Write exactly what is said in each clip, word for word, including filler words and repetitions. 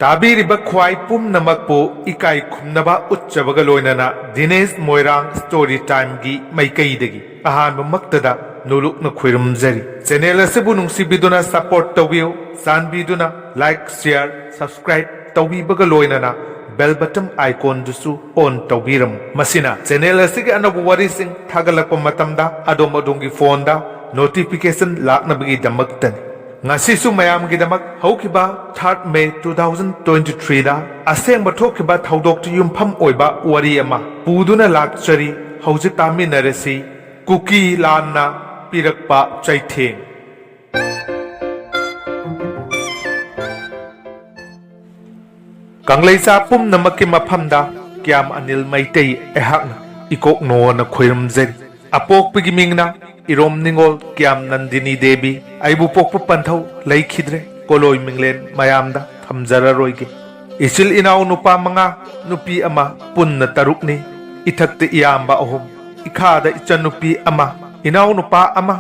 ꯇꯥꯕꯤꯔꯤꯕ ꯈ꯭ꯋꯥꯏ ꯄꯨꯝꯅꯃꯛꯄꯨ ꯏꯀꯥꯏ ꯈꯨꯝꯅꯕ ꯎꯠꯆꯕꯒ ꯂꯣꯏꯅꯅ ꯗꯤꯅꯦꯁ ꯃꯣꯏꯔꯥꯡ ꯁ꯭ꯇꯣꯔꯤ ꯇꯥꯏꯝꯒꯤ ꯃꯥꯏꯀꯩꯗꯒꯤ ꯑꯍꯥꯟꯕꯃꯛꯇꯗ ꯅꯣꯂꯨꯛꯅ ꯈꯣꯏꯔꯨꯝꯖꯔꯤ꯫ ꯆꯦꯅꯦꯜ ꯑꯁꯤꯕꯨ ꯅꯨꯡꯁꯤꯕꯤꯗꯨꯅ ꯁꯄꯣꯔꯠ ꯇꯧꯕꯤꯌꯨ꯫ ꯆꯥꯟꯕꯤꯗꯨꯅ ꯂꯥꯏꯛ, ꯁꯤꯌꯥꯔ, ꯁꯕꯁꯀ꯭ꯔꯥꯏꯕ ꯇꯧꯕꯤꯕꯒ ꯂꯣꯏꯅꯅ ꯕꯦꯜ ꯕꯇꯟ ꯑꯥꯏꯀꯣꯟꯗꯨꯁꯨ ꯑꯣꯟ ꯇꯧꯕꯤꯔꯝꯃꯨ꯫ ꯃꯁꯤꯅ ꯆꯦꯅꯦꯜ ꯑꯁꯤꯒꯤ ꯑꯅꯧꯕ ꯋꯥꯔꯤꯁꯤꯡ ꯊꯥꯒꯠꯂꯛꯄ ꯃꯇꯝꯗ ꯑꯗꯣꯝ ꯑꯗꯣꯝꯒꯤ ꯐꯣꯟꯗ ꯅꯣꯇꯤꯐꯤꯀꯦꯁꯟ ꯂꯥꯛꯅꯕꯒꯤꯗꯃꯛꯇꯅꯤ꯫ ꯉꯁꯤꯁꯨ ꯃꯌꯥꯝꯒꯤꯗꯃꯛ ꯍꯧꯈꯤꯕ ꯊꯥꯔꯠ ꯃꯦ ꯇꯨ ꯊꯥꯎꯖꯟ ꯇ꯭ꯋꯦꯟꯇꯤ ꯊ꯭ꯔꯤꯗ ꯑꯁꯦꯡꯕ ꯊꯣꯛꯈꯤꯕ ꯊꯧꯗꯣꯛꯇ ꯌꯨꯝꯐꯝ ꯑꯣꯏꯕ ꯋꯥꯔꯤ ꯑꯃ ꯄꯨꯗꯨꯅ ꯂꯥꯛꯆꯔꯤ꯫ ꯍꯧꯖꯤꯛ ꯇꯥꯃꯤꯟꯅꯔꯁꯤ꯫ ꯀꯨꯀꯤ ꯂꯥꯟꯅ ꯄꯤꯔꯛꯄ ꯆꯩꯊꯦꯡ꯫ ꯀꯪꯂꯩꯆꯥ ꯄꯨꯝꯅꯃꯛꯀꯤ ꯃꯐꯝꯗ ꯀ꯭ꯌꯥꯝ ꯑꯅꯤꯜ ꯃꯩꯇꯩ ꯑꯩꯍꯥꯛꯅ ꯏꯀꯣꯛꯅꯣꯅ ꯈꯣꯏꯔꯝꯖꯔꯤ꯫ ꯑꯄꯣꯛꯄꯒꯤ ꯃꯤꯡꯅ ꯏꯔꯣꯝ ꯅꯤꯉꯣꯜ ꯀ꯭ꯌꯥꯝ ꯅꯟꯗꯤꯅꯤ ꯗꯦꯕꯤ꯫ ꯑꯩꯕꯨ ꯄꯣꯛꯄ ꯄꯟꯊꯧ ꯂꯩꯈꯤꯗ꯭ꯔꯦ꯫ ꯀꯣꯂꯣꯏ ꯃꯤꯡꯂꯦꯟ ꯃꯌꯥꯝꯗ ꯊꯝꯖꯔꯔꯣꯏꯒꯦ꯫ ꯏꯆꯤꯜ ꯏꯅꯥꯎ ꯅꯨꯄꯥ ꯃꯉꯥ, ꯅꯨꯄꯤ ꯑꯃ, ꯄꯨꯟꯅ ꯇꯔꯨꯛꯅꯤ꯫ ꯏꯊꯛꯇ ꯏꯌꯥꯝꯕ ꯑꯍꯨꯝ, ꯏꯈꯥꯗ ꯏꯆꯟꯅꯨꯄꯤ ꯑꯃ, ꯏꯅꯥꯎꯅꯨꯄꯥ ꯑꯃ,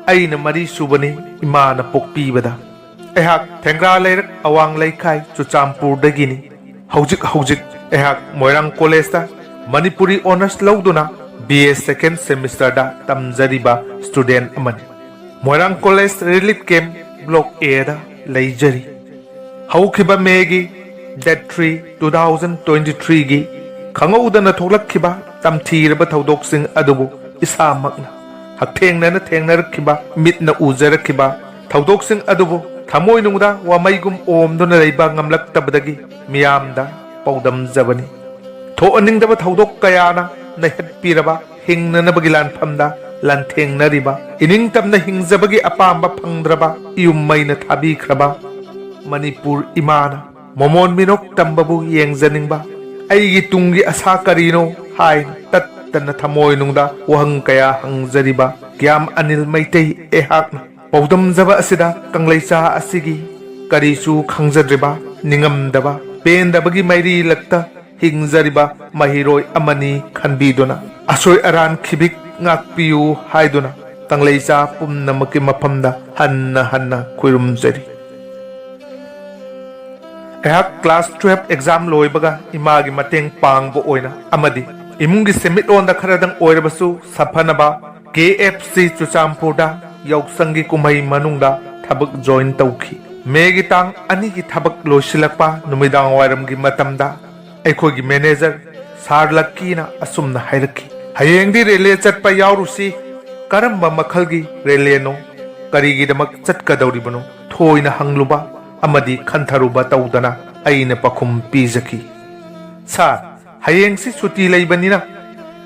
ꯑꯩꯅ ꯃꯔꯤ ꯁꯨꯕꯅꯤ ꯏꯃꯥꯅ ꯄꯣꯛꯄꯤꯕꯗ꯫ ꯑꯩꯍꯥꯛ ꯊꯦꯡꯒ꯭ꯔꯥ ꯂꯩꯔꯛ ꯑꯋꯥꯡ ꯂꯩꯈꯥꯏ ꯆꯨꯔꯆꯥꯟꯄꯨꯔꯗꯒꯤꯅꯤ꯫ ꯍꯧꯖꯤꯛ ꯍꯧꯖꯤꯛ ꯑꯩꯍꯥꯛ ꯃꯣꯏꯔꯥꯡ ꯀꯣꯂꯦꯖꯇ ꯃꯅꯤꯄꯨꯔꯤ ꯑꯣꯅꯔꯁ ꯂꯧꯗꯨꯅ ꯕꯤ ꯑꯦ ꯁꯦꯀꯦꯟ ꯁꯦꯃꯤꯁꯇꯔꯗ ꯇꯝꯖꯔꯤꯕ ꯁ꯭ꯇꯨꯗꯦꯟꯠ ꯑꯃꯅꯤ꯫ ꯃꯣꯏꯔꯥꯡ ꯀꯣꯂꯦꯖ ꯔꯤꯂꯤꯐ ꯀꯦꯝꯞ ꯕ꯭ꯂꯣꯛ ꯑꯦꯗ ꯂꯩꯖꯔꯤ꯫ ꯍꯧꯈꯤꯕ ꯃꯦꯒꯤ date three, two thousand twenty ꯊ꯭ꯔꯤꯒꯤ ꯈꯪꯍꯧꯗꯅ ꯊꯣꯛꯂꯛꯈꯤꯕ ꯇꯝꯊꯤꯔꯕ ꯊꯧꯗꯣꯛꯁꯤꯡ ꯑꯗꯨꯕꯨ ꯏꯁꯥꯃꯛꯅ ꯍꯛꯊꯦꯡꯅꯅ ꯊꯦꯡꯅꯔꯛꯈꯤꯕ, ꯃꯤꯠꯅ ꯎꯖꯔꯛꯈꯤꯕ ꯊꯧꯗꯣꯛꯁꯤꯡ ꯑꯗꯨꯕꯨ ꯊꯃꯣꯏꯅꯨꯡꯗ ꯋꯥꯃꯩꯒꯨꯝ ꯑꯣꯝꯗꯨꯅ ꯂꯩꯕ ꯉꯝꯂꯛꯇꯕꯗꯒꯤ ꯃꯤꯌꯥꯝꯗ ꯄꯥꯎꯗꯝꯖꯕꯅꯤ꯫ ꯊꯣꯛꯍꯟꯅꯤꯡꯗꯕ ꯊꯧꯗꯣꯛ ꯀꯌꯥꯅ ꯅꯩꯍꯠꯄꯤꯔꯕ, ꯍꯤꯡꯅꯅꯕꯒꯤ ꯂꯥꯟꯐꯝꯗ ꯂꯥꯟꯊꯦꯡꯅꯔꯤꯕ, ꯏꯅꯤꯡꯇꯝꯅ ꯍꯤꯡꯖꯕꯒꯤ ꯑꯄꯥꯝꯕ ꯐꯪꯗ꯭ꯔꯕ, ꯏꯌꯨꯝ ꯃꯩꯅ ꯊꯥꯕꯤꯈ꯭ꯔꯕ ꯃꯅꯤꯄꯨꯔ ꯏꯃꯥꯅ ꯃꯃꯣꯟ ꯃꯤꯅꯣꯛ ꯇꯝꯕꯕꯨ ꯌꯦꯡꯖꯅꯤꯡꯕ, ꯑꯩꯒꯤ ꯇꯨꯡꯒꯤ ꯑꯁꯥ ꯀꯔꯤꯅꯣ ꯍꯥꯏꯅ ꯇꯠꯇꯅ ꯊꯃꯣꯏꯅꯨꯡꯗ ꯋꯥꯍꯪ ꯀꯌꯥ ꯍꯪꯖꯔꯤꯕ ꯀ꯭ꯌꯥꯝ ꯑꯅꯤꯜ ꯃꯩꯇꯩ ꯑꯩꯍꯥꯛꯅ ꯄꯥꯎꯗꯝꯖꯕ ꯑꯁꯤꯗ ꯀꯪꯂꯩꯆꯥ ꯑꯁꯤꯒꯤ ꯀꯔꯤꯁꯨ ꯈꯪꯖꯗ꯭ꯔꯤꯕ, ꯅꯤꯡꯉꯝꯗꯕ, ꯄꯦꯟꯗꯕꯒꯤ ꯃꯩꯔꯤ ꯂꯛꯇ ꯍꯤꯡꯖꯔꯤꯕ ꯃꯍꯩꯔꯣꯏ ꯑꯃꯅꯤ ꯈꯟꯕꯤꯗꯨꯅ, ꯑꯁꯣꯏ ꯑꯔꯥꯟ ꯈꯤꯕꯤꯛ ꯉꯥꯛꯄꯤꯌꯨ ꯍꯥꯏꯗꯨꯅ ꯀꯪꯂꯩꯆꯥ ꯄꯨꯝꯅꯃꯛꯀꯤ ꯃꯐꯝꯗ ꯍꯟꯅ ꯍꯟꯅ ꯈꯨꯔꯨꯝꯖꯔꯤ꯫ ꯑꯩꯍꯥꯛ ꯀ꯭ꯂꯥꯁ ꯇꯨꯌꯦꯜꯐ ꯑꯦꯛꯖꯥꯝ ꯂꯣꯏꯕꯒ ꯏꯃꯥꯒꯤ ꯃꯇꯦꯡ ꯄꯥꯡꯕ ꯑꯣꯏꯅ ꯑꯃꯗꯤ ꯏꯃꯨꯡꯒꯤ ꯁꯦꯟꯃꯤꯠꯂꯣꯟꯗ ꯈꯔꯗꯪ ꯑꯣꯏꯔꯕꯁꯨ ꯁꯥꯐꯅꯕ ꯀꯦ ꯑꯦꯐ ꯁꯤ ꯆꯨꯔꯆꯥꯟꯄꯨꯔꯗ ꯌꯥꯎꯁꯪꯒꯤ ꯀꯨꯝꯍꯩ ꯃꯅꯨꯡꯗ ꯊꯕꯛ ꯖꯣꯏꯟ ꯇꯧꯈꯤ꯫ ꯃꯦꯒꯤ ꯇꯥꯡ ꯑꯅꯤꯒꯤ ꯊꯕꯛ ꯂꯣꯏꯁꯤꯜꯂꯛꯄ ꯅꯨꯃꯤꯗꯥꯡ ꯋꯥꯏꯔꯝꯒꯤ ꯃꯇꯝꯗ ꯑꯩꯈꯣꯏꯒꯤ ꯃꯦꯅꯦꯖꯔ ꯁꯥꯔ ꯂꯛꯀꯤꯅ ꯑꯁꯨꯝꯅ ꯍꯥꯏꯔꯛꯈꯤ, "ꯍꯌꯦꯡꯗꯤ ꯔꯦꯂꯦ ꯆꯠꯄ ꯌꯥꯎꯔꯨꯁꯤ꯫ ꯀꯔꯝꯕ ꯃꯈꯜꯒꯤ ꯔꯦꯂꯦꯅꯣ? ꯀꯔꯤꯒꯤꯗꯃꯛ ꯆꯠꯀꯗꯧꯔꯤꯕꯅꯣ?" ꯊꯣꯏꯅ ꯍꯪꯂꯨꯕ ꯑꯃꯗꯤ ꯈꯟꯊꯔꯨꯕ ꯇꯧꯗꯅ ꯑꯩꯅ ꯄꯥꯎꯈꯨꯝ ꯄꯤꯖꯈꯤ, "ꯁꯥꯔ, ꯍꯌꯦꯡꯁꯤ ꯁꯨꯇꯤ ꯂꯩꯕꯅꯤꯅ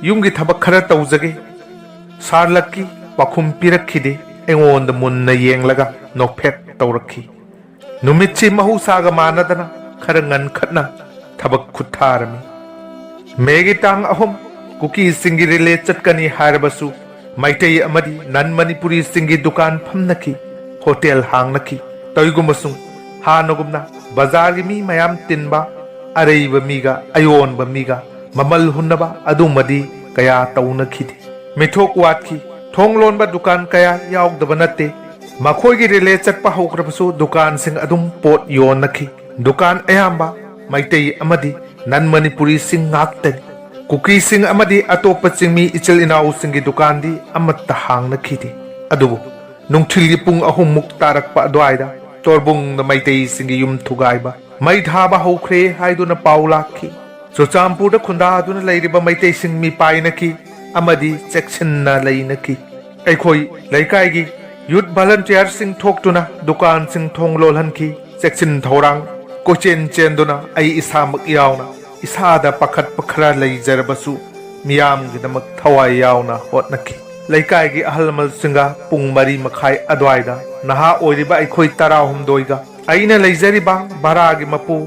ꯌꯨꯝꯒꯤ ꯊꯕꯛ ꯈꯔ ꯇꯧꯖꯒꯦ꯫" ꯁꯥꯔ ꯂꯛꯀꯤ ꯄꯥꯎꯈꯨꯝ ꯄꯤꯔꯛꯈꯤꯗꯦ꯫ ꯑꯩꯉꯣꯟꯗ ꯃꯨꯟꯅ ꯌꯦꯡꯂꯒ ꯅꯣꯛꯐꯦꯠ ꯇꯧꯔꯛꯈꯤ꯫ ꯅꯨꯃꯤꯠꯁꯤ ꯃꯍꯧꯁꯥꯒ ꯃꯥꯟꯅꯗꯅ ꯈꯔ ꯉꯟꯈꯠꯅ ꯊꯕꯛ ꯈꯨꯠꯊꯥꯔꯝꯃꯤ꯫ ꯃꯦꯒꯤ ꯇꯥꯡ ꯑꯍꯨꯝ ꯀꯨꯀꯤꯁꯤꯡꯒꯤ ꯔꯤꯂꯦ ꯆꯠꯀꯅꯤ ꯍꯥꯏꯔꯕꯁꯨ ꯃꯩꯇꯩ ꯑꯃꯗꯤ ꯅꯟ ꯃꯅꯤꯄꯨꯔꯤꯁꯤꯡꯒꯤ ꯗꯨꯀꯥꯟ ꯐꯝꯅꯈꯤ, ꯍꯣꯇꯦꯜ ꯍꯥꯡꯅꯈꯤ꯫ ꯇꯧꯏꯒꯨꯝꯕꯁꯨꯡ ꯍꯥꯟꯅꯒꯨꯝꯅ ꯕꯖꯥꯔꯒꯤ ꯃꯤ ꯃꯌꯥꯝ ꯇꯤꯟꯕ, ꯑꯔꯩꯕ ꯃꯤꯒ ꯑꯌꯣꯟꯕ ꯃꯤꯒ ꯃꯃꯜ ꯍꯨꯟꯅꯕ ꯑꯗꯨꯃꯗꯤ ꯀꯌꯥ ꯇꯧꯅꯈꯤꯗꯦ꯫ ꯃꯤꯊꯣꯛ ꯋꯥꯠꯈꯤ꯫ ꯊꯣꯡ ꯂꯣꯟꯕ ꯗꯨꯀꯥꯟ ꯀꯌꯥ ꯌꯥꯎꯗꯕ ꯅꯠꯇꯦ꯫ ꯃꯈꯣꯏꯒꯤ ꯔꯤꯂꯦ ꯆꯠꯄ ꯍꯧꯈ꯭ꯔꯕꯁꯨ ꯗꯨꯀꯥꯟꯁꯤꯡ ꯑꯗꯨꯝ ꯄꯣꯠ ꯌꯣꯟꯅꯈꯤ꯫ ꯗꯨꯀꯥꯟ ꯑꯌꯥꯝꯕ ꯃꯩꯇꯩ ꯑꯃꯗꯤ ꯅꯟ ꯃꯅꯤꯄꯨꯔꯤꯁꯤꯡ ꯉꯥꯛꯇꯅꯤ꯫ ꯀꯨꯀꯤꯁꯤꯡ ꯑꯃꯗꯤ ꯑꯇꯣꯞꯄ ꯆꯤꯡꯃꯤ ꯏꯆꯤꯜ ꯏꯅꯥꯎꯁꯤꯡꯒꯤ ꯗꯨꯀꯥꯟꯗꯤ ꯑꯃꯠꯇ ꯍꯥꯡꯅꯈꯤꯗꯦ꯫ ꯑꯗꯨꯕꯨ ꯅꯨꯡꯊꯤꯜꯒꯤ ꯄꯨꯡ ꯑꯍꯨꯝꯃꯨꯛ ꯇꯥꯔꯛꯄ ꯑꯗꯨꯋꯥꯏꯗ ꯇꯣꯔꯕꯨꯡꯗ ꯃꯩꯇꯩꯁꯤꯡꯒꯤ ꯌꯨꯝ ꯊꯨꯒꯥꯏꯕ, ꯃꯩ ꯊꯥꯕ ꯍꯧꯈ꯭ꯔꯦ ꯍꯥꯏꯗꯨꯅ ꯄꯥꯎ ꯂꯥꯛꯈꯤ꯫ ꯆꯨꯔꯆꯥꯟꯄꯨꯔꯗ ꯈꯨꯟꯗꯥꯗꯨꯅ ꯂꯩꯔꯤꯕ ꯃꯩꯇꯩꯁꯤꯡ ꯃꯤꯄꯥꯏꯅꯈꯤ ꯑꯃꯗꯤ ꯆꯦꯛꯁꯤꯟꯅ ꯂꯩꯅꯈꯤ꯫ ꯑꯩꯈꯣꯏ ꯂꯩꯀꯥꯏꯒꯤ ꯌꯨꯠ ꯚꯂꯟꯇꯤꯌꯔꯁꯤꯡ ꯊꯣꯛꯇꯨꯅ ꯗꯨꯀꯥꯟꯁꯤꯡ ꯊꯣꯡ ꯂꯣꯜꯍꯟꯈꯤ꯫ ꯆꯦꯛꯁꯤꯟ ꯊꯧꯔꯥꯡ ꯀꯣꯏꯆꯦꯟ ꯆꯦꯟꯗꯨꯅ ꯑꯩ ꯏꯁꯥꯃꯛ ꯌꯥꯎꯅ ꯏꯁꯥꯗ ꯄꯥꯈꯠꯄ ꯈꯔ ꯂꯩꯖꯔꯕꯁꯨ ꯃꯤꯌꯥꯝꯒꯤꯗꯃꯛ ꯊꯋꯥꯏ ꯌꯥꯎꯅ ꯍꯣꯠꯅꯈꯤ꯫ ꯂꯩꯀꯥꯏꯒꯤ ꯑꯍꯜ ꯂꯃꯟꯁꯤꯡꯒ ꯄꯨꯡ ꯃꯔꯤ ꯃꯈꯥꯏ ꯑꯗꯨꯋꯥꯏꯗ ꯅꯍꯥ ꯑꯣꯏꯔꯤꯕ ꯑꯩꯈꯣꯏ ꯇꯔꯥꯍꯨꯝꯗꯣꯏꯒ ꯑꯩꯅ ꯂꯩꯖꯔꯤꯕ ꯚꯔꯥꯒꯤ ꯃꯄꯨ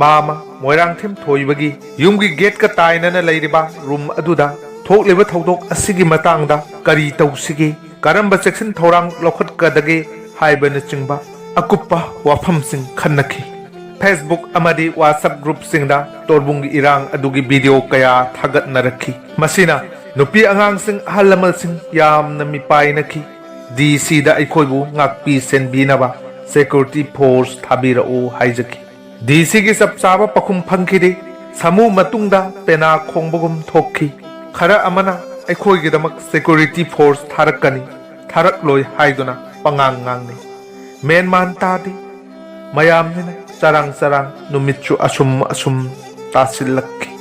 ꯃꯥꯃ ꯃꯣꯏꯔꯥꯡꯊꯦꯝ ꯊꯣꯏꯕꯒꯤ ꯌꯨꯝꯒꯤ ꯒꯦꯠꯀ ꯇꯥꯏꯅꯅ ꯂꯩꯔꯤꯕ ꯔꯨꯝ ꯑꯗꯨꯗ ꯊꯣꯛꯂꯤꯕ ꯊꯧꯗꯣꯛ ꯑꯁꯤꯒꯤ ꯃꯇꯥꯡꯗ ꯀꯔꯤ ꯇꯧꯁꯤꯒꯦ, ꯀꯔꯝꯕ ꯆꯦꯛꯁꯤꯟ ꯊꯧꯔꯥꯡ ꯂꯧꯈꯠꯀꯗꯒꯦ ꯍꯥꯏꯕꯅꯆꯤꯡꯕ ꯑꯀꯨꯞꯄ ꯋꯥꯐꯝꯁꯤꯡ ꯈꯟꯅꯈꯤ꯫ Facebook ꯑꯃꯗꯤ WhatsApp ꯒ꯭ꯔꯨꯞꯁꯤꯡꯗ ꯇꯣꯔꯕꯨꯡꯒꯤ ꯏꯔꯥꯡ ꯑꯗꯨꯒꯤ ꯚꯤꯗꯤꯑꯣ ꯀꯌꯥ ꯊꯥꯒꯠꯅꯔꯛꯈꯤ꯫ ꯃꯁꯤꯅ ꯅꯨꯄꯤ ꯑꯉꯥꯡꯁꯤꯡ, ꯑꯍꯜ ꯂꯃꯟꯁꯤꯡ ꯌꯥꯝꯅ ꯃꯤꯄꯥꯏꯅꯈꯤ꯫ ꯗꯤ ꯁꯤꯗ ꯑꯩꯈꯣꯏꯕꯨ ꯉꯥꯛꯄꯤ ꯁꯦꯟꯕꯤꯅꯕ ꯁꯦꯀ꯭ꯌꯨꯔꯤꯇꯤ ꯐꯣꯔꯁ ꯊꯥꯕꯤꯔꯛꯎ ꯍꯥꯏꯖꯈꯤ꯫ ꯗꯤ ꯁꯤꯒꯤ ꯆꯞ ꯆꯥꯕ ꯄꯥꯎꯈꯨꯝ ꯐꯪꯈꯤꯗꯦ꯫ ꯁꯥꯃꯨ ꯃꯇꯨꯡꯗ ꯄꯦꯅꯥ ꯈꯣꯡꯕꯒꯨꯝ ꯊꯣꯛꯈꯤ꯫ ꯈꯔ ꯑꯃꯅ ꯑꯩꯈꯣꯏꯒꯤꯗꯃꯛ ꯁꯦꯀ꯭ꯌꯨꯔꯤꯇꯤ ꯐꯣꯔꯁ ꯊꯥꯔꯛꯀꯅꯤ, ꯊꯥꯔꯛꯂꯣꯏ ꯍꯥꯏꯗꯨꯅ ꯄꯉꯥꯡ ꯉꯥꯡꯅꯩ꯫ ꯃꯦꯟ ꯃꯥꯟ ꯇꯥꯗꯦ꯫ ꯃꯌꯥꯝꯅꯤꯅ ꯆꯔꯥꯡ ꯆꯔꯥꯡ ꯅꯨꯃꯤꯠꯁꯨ ꯑꯁꯨꯝ ꯑꯁꯨꯝ ꯇꯥꯁꯤꯜꯂꯛꯈꯤ꯫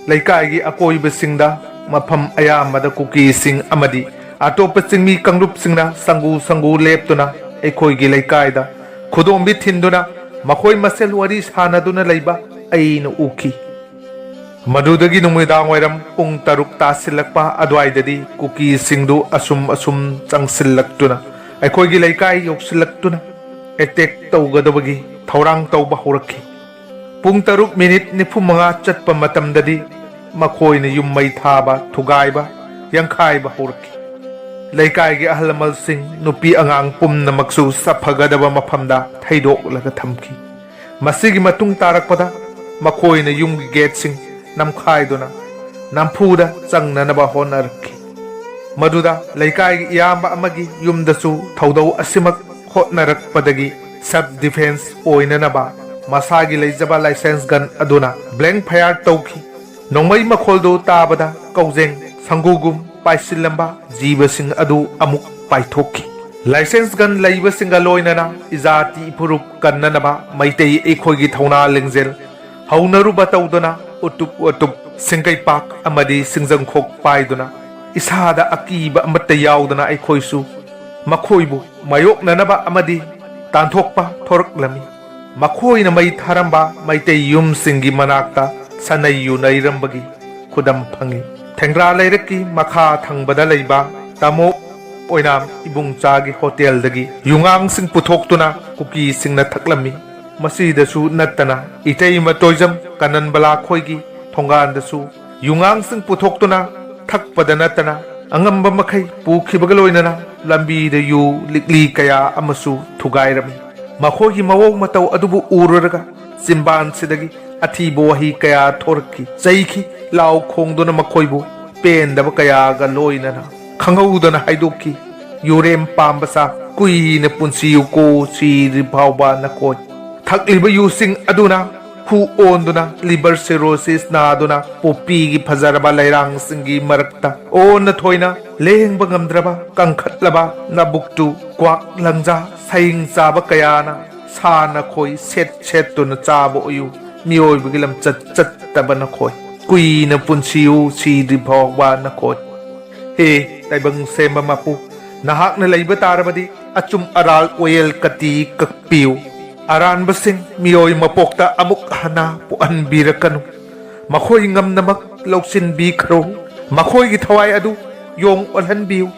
ꯂꯩꯀꯥꯏꯒꯤ ꯑꯀꯣꯏꯕꯁꯤꯡꯗ ꯃꯐꯝ ꯑꯌꯥꯝꯕꯗ ꯀꯨꯀꯤꯁꯤꯡ ꯑꯃꯗꯤ ꯑꯇꯣꯞꯄ ꯆꯤꯡꯃꯤ ꯀꯥꯡꯂꯨꯞꯁꯤꯡꯅ ꯁꯪꯒꯨ ꯁꯪꯒꯨ ꯂꯦꯞꯇꯨꯅ ꯑꯩꯈꯣꯏꯒꯤ ꯂꯩꯀꯥꯏꯗ ꯈꯨꯗꯣꯝꯕꯤ ꯊꯤꯟꯗꯨꯅ ꯃꯈꯣꯏ ꯃꯁꯦꯜ ꯋꯥꯔꯤ ꯁꯥꯟꯅꯗꯨꯅ ꯂꯩꯕ ꯑꯩꯅ ꯎꯈꯤ꯫ ꯃꯗꯨꯗꯒꯤ ꯅꯨꯃꯤꯗꯥꯡ ꯋꯥꯏꯔꯝ ꯄꯨꯡ ꯇꯔꯨꯛ ꯇꯥꯁꯤꯜꯂꯛꯄ ꯑꯗꯨꯋꯥꯏꯗꯗꯤ ꯀꯨꯀꯤꯁꯤꯡꯗꯨ ꯑꯁꯨꯝ ꯑꯁꯨꯝ ꯆꯪꯁꯤꯜꯂꯛꯇꯨꯅ ꯑꯩꯈꯣꯏꯒꯤ ꯂꯩꯀꯥꯏ ꯌꯧꯁꯤꯜꯂꯛꯇꯨꯅ ꯑꯦꯇꯦꯛ ꯇꯧꯒꯗꯕꯒꯤ ꯊꯧꯔꯥꯡ ꯇꯧꯕ ꯍꯧꯔꯛꯈꯤ꯫ ꯄꯨꯡ ꯇꯔꯨꯛ ꯃꯤꯅꯤꯠ ꯅꯤꯐꯨ ꯃꯉꯥ ꯆꯠꯄ ꯃꯇꯝꯗꯗꯤ ꯃꯈꯣꯏꯅ ꯌꯨꯝ ꯃꯩ ꯊꯥꯕ, ꯊꯨꯒꯥꯏꯕ, ꯌꯥꯡꯈꯥꯏꯕ ꯍꯧꯔꯛꯈꯤ꯫ ꯂꯩꯀꯥꯏꯒꯤ ꯑꯍꯜ ꯂꯃꯟꯁꯤꯡ, ꯅꯨꯄꯤ ꯑꯉꯥꯡ ꯄꯨꯝꯅꯃꯛꯁꯨ ꯆꯠꯐꯒꯗꯕ ꯃꯐꯝꯗ ꯊꯩꯗꯣꯛꯂꯒ ꯊꯝꯈꯤ꯫ ꯃꯁꯤꯒꯤ ꯃꯇꯨꯡ ꯇꯥꯔꯛꯄꯗ ꯃꯈꯣꯏꯅ ꯌꯨꯝꯒꯤ ꯒꯦꯠꯁꯤꯡ ꯅꯝꯈꯥꯏꯗꯨꯅ ꯅꯝꯐꯨꯗ ꯆꯪꯅꯅꯕ ꯍꯣꯠꯅꯔꯛꯈꯤ꯫ ꯃꯗꯨꯗ ꯂꯩꯀꯥꯏꯒꯤ ꯏꯌꯥꯝꯕ ꯑꯃꯒꯤ ꯌꯨꯝꯗꯁꯨ ꯊꯧꯗꯧ ꯑꯁꯤꯃꯛ ꯍꯣꯠꯅꯔꯛꯄꯗꯒꯤ ꯁꯦꯜꯐ ꯗꯤꯐꯦꯟꯁ ꯑꯣꯏꯅꯅꯕ ꯃꯁꯥꯒꯤ ꯂꯩꯖꯕ ꯂꯥꯏꯁꯦꯟꯁ ꯒꯟ ꯑꯗꯨꯅ ꯕ꯭ꯂꯦꯡ ꯐꯌꯥꯔ ꯇꯧꯈꯤ꯫ ꯅꯣꯡꯃꯩ ꯃꯈꯣꯜꯗꯨ ꯇꯥꯕꯗ ꯀꯧꯖꯦꯡ ꯁꯪꯒꯨꯒꯨꯝ ꯄꯥꯏꯁꯤꯜꯂꯝꯕ ꯖꯤꯕꯁꯤꯡ ꯑꯗꯨ ꯑꯃꯨꯛ ꯄꯥꯏꯊꯣꯛꯈꯤ꯫ ꯂꯥꯏꯁꯦꯟꯁ ꯒꯟ ꯂꯩꯕꯁꯤꯡꯒ ꯂꯣꯏꯅꯅ ꯏꯖꯥꯇꯤ ꯏꯐꯨꯔꯨꯞ ꯀꯟꯅꯅꯕ ꯃꯩꯇꯩ ꯑꯩꯈꯣꯏꯒꯤ ꯊꯧꯅꯥ ꯂꯤꯡꯖꯦꯜ ꯍꯧꯅꯔꯨꯕ ꯇꯧꯗꯨꯅ ꯎꯇꯨꯞ ꯋꯥꯇꯨꯞ ꯁꯤꯡꯒꯩꯄꯥꯛ ꯑꯃꯗꯤ ꯁꯤꯡꯖꯪꯈꯣꯛ ꯄꯥꯏꯗꯨꯅ ꯏꯁꯥꯗ ꯑꯀꯤꯕ ꯑꯃꯠꯇ ꯌꯥꯎꯗꯅ ꯑꯩꯈꯣꯏꯁꯨ ꯃꯈꯣꯏꯕꯨ ꯃꯥꯌꯣꯛꯅꯅꯕ ꯑꯃꯗꯤ ꯇꯥꯟꯊꯣꯛꯄ ꯊꯣꯔꯛꯂꯝꯃꯤ꯫ ꯃꯈꯣꯏꯅ ꯃꯩ ꯊꯥꯔꯝꯕ ꯃꯩꯇꯩ ꯌꯨꯝꯁꯤꯡꯒꯤ ꯃꯅꯥꯛꯇ ꯁꯥꯟꯅꯩ ꯌꯨꯅꯩꯔꯝꯕꯒꯤ ꯈꯨꯗꯝ ꯐꯪꯏ꯫ ꯊꯦꯡꯒ꯭ꯔꯥ ꯂꯩꯔꯛꯀꯤ ꯃꯈꯥ ꯊꯪꯕꯗ ꯂꯩꯕ ꯇꯥꯃꯣ ꯑꯣꯏꯅꯥꯝ ꯏꯕꯨꯡꯆꯥꯒꯤ ꯍꯣꯇꯦꯜꯗꯒꯤ ꯌꯨꯉꯥꯡꯁꯤꯡ ꯄꯨꯊꯣꯛꯇꯨꯅ ꯀꯨꯀꯤꯁꯤꯡꯅ ꯊꯛꯂꯝꯃꯤ꯫ ꯃꯁꯤꯗꯁꯨ ꯅꯠꯇꯅ ꯏꯇꯩꯃ ꯇꯣꯏꯖꯝ ꯀꯥꯅꯟꯕꯂꯥ ꯈꯣꯏꯒꯤ ꯊꯣꯡꯒꯥꯟꯗꯁꯨ ꯌꯨꯉꯥꯡꯁꯤꯡ ꯄꯨꯊꯣꯛꯇꯨꯅ ꯊꯛꯄꯗ ꯅꯠꯇꯅ ꯑꯉꯝꯕ ꯃꯈꯩ ꯄꯨꯈꯤꯕꯒ ꯂꯣꯏꯅꯅ ꯂꯝꯕꯤꯗ ꯌꯨ ꯂꯤꯛꯂꯤ ꯀꯌꯥ ꯑꯃꯁꯨ ꯊꯨꯒꯥꯏꯔꯝꯃꯤ꯫ ꯃꯈꯣꯏꯒꯤ ꯃꯑꯣꯡ ꯃꯇꯧ ꯑꯗꯨꯕꯨ ꯎꯔꯨꯔꯒ ꯆꯤꯝꯕꯥꯟꯁꯤꯗꯒꯤ ꯑꯊꯤꯕ ꯋꯥꯍꯩ ꯀꯌꯥ ꯊꯣꯔꯛꯈꯤ, ꯆꯩꯈꯤ, ꯂꯥꯎ ꯈꯣꯡꯗꯨꯅ ꯃꯈꯣꯏꯕꯨ ꯄꯦꯟꯗꯕ ꯀꯌꯥꯒ ꯂꯣꯏꯅꯅ ꯈꯪꯍꯧꯗꯅ ꯍꯥꯏꯗꯣꯛꯈꯤ, "ꯌꯨꯔꯦꯝ ꯄꯥꯝꯕ ꯁꯥ ꯀꯨꯏꯅ ꯄꯨꯟꯁꯤꯌꯨꯀꯣ, ꯁꯤꯗ꯭ꯔꯤ ꯐꯥꯎꯕ ꯅꯈꯣꯏ"꯫ ꯊꯛꯂꯤꯕ ꯌꯨꯁꯤꯡ ꯑꯗꯨꯅ ꯍꯨ ꯑꯣꯟꯗꯨꯅ liver cirrhosis ꯅꯥꯗꯨꯅ ꯄꯣꯄꯤꯒꯤ ꯐꯖꯔꯕ ꯂꯩꯔꯥꯡꯁꯤꯡꯒꯤ ꯃꯔꯛꯇ ꯑꯣꯟꯅ ꯊꯣꯏꯅ ꯂꯦꯡꯕ ꯉꯝꯗ꯭ꯔꯕ ꯀꯪꯈꯠꯂꯕ ꯅꯕꯨꯛꯇꯨ ꯀ꯭ꯋꯥꯛ ꯂꯪꯖꯥ ꯁꯌꯤꯡ ꯆꯥꯕ ꯀꯌꯥꯅ ꯁꯥ ꯅꯈꯣꯏ ꯁꯦꯠ ꯁꯦꯠꯇꯨꯅ ꯆꯥꯕ ꯑꯣꯏꯌꯨ꯫ ꯃꯤꯑꯣꯏꯕꯒꯤ ꯂꯝꯆꯠ ꯆꯠꯇꯕ ꯅꯈꯣꯏ ꯀꯨꯏꯅ ꯄꯨꯟꯁꯤꯌꯨ ꯁꯤꯗ꯭ꯔꯤ ꯐꯥꯎꯕ ꯅꯈꯣꯏ꯫ ꯍꯦ ꯇꯥꯏꯕꯪ ꯁꯦꯝꯕ ꯃꯄꯨ, ꯅꯍꯥꯛꯅ ꯂꯩꯕ ꯇꯥꯔꯕꯗꯤ ꯑꯆꯨꯝ ꯑꯔꯥꯜ ꯋꯥꯌꯦꯜ ꯀꯇꯤ ꯀꯛꯄꯤꯌꯨ꯫ ꯑꯔꯥꯟꯕꯁꯤꯡ ꯃꯤꯑꯣꯏ ꯃꯄꯣꯛꯇ ꯑꯃꯨꯛ ꯍꯟꯅ ꯄꯣꯛꯍꯟꯕꯤꯔꯛꯀꯅꯨ꯫ ꯃꯈꯣꯏ ꯉꯝꯅꯃꯛ ꯂꯧꯁꯤꯟꯕꯤꯈ꯭ꯔꯣ꯫ ꯃꯈꯣꯏꯒꯤ ꯊꯋꯥꯏ ꯑꯗꯨ ꯌꯣꯡ ꯑꯣꯜꯍꯟꯕꯤꯌꯨ꯫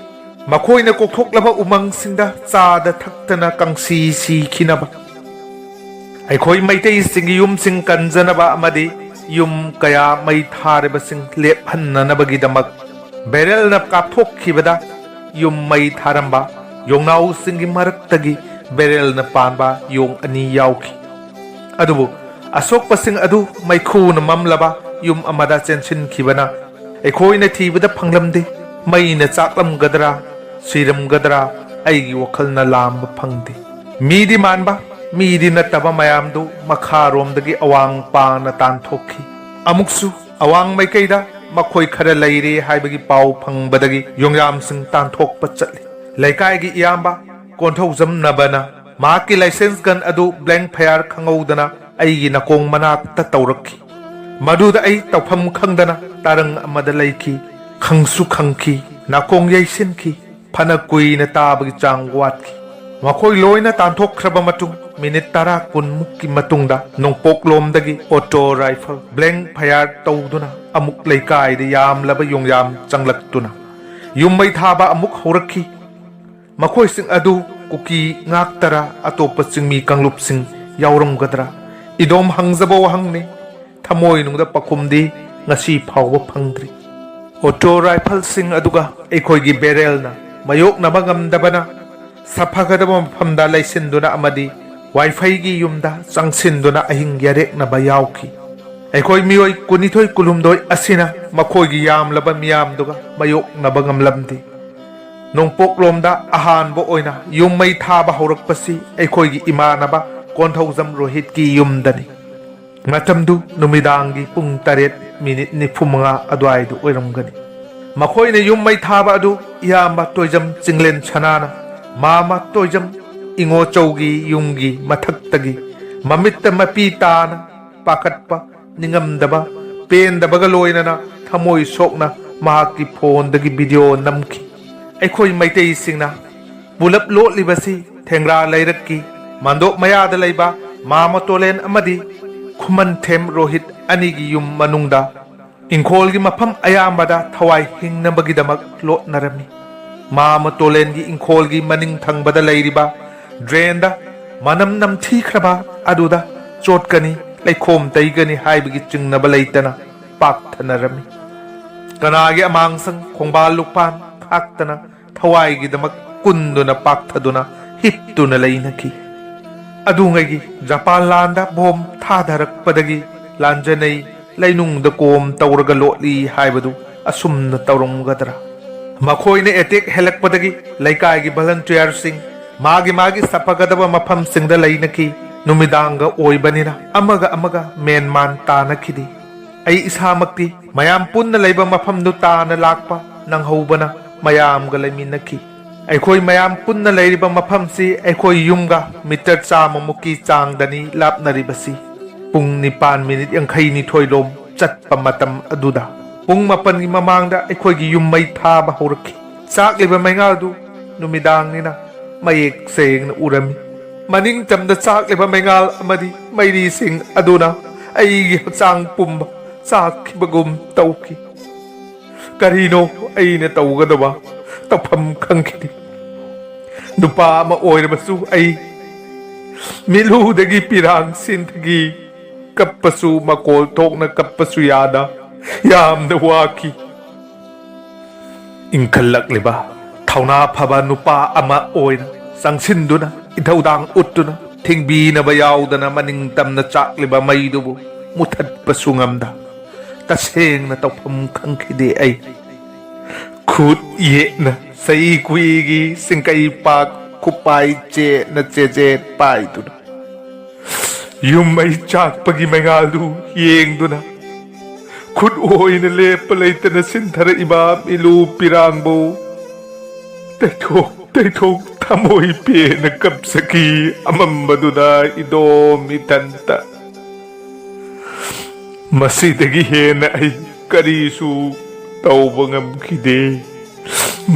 ꯃꯈꯣꯏꯅ ꯀꯣꯛꯊꯣꯛꯂꯕ ꯎꯃꯪꯁꯤꯡꯗ ꯆꯥꯗ ꯊꯛꯇꯅ ꯀꯪꯁꯤ ꯁꯤꯈꯤꯅꯕ꯫ ꯑꯩꯈꯣꯏ ꯃꯩꯇꯩꯁꯤꯡꯒꯤ ꯌꯨꯝꯁꯤꯡ ꯀꯟꯖꯅꯕ ꯑꯃꯗꯤ ꯌꯨꯝ ꯀꯌꯥ ꯃꯩ ꯊꯥꯔꯤꯕꯁꯤꯡ ꯂꯦꯞꯍꯟꯅꯅꯕꯒꯤꯗꯃꯛ ꯕꯦꯔꯦꯜꯅ ꯀꯥꯞꯊꯣꯛꯈꯤꯕꯗ ꯌꯨꯝ ꯃꯩ ꯊꯥꯔꯝꯕ ꯌꯣꯡꯅꯥꯎꯁꯤꯡꯒꯤ ꯃꯔꯛꯇꯒꯤ ꯕꯦꯔꯦꯜꯅ ꯄꯥꯟꯕ ꯌꯣꯡ ꯑꯅꯤ ꯌꯥꯎꯈꯤ꯫ ꯑꯗꯨꯕꯨ ꯑꯁꯣꯛꯄꯁꯤꯡ ꯑꯗꯨ ꯃꯩꯈꯨꯅ ꯃꯝꯂꯕ ꯌꯨꯝ ꯑꯃꯗ ꯆꯦꯟꯁꯤꯟꯈꯤꯕꯅ ꯑꯩꯈꯣꯏꯅ ꯊꯤꯕꯗ ꯐꯪꯂꯝꯗꯦ꯫ ꯃꯩꯅ ꯆꯥꯛꯂꯝꯒꯗ꯭ꯔꯥ, ꯁꯤꯔꯝꯒꯗ꯭ꯔꯥ, ꯑꯩꯒꯤ ꯋꯥꯈꯜꯅ ꯂꯥꯝꯕ ꯐꯪꯗꯦ꯫ ꯃꯤꯗꯤ ꯃꯥꯟꯕ, ꯃꯤꯗꯤ ꯅꯠꯇꯕ ꯃꯌꯥꯝꯗꯨ ꯃꯈꯥꯔꯣꯝꯗꯒꯤ ꯑꯋꯥꯡ ꯄꯥꯡꯅ ꯇꯥꯟꯊꯣꯛꯈꯤ꯫ ꯑꯃꯨꯛꯁꯨ ꯑꯋꯥꯡ ꯃꯥꯏꯀꯩꯗ ꯃꯈꯣꯏ ꯈꯔ ꯂꯩꯔꯦ ꯍꯥꯏꯕꯒꯤ ꯄꯥꯎ ꯐꯪꯕꯗꯒꯤ ꯌꯣꯡꯌꯥꯝꯁꯤꯡ ꯇꯥꯟꯊꯣꯛꯄ ꯆꯠꯂꯤ꯫ ꯂꯩꯀꯥꯏꯒꯤ ꯏꯌꯥꯝꯕ ꯀꯣꯟꯊꯧꯖꯝꯅꯕꯅ ꯃꯍꯥꯛꯀꯤ license gun ꯑꯗꯨ blank fire ꯈꯪꯍꯧꯗꯅ ꯑꯩꯒꯤ ꯅꯥꯀꯣꯡ ꯃꯅꯥꯛꯇ ꯇꯧꯔꯛꯈꯤ꯫ ꯃꯗꯨꯗ ꯑꯩ ꯇꯧꯐꯝ ꯈꯪꯗꯅ ꯇꯔꯪ ꯑꯃꯗ ꯂꯩꯈꯤ꯫ ꯈꯪꯁꯨ ꯈꯪꯈꯤ, ꯅꯥꯀꯣꯡ ꯌꯩꯁꯤꯟꯈꯤ꯫ ꯐꯅ ꯀꯨꯏꯅ ꯇꯥꯕꯒꯤ ꯆꯥꯡ ꯋꯥꯠꯈꯤ꯫ ꯃꯈꯣꯏ ꯂꯣꯏꯅ ꯇꯥꯟꯊꯣꯛꯈ꯭ꯔꯕ ꯃꯇꯨꯡ ꯃꯤꯅꯤꯠ ꯇꯔꯥ ꯀꯨꯟꯃꯨꯛꯀꯤ ꯃꯇꯨꯡꯗ ꯅꯣꯡꯄꯣꯛꯂꯣꯝꯗꯒꯤ auto rifle blank fire ꯇꯧꯗꯨꯅ ꯑꯃꯨꯛ ꯂꯩꯀꯥꯏꯗ ꯌꯥꯝꯂꯕ ꯌꯣꯡꯌꯥꯝ ꯆꯪꯂꯛꯇꯨꯅ ꯌꯨꯝ ꯃꯩ ꯊꯥꯕ ꯑꯃꯨꯛ ꯍꯧꯔꯛꯈꯤ꯫ ꯃꯈꯣꯏꯁꯤꯡ ꯑꯗꯨ ꯀꯨꯀꯤ ꯉꯥꯛꯇꯔꯥ, ꯑꯇꯣꯞꯄ ꯆꯤꯡꯃꯤ ꯀꯥꯡꯂꯨꯞꯁꯤꯡ ꯌꯥꯎꯔꯝꯒꯗ꯭ꯔꯥ? ꯏꯗꯣꯝ ꯍꯪꯖꯕ ꯋꯥꯍꯪꯅꯤ꯫ ꯊꯃꯣꯏꯅꯨꯡꯗ ꯄꯥꯎꯈꯨꯝꯗꯤ ꯉꯁꯤ ꯐꯥꯎꯕ ꯐꯪꯗ꯭ꯔꯤ꯫ Auto rifleꯁꯤꯡ ꯑꯗꯨꯒ ꯑꯩꯈꯣꯏꯒꯤ ꯕꯦꯔꯦꯜꯅ ꯃꯥꯌꯣꯛꯅꯕ ꯉꯝꯗꯕꯅ ꯁꯥꯐꯒꯗꯕ ꯃꯐꯝꯗ ꯂꯩꯁꯤꯟꯗꯨꯅ ꯑꯃꯗꯤ ꯋꯥꯏꯐꯩꯒꯤ ꯌꯨꯝꯗ ꯆꯪꯁꯤꯟꯗꯨꯅ ꯑꯍꯤꯡ ꯌꯥꯔꯦꯛꯅꯕ ꯌꯥꯎꯈꯤ꯫ ꯑꯩꯈꯣꯏ ꯃꯤꯑꯣꯏ ꯀꯨꯟꯅꯤꯊꯣꯏ ꯀꯨꯟꯍꯨꯝꯗꯣꯏ ꯑꯁꯤꯅ ꯃꯈꯣꯏꯒꯤ ꯌꯥꯝꯂꯕ ꯃꯤꯌꯥꯝꯗꯨꯒ ꯃꯥꯌꯣꯛꯅꯕ ꯉꯝꯂꯝꯗꯦ꯫ ꯅꯣꯡꯄꯣꯛꯂꯣꯝꯗ ꯑꯍꯥꯟꯕ ꯑꯣꯏꯅ ꯌꯨꯝ ꯃꯩ ꯊꯥꯕ ꯍꯧꯔꯛꯄꯁꯤ ꯑꯩꯈꯣꯏꯒꯤ ꯏꯃꯥꯟꯅꯕ ꯀꯣꯟꯊꯧꯖꯝ ꯔꯣꯍꯤꯠꯀꯤ ꯌꯨꯝꯗꯅꯤ꯫ ꯃꯇꯝꯗꯨ ꯅꯨꯃꯤꯗꯥꯡꯒꯤ ꯄꯨꯡ ꯇꯔꯦꯠ ꯃꯤꯅꯤꯠ ꯅꯤꯐꯨ ꯃꯉꯥ ꯑꯗꯨꯋꯥꯏꯗꯨ ꯑꯣꯏꯔꯝꯒꯅꯤ꯫ ꯃꯈꯣꯏꯅ ꯌꯨꯝ ꯃꯩ ꯊꯥꯕ ꯑꯗꯨ ꯏꯌꯥꯝꯕ ꯇꯣꯏꯖꯝ ꯆꯤꯡꯂꯦꯟ ꯁꯅꯥꯅ ꯃꯥꯃ ꯇꯣꯏꯖꯝ ꯏꯉꯣꯆꯧꯒꯤ ꯌꯨꯝꯒꯤ ꯃꯊꯛꯇꯒꯤ ꯃꯃꯤꯠꯇ ꯃꯄꯤ ꯇꯥꯅ ꯄꯥꯈꯠꯄ, ꯅꯤꯡꯉꯝꯗꯕ, ꯄꯦꯟꯗꯕꯒ ꯂꯣꯏꯅꯅ ꯊꯃꯣꯏ ꯁꯣꯛꯅ ꯃꯍꯥꯛꯀꯤ ꯐꯣꯟꯗꯒꯤ ꯚꯤꯗꯤꯑꯣ ꯅꯝꯈꯤ꯫ ꯑꯩꯈꯣꯏ ꯃꯩꯇꯩꯁꯤꯡꯅ ꯄꯨꯂꯞ ꯂꯣꯠꯂꯤꯕꯁꯤ ꯊꯦꯡꯒ꯭ꯔꯥ ꯂꯩꯔꯛꯀꯤ ꯃꯟꯗꯣꯞ ꯃꯌꯥꯗ ꯂꯩꯕ ꯃꯥꯃ ꯇꯣꯂꯦꯟ ꯑꯃꯗꯤ ꯈꯨꯃꯟꯊꯦꯝ ꯔꯣꯍꯤꯠ ꯑꯅꯤꯒꯤ ꯌꯨꯝ ꯃꯅꯨꯡꯗ ꯏꯪꯈꯣꯜꯒꯤ ꯃꯐꯝ ꯑꯌꯥꯝꯕꯗ ꯊꯋꯥꯏ ꯍꯤꯡꯅꯕꯒꯤꯗꯃꯛ ꯂꯣꯠꯅꯔꯝꯃꯤ꯫ ꯃꯥꯃ ꯇꯣꯂꯦꯟꯒꯤ ꯏꯪꯈꯣꯜꯒꯤ ꯃꯅꯤꯡ ꯊꯪꯕꯗ ꯂꯩꯔꯤꯕ ꯗ꯭ꯔꯦꯟꯗ ꯃꯅꯝ ꯅꯝꯊꯤꯈ꯭ꯔꯕ ꯑꯗꯨꯗ ꯆꯣꯠꯀꯅꯤ, ꯂꯩꯈꯣꯝ ꯇꯩꯒꯅꯤ ꯍꯥꯏꯕꯒꯤ ꯆꯤꯡꯅꯕ ꯂꯩꯇꯅ ꯄꯥꯛꯊꯅꯔꯝꯃꯤ꯫ ꯀꯅꯥꯒꯤ ꯑꯃꯥꯡꯁꯪ ꯈꯣꯡꯕꯥꯜ ꯂꯨꯄꯥꯟ ꯈꯥꯛꯇꯅ ꯊꯋꯥꯏꯒꯤꯗꯃꯛ ꯀꯨꯟꯗꯨꯅ ꯄꯥꯛꯊꯗꯨꯅ ꯍꯤꯞꯇꯨꯅ ꯂꯩꯅꯈꯤ꯫ ꯑꯗꯨꯉꯩꯒꯤ ꯖꯄꯥꯟ ꯂꯥꯟꯗ ꯕꯣꯝ ꯊꯥꯗꯔꯛꯄꯗꯒꯤ ꯂꯥꯟꯖꯅꯩ, ꯂꯩꯅꯨꯡꯗ ꯀꯣꯝ ꯇꯧꯔꯒ ꯂꯣꯠꯂꯤ ꯍꯥꯏꯕꯗꯨ ꯑꯁꯨꯝꯅ ꯇꯧꯔꯝꯒꯗ꯭ꯔꯥ? ꯃꯈꯣꯏꯅ ꯑꯦꯇꯦꯛ ꯍꯦꯜꯂꯛꯄꯗꯒꯤ ꯂꯩꯀꯥꯏꯒꯤ ꯚꯂꯟꯇꯤꯌꯔꯁꯤꯡ ꯃꯥꯒꯤ ꯃꯥꯒꯤ ꯁꯥꯐꯒꯗꯕ ꯃꯐꯝꯁꯤꯡꯗ ꯂꯩꯅꯈꯤ꯫ ꯅꯨꯃꯤꯗꯥꯡꯒ ꯑꯣꯏꯕꯅꯤꯅ ꯑꯃꯒ ꯑꯃꯒ ꯃꯦꯟꯃꯥꯟ ꯇꯥꯅꯈꯤꯗꯦ꯫ ꯑꯩ ꯏꯁꯥꯃꯛꯇꯤ ꯃꯌꯥꯝ ꯄꯨꯟꯅ ꯂꯩꯕ ꯃꯐꯝꯗꯨ ꯇꯥꯅ ꯂꯥꯛꯄ ꯅꯪꯍꯧꯕꯅ ꯃꯌꯥꯝꯒ ꯂꯩꯃꯤꯟꯅꯈꯤ꯫ ꯑꯩꯈꯣꯏ ꯃꯌꯥꯝ ꯄꯨꯟꯅ ꯂꯩꯔꯤꯕ ꯃꯐꯝꯁꯤ ꯑꯩꯈꯣꯏ ꯌꯨꯝꯒ ꯃꯤꯇꯔ ꯆꯥꯝꯃꯃꯨꯛꯀꯤ ꯆꯥꯡꯗꯅꯤ ꯂꯥꯞꯅꯔꯤꯕꯁꯤ꯫ ꯄꯨꯡ ꯅꯤꯄꯥꯟ ꯃꯤꯅꯤꯠ ꯌꯥꯡꯈꯩ ꯅꯤꯊꯣꯏ ꯂꯣꯝ ꯆꯠꯄ ꯃꯇꯝ ꯑꯗꯨꯗ ꯄꯨꯡ ꯃꯥꯄꯟꯒꯤ ꯃꯃꯥꯡꯗ ꯑꯩꯈꯣꯏꯒꯤ ꯌꯨꯝ ꯃꯩ ꯊꯥꯕ ꯍꯧꯔꯛꯈꯤ꯫ ꯆꯥꯛꯂꯤꯕ ꯃꯩꯉꯥꯜꯗꯨ ꯅꯨꯃꯤꯗꯥꯡꯅꯤꯅ ꯃꯌꯦꯛ ꯁꯦꯡꯅ ꯎꯔꯝꯃꯤ꯫ ꯃꯅꯤꯡꯇꯝꯗ ꯆꯥꯛꯂꯤꯕ ꯃꯩꯉꯥꯜ ꯑꯃꯗꯤ ꯃꯩꯔꯤꯁꯤꯡ ꯑꯗꯨꯅ ꯑꯩꯒꯤ ꯍꯛꯆꯥꯡ ꯄꯨꯝꯕ ꯆꯥꯛꯈꯤꯕꯒꯨꯝ ꯇꯧꯈꯤ꯫ ꯀꯔꯤꯅꯣ ꯑꯩꯅ ꯇꯧꯒꯗꯕ? ꯇꯧꯐꯝ ꯈꯪꯈꯤꯗꯦ꯫ ꯅꯨꯄꯥ ꯑꯃ ꯑꯣꯏꯔꯕꯁꯨ ꯑꯩ ꯃꯤꯠꯂꯨꯗꯒꯤ ꯄꯤꯔꯥꯡ ꯁꯤꯟꯊꯈꯤ꯫ ꯀꯞꯄꯁꯨ ꯃꯀꯣꯜ ꯊꯣꯛꯅ ꯀꯞꯄꯁꯨ ꯌꯥꯗ ꯌꯥꯝꯅ ꯋꯥꯈꯤ꯫ ꯏꯪꯈꯠꯂꯛꯂꯤꯕ ꯊꯧꯅꯥ ꯐꯕ ꯅꯨꯄꯥ ꯑꯃ ꯑꯣꯏꯅ ꯆꯪꯁꯤꯟꯗꯨꯅ ꯏꯊꯧꯗꯥꯡ ꯎꯠꯇꯨꯅ ꯊꯤꯡꯕꯤꯅꯕ ꯌꯥꯎꯗꯅ ꯃꯅꯤꯡ ꯇꯝꯅ ꯆꯥꯛꯂꯤꯕ ꯃꯩꯗꯨꯕꯨ ꯃꯨꯊꯠꯄꯁꯨ ꯉꯝꯗ ꯇꯁꯦꯡꯅ ꯇꯧꯐꯝ ꯈꯪꯈꯤꯗꯦ꯫ ꯑꯩ ꯈꯨꯠ ꯌꯦꯠꯅ ꯆꯍꯤ ꯀꯨꯏꯒꯤ ꯁꯤꯡꯀꯩ ꯄꯥꯛ ꯈꯨꯄꯥꯏ ꯆꯦꯠꯅ ꯆꯦꯆꯦꯠ ꯄꯥꯏꯗꯨꯅ ꯌꯨꯝ ꯃꯩ ꯆꯥꯛꯄꯒꯤ ꯃꯩꯉꯥꯜꯗꯨ ꯌꯦꯡꯗꯨꯅ ꯈꯨꯠ ꯑꯣꯏꯅ ꯂꯦꯞꯄ ꯂꯩꯇꯅ ꯁꯤꯟꯊꯔꯛꯏꯕ ꯃꯤꯂꯨ ꯄꯤꯔꯥꯡꯕꯨ ꯇꯩꯊꯣꯛ ꯇꯩꯊꯣꯛ ꯊꯃꯣꯏ ꯄꯦꯟꯅ ꯀꯞꯆꯈꯤ ꯑꯃꯝꯕꯗꯨꯗ ꯏꯗꯣꯝ ꯏꯊꯟꯇ꯫ ꯃꯁꯤꯗꯒꯤ ꯍꯦꯟꯅ ꯑꯩ ꯀꯔꯤꯁꯨ ꯇꯧꯕ ꯉꯝꯈꯤꯗꯦ꯫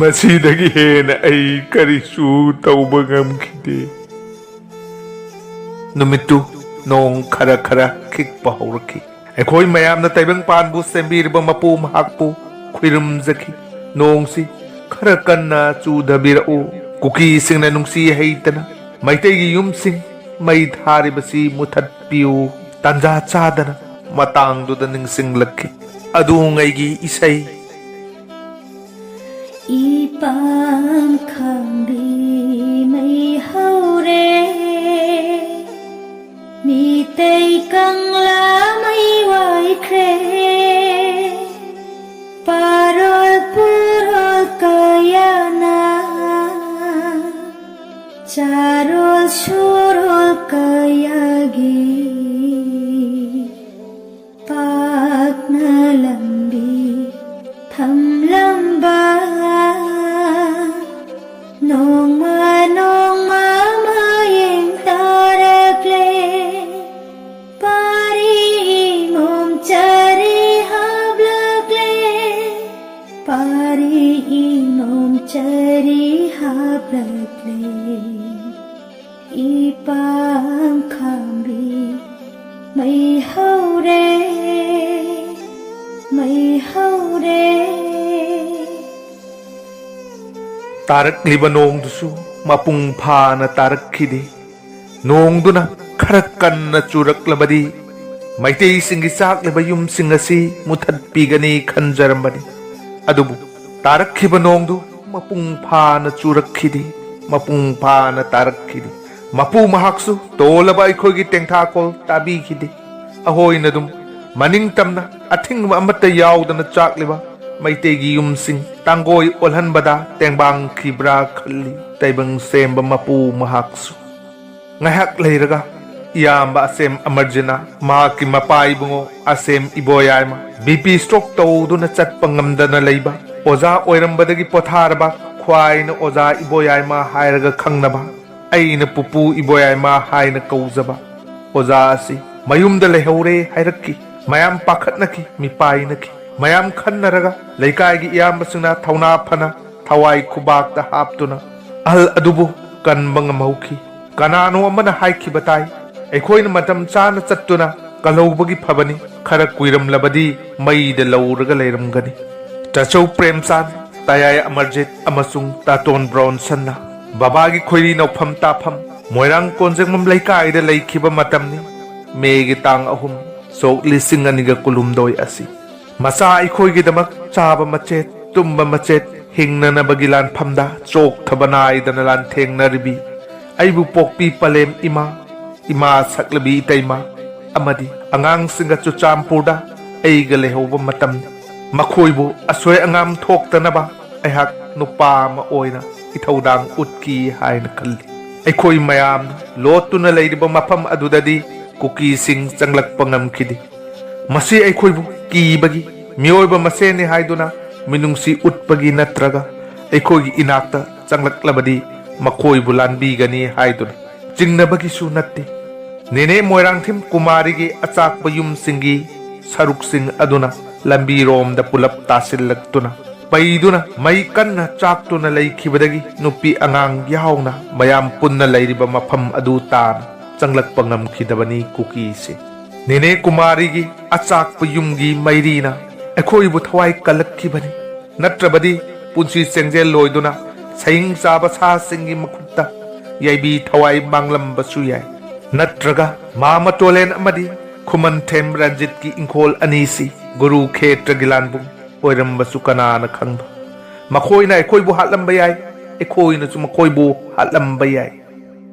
ꯃꯁꯤꯗꯒꯤ ꯍꯦꯟꯅ ꯑꯩ ꯀꯔꯤꯁꯨ ꯇꯧꯕ ꯉꯝꯈꯤꯗꯦ꯫ ꯅꯨꯃꯤꯠꯇꯨ ꯅꯣꯡ ꯈꯔ ꯈꯔ ꯈꯤꯛꯄ ꯍꯧꯔꯛꯈꯤ꯫ ꯑꯩꯈꯣꯏ ꯃꯌꯥꯝꯅ ꯇꯥꯏꯕꯪꯄꯥꯟꯕꯨ ꯁꯦꯝꯕꯤꯔꯤꯕ ꯃꯄꯨ ꯃꯍꯥꯛꯄꯨ ꯈꯨꯏꯔꯨꯝꯖꯈꯤ꯫ ꯅꯣꯡꯁꯤ ꯈꯔ ꯀꯟꯅ ꯆꯨꯊꯕꯤꯔꯛꯎ꯫ ꯀꯨꯀꯤꯁꯤꯡꯅ ꯅꯨꯡꯁꯤ ꯍꯩꯇꯅ ꯃꯩꯇꯩꯒꯤ ꯌꯨꯝꯁꯤꯡ ꯃꯩ ꯊꯥꯔꯤꯕꯁꯤ ꯃꯨꯊꯠꯄꯤꯌꯨ꯫ ꯇꯥꯟꯖꯥ ꯆꯥꯗꯅ ꯃꯇꯥꯡꯗꯨꯗ ꯅꯤꯡꯁꯤꯡꯂꯛꯈꯤ꯫ ꯑꯗꯨꯉꯩꯒꯤ ꯏꯁꯩ꯫ ꯏꯄꯥꯝ ꯈꯥꯝꯕꯤ ꯃꯩ ꯍꯧꯔꯦ, ꯃꯤꯇꯩ ꯀꯪꯂꯥ ꯃꯩ ꯋꯥꯏꯈ꯭ꯔꯦ꯫ ꯄꯥꯔꯣꯜ ꯄꯨꯔꯣꯜ ꯀꯌꯥꯅ ꯆꯥꯔꯣꯜ ꯁꯨꯔꯣꯜ ꯀꯌꯥꯒꯤ ꯄꯥꯛꯅ ꯂꯝꯕꯤ ꯊꯝꯂꯝꯕ ꯅꯣꯡꯃ ꯅꯣꯡꯃ ꯃꯌꯦꯡ ꯇꯥꯔꯛꯂꯦ꯫ ꯄꯥꯔꯤ ꯏꯃꯣꯝ ꯆꯔꯤ ꯍꯥꯞꯂꯛꯂꯦ꯫ ꯄꯥꯔꯤ ꯏꯃꯣꯝ ꯆꯔꯤ ꯍꯥꯞꯂꯛꯂꯦ꯫ ꯏꯄꯥꯝ ꯈꯥꯝꯕꯤ ꯃꯩ ꯍꯧꯔꯦ, ꯃꯩ ꯍꯧꯔꯦ꯫ ꯇꯥꯔꯛꯂꯤꯕ ꯅꯣꯡꯗꯨꯁꯨ ꯃꯄꯨꯡ ꯐꯥꯅ ꯇꯥꯔꯛꯈꯤꯗꯦ꯫ ꯅꯣꯡꯗꯨꯅ ꯈꯔ ꯀꯟꯅ ꯆꯨꯔꯛꯂꯕꯗꯤ ꯃꯩꯇꯩꯁꯤꯡꯒꯤ ꯆꯥꯛꯂꯤꯕ ꯌꯨꯝꯁꯤꯡ ꯑꯁꯤ ꯃꯨꯊꯠꯄꯤꯒꯅꯤ ꯈꯟꯖꯔꯝꯕꯅꯤ꯫ ꯑꯗꯨꯕꯨ ꯇꯥꯔꯛꯈꯤꯕ ꯅꯣꯡꯗꯨ ꯃꯄꯨꯡ ꯐꯥꯅ ꯆꯨꯔꯛꯈꯤꯗꯦ, ꯃꯄꯨꯡ ꯐꯥꯅ ꯇꯥꯔꯛꯈꯤꯗꯦ꯫ ꯃꯄꯨ ꯃꯍꯥꯛꯁꯨ ꯇꯣꯜꯂꯕ ꯑꯩꯈꯣꯏꯒꯤ ꯇꯦꯡꯊꯥꯈꯣꯜ ꯇꯥꯕꯤꯈꯤꯗꯦ꯫ ꯑꯩꯈꯣꯏꯅ ꯑꯗꯨꯝ ꯃꯅꯤꯡ ꯇꯝꯅ ꯑꯊꯤꯡꯕ ꯑꯃꯠꯇ ꯌꯥꯎꯗꯅ ꯆꯥꯛꯂꯤꯕ ꯃꯩꯇꯩꯒꯤ ꯌꯨꯝꯁꯤꯡ ꯇꯥꯡꯒꯣꯏ ꯑꯣꯜꯍꯟꯕꯗ ꯇꯦꯡꯕꯥꯡꯈꯤꯕ꯭ꯔꯥ ꯈꯜꯂꯤ ꯇꯥꯏꯕꯪ ꯁꯦꯝꯕ ꯃꯄꯨ ꯃꯍꯥꯛꯁꯨ꯫ ꯉꯥꯏꯍꯥꯛ ꯂꯩꯔꯒ ꯏꯌꯥꯝꯕ ꯑꯁꯦꯝ ꯑꯃꯔꯖꯤꯠꯅ ꯃꯍꯥꯛꯀꯤ ꯃꯄꯥ ꯏꯕꯨꯡꯉꯣ ꯑꯁꯦꯝ ꯏꯕꯣꯌꯥꯏꯃ ꯕꯤ ꯄꯤ ꯁ꯭ꯇ꯭ꯔꯣꯛ ꯇꯧꯗꯨꯅ ꯆꯠꯄ ꯉꯝꯗꯅ ꯂꯩꯕ, ꯑꯣꯖꯥ ꯑꯣꯏꯔꯝꯕꯗꯒꯤ ꯄꯣꯊꯥꯔꯕ ꯈ꯭ꯋꯥꯏꯅ ꯑꯣꯖꯥ ꯏꯕꯣꯌꯥꯏꯃ ꯍꯥꯏꯔꯒ ꯈꯪꯅꯕ, ꯑꯩꯅ ꯄꯨꯄꯨ ꯏꯕꯣꯌꯥꯏꯃ ꯍꯥꯏꯅ ꯀꯧꯖꯕ ꯑꯣꯖꯥ ꯑꯁꯤ ꯃꯌꯨꯝꯗ ꯂꯩꯍꯧꯔꯦ ꯍꯥꯏꯔꯛꯈꯤ꯫ ꯃꯌꯥꯝ ꯄꯥꯈꯠꯅꯈꯤ, ꯃꯤꯄꯥꯏꯅꯈꯤ꯫ ꯃꯌꯥꯝ ꯈꯟꯅꯔꯒ ꯂꯩꯀꯥꯏꯒꯤ ꯏꯌꯥꯝꯕꯁꯤꯡꯅ ꯊꯧꯅꯥ ꯐꯅ ꯊꯋꯥꯏ ꯈꯨꯕꯥꯛꯇ ꯍꯥꯞꯇꯨꯅ ꯑꯍꯜ ꯑꯗꯨꯕꯨ ꯀꯟꯕ ꯉꯝꯍꯧꯈꯤ꯫ ꯀꯅꯥꯅꯣ ꯑꯃꯅ ꯍꯥꯏꯈꯤꯕ ꯇꯥꯏ, ꯑꯩꯈꯣꯏꯅ ꯃꯇꯝ ꯆꯥꯅ ꯆꯠꯇꯨꯅ ꯀꯜꯍꯧꯕꯒꯤ ꯐꯕꯅꯤ, ꯈꯔ ꯀꯨꯏꯔꯝꯂꯕꯗꯤ ꯃꯩꯗ ꯂꯧꯔꯒ ꯂꯩꯔꯝꯒꯅꯤ꯫ ꯇꯥꯆꯧ ꯄ꯭ꯔꯦꯝꯆꯥꯟ, ꯇꯌꯥꯏ ꯑꯃꯔꯖꯤꯠ ꯑꯃꯁꯨꯡ ꯇꯥꯇꯣꯟ ꯕ꯭ꯔꯣꯟꯁꯟꯅ ꯕꯕꯥꯒꯤ ꯈꯣꯏꯔꯤ ꯅꯧꯐꯝ ꯇꯥꯐꯝ ꯃꯣꯏꯔꯥꯡ ꯀꯣꯟꯖꯦꯡꯕꯝ ꯂꯩꯀꯥꯏꯗ ꯂꯩꯈꯤꯕ ꯃꯇꯝꯅꯤ꯫ ꯃꯦꯒꯤ ꯇꯥꯡ ꯑꯍꯨꯝ, ꯁꯣꯛ ꯂꯤꯁꯤꯡ ꯑꯅꯤꯒ ꯀꯨꯟꯍꯨꯝꯗꯣꯏ ꯑꯁꯤ꯫ ꯃꯆꯥ ꯑꯩꯈꯣꯏꯒꯤꯗꯃꯛ ꯆꯥꯕ ꯃꯆꯦꯠ, ꯇꯨꯝꯕ ꯃꯆꯦꯠ, ꯍꯤꯡꯅꯅꯕꯒꯤ ꯂꯥꯟꯐꯝꯗ ꯆꯣꯛꯊꯕ ꯅꯥꯏꯗꯅ ꯂꯥꯟꯊꯦꯡꯅꯔꯤꯕꯤ ꯑꯩꯕꯨ ꯄꯣꯛꯄꯤ ꯄꯂꯦꯝ ꯏꯃꯥ, ꯏꯃꯥ ꯁꯛꯂꯕꯤ ꯏꯇꯩꯃ ꯑꯃꯗꯤ ꯑꯉꯥꯡꯁꯤꯡꯒ ꯆꯨꯔꯆꯥꯟꯄꯨꯔꯗ ꯑꯩꯒ ꯂꯩꯍꯧꯕ ꯃꯇꯝꯅꯤ꯫ ꯃꯈꯣꯏꯕꯨ ꯑꯁꯣꯏ ꯑꯉꯥꯝ ꯊꯣꯛꯇꯅꯕ ꯑꯩꯍꯥꯛ ꯅꯨꯄꯥ ꯑꯃ ꯑꯣꯏꯅ ꯏꯊꯧꯗꯥꯡ ꯎꯠꯈꯤ ꯍꯥꯏꯅ ꯈꯜꯂꯤ꯫ ꯑꯩꯈꯣꯏ ꯃꯌꯥꯝꯅ ꯂꯣꯠꯇꯨꯅ ꯂꯩꯔꯤꯕ ꯃꯐꯝ ꯑꯗꯨꯗꯗꯤ ꯀꯨꯀꯤꯁꯤꯡ ꯆꯪꯂꯛꯄ ꯉꯝꯈꯤꯗꯦ꯫ ꯃꯁꯤ ꯑꯩꯈꯣꯏꯕꯨ ꯀꯤꯕꯒꯤ, ꯃꯤꯑꯣꯏꯕ ꯃꯁꯦꯟꯅꯤ ꯍꯥꯏꯗꯨꯅ ꯃꯤꯅꯨꯡꯁꯤ ꯎꯠꯄꯒꯤ ꯅꯠꯇ꯭ꯔꯒ ꯑꯩꯈꯣꯏꯒꯤ ꯏꯅꯥꯛꯇ ꯆꯪꯂꯛꯂꯕꯗꯤ ꯃꯈꯣꯏꯕꯨ ꯂꯥꯟꯕꯤꯒꯅꯤ ꯍꯥꯏꯗꯨꯅ ꯆꯤꯡꯅꯕꯒꯤꯁꯨ ꯅꯠꯇꯦ꯫ ꯅꯦꯅꯦ ꯃꯣꯏꯔꯥꯡꯊꯤꯝ ꯀꯨꯃꯥꯔꯤꯒꯤ ꯑꯆꯥꯛꯄ ꯌꯨꯝꯁꯤꯡꯒꯤ ꯁꯔꯨꯛꯁꯤꯡ ꯑꯗꯨꯅ ꯂꯝꯕꯤꯔꯣꯝꯗ ꯄꯨꯂꯞ ꯇꯥꯁꯤꯜꯂꯛꯇꯨꯅ ꯄꯩꯗꯨꯅ ꯃꯩ ꯀꯟꯅ ꯆꯥꯛꯇꯨꯅ ꯂꯩꯈꯤꯕꯗꯒꯤ ꯅꯨꯄꯤ ꯑꯉꯥꯡ ꯌꯥꯎꯅ ꯃꯌꯥꯝ ꯄꯨꯟꯅ ꯂꯩꯔꯤꯕ ꯃꯐꯝ ꯑꯗꯨ ꯇꯥꯅ ꯆꯪꯂꯛꯄ ꯉꯝꯈꯤꯗꯕꯅꯤ ꯀꯨꯀꯤꯁꯦ꯫ ꯅꯦꯅꯦ ꯀꯨꯃꯥꯔꯤꯒꯤ ꯑꯆꯥꯛꯄ ꯌꯨꯝꯒꯤ ꯃꯩꯔꯤꯅ ꯑꯩꯈꯣꯏꯕꯨ ꯊꯋꯥꯏ ꯀꯜꯂꯛꯈꯤꯕꯅꯤ꯫ ꯅꯠꯇ꯭ꯔꯕꯗꯤ ꯄꯨꯟꯁꯤ ꯆꯦꯡꯖꯦꯜ ꯂꯣꯏꯗꯨꯅ ꯁꯌꯤꯡ ꯆꯥꯕ ꯁꯥꯁꯤꯡꯒꯤ ꯃꯈꯨꯠꯇ ꯌꯥꯏꯕꯤ ꯊꯋꯥꯏ ꯃꯥꯡꯂꯝꯕꯁꯨ ꯌꯥꯏ꯫ ꯅꯠꯇ꯭ꯔꯒ ꯃꯥꯃ ꯇꯣꯂꯦꯟ ꯑꯃꯗꯤ ꯈꯨꯃꯟꯊꯦꯝ ꯔꯟꯖꯤꯠꯀꯤ ꯏꯪꯈꯣꯜ ꯑꯅꯤꯁꯤ ꯒꯨꯔꯨ ꯈꯦꯇ꯭ꯔꯒꯤ ꯂꯥꯟꯕꯨꯡ ꯑꯣꯏꯔꯝꯕꯁꯨ ꯀꯅꯥꯅ ꯈꯪꯕ? ꯃꯈꯣꯏꯅ ꯑꯩꯈꯣꯏꯕꯨ ꯍꯥꯠꯂꯝꯕ ꯌꯥꯏ, ꯑꯩꯈꯣꯏꯅꯁꯨ ꯃꯈꯣꯏꯕꯨ ꯍꯥꯠꯂꯝꯕ ꯌꯥꯏ꯫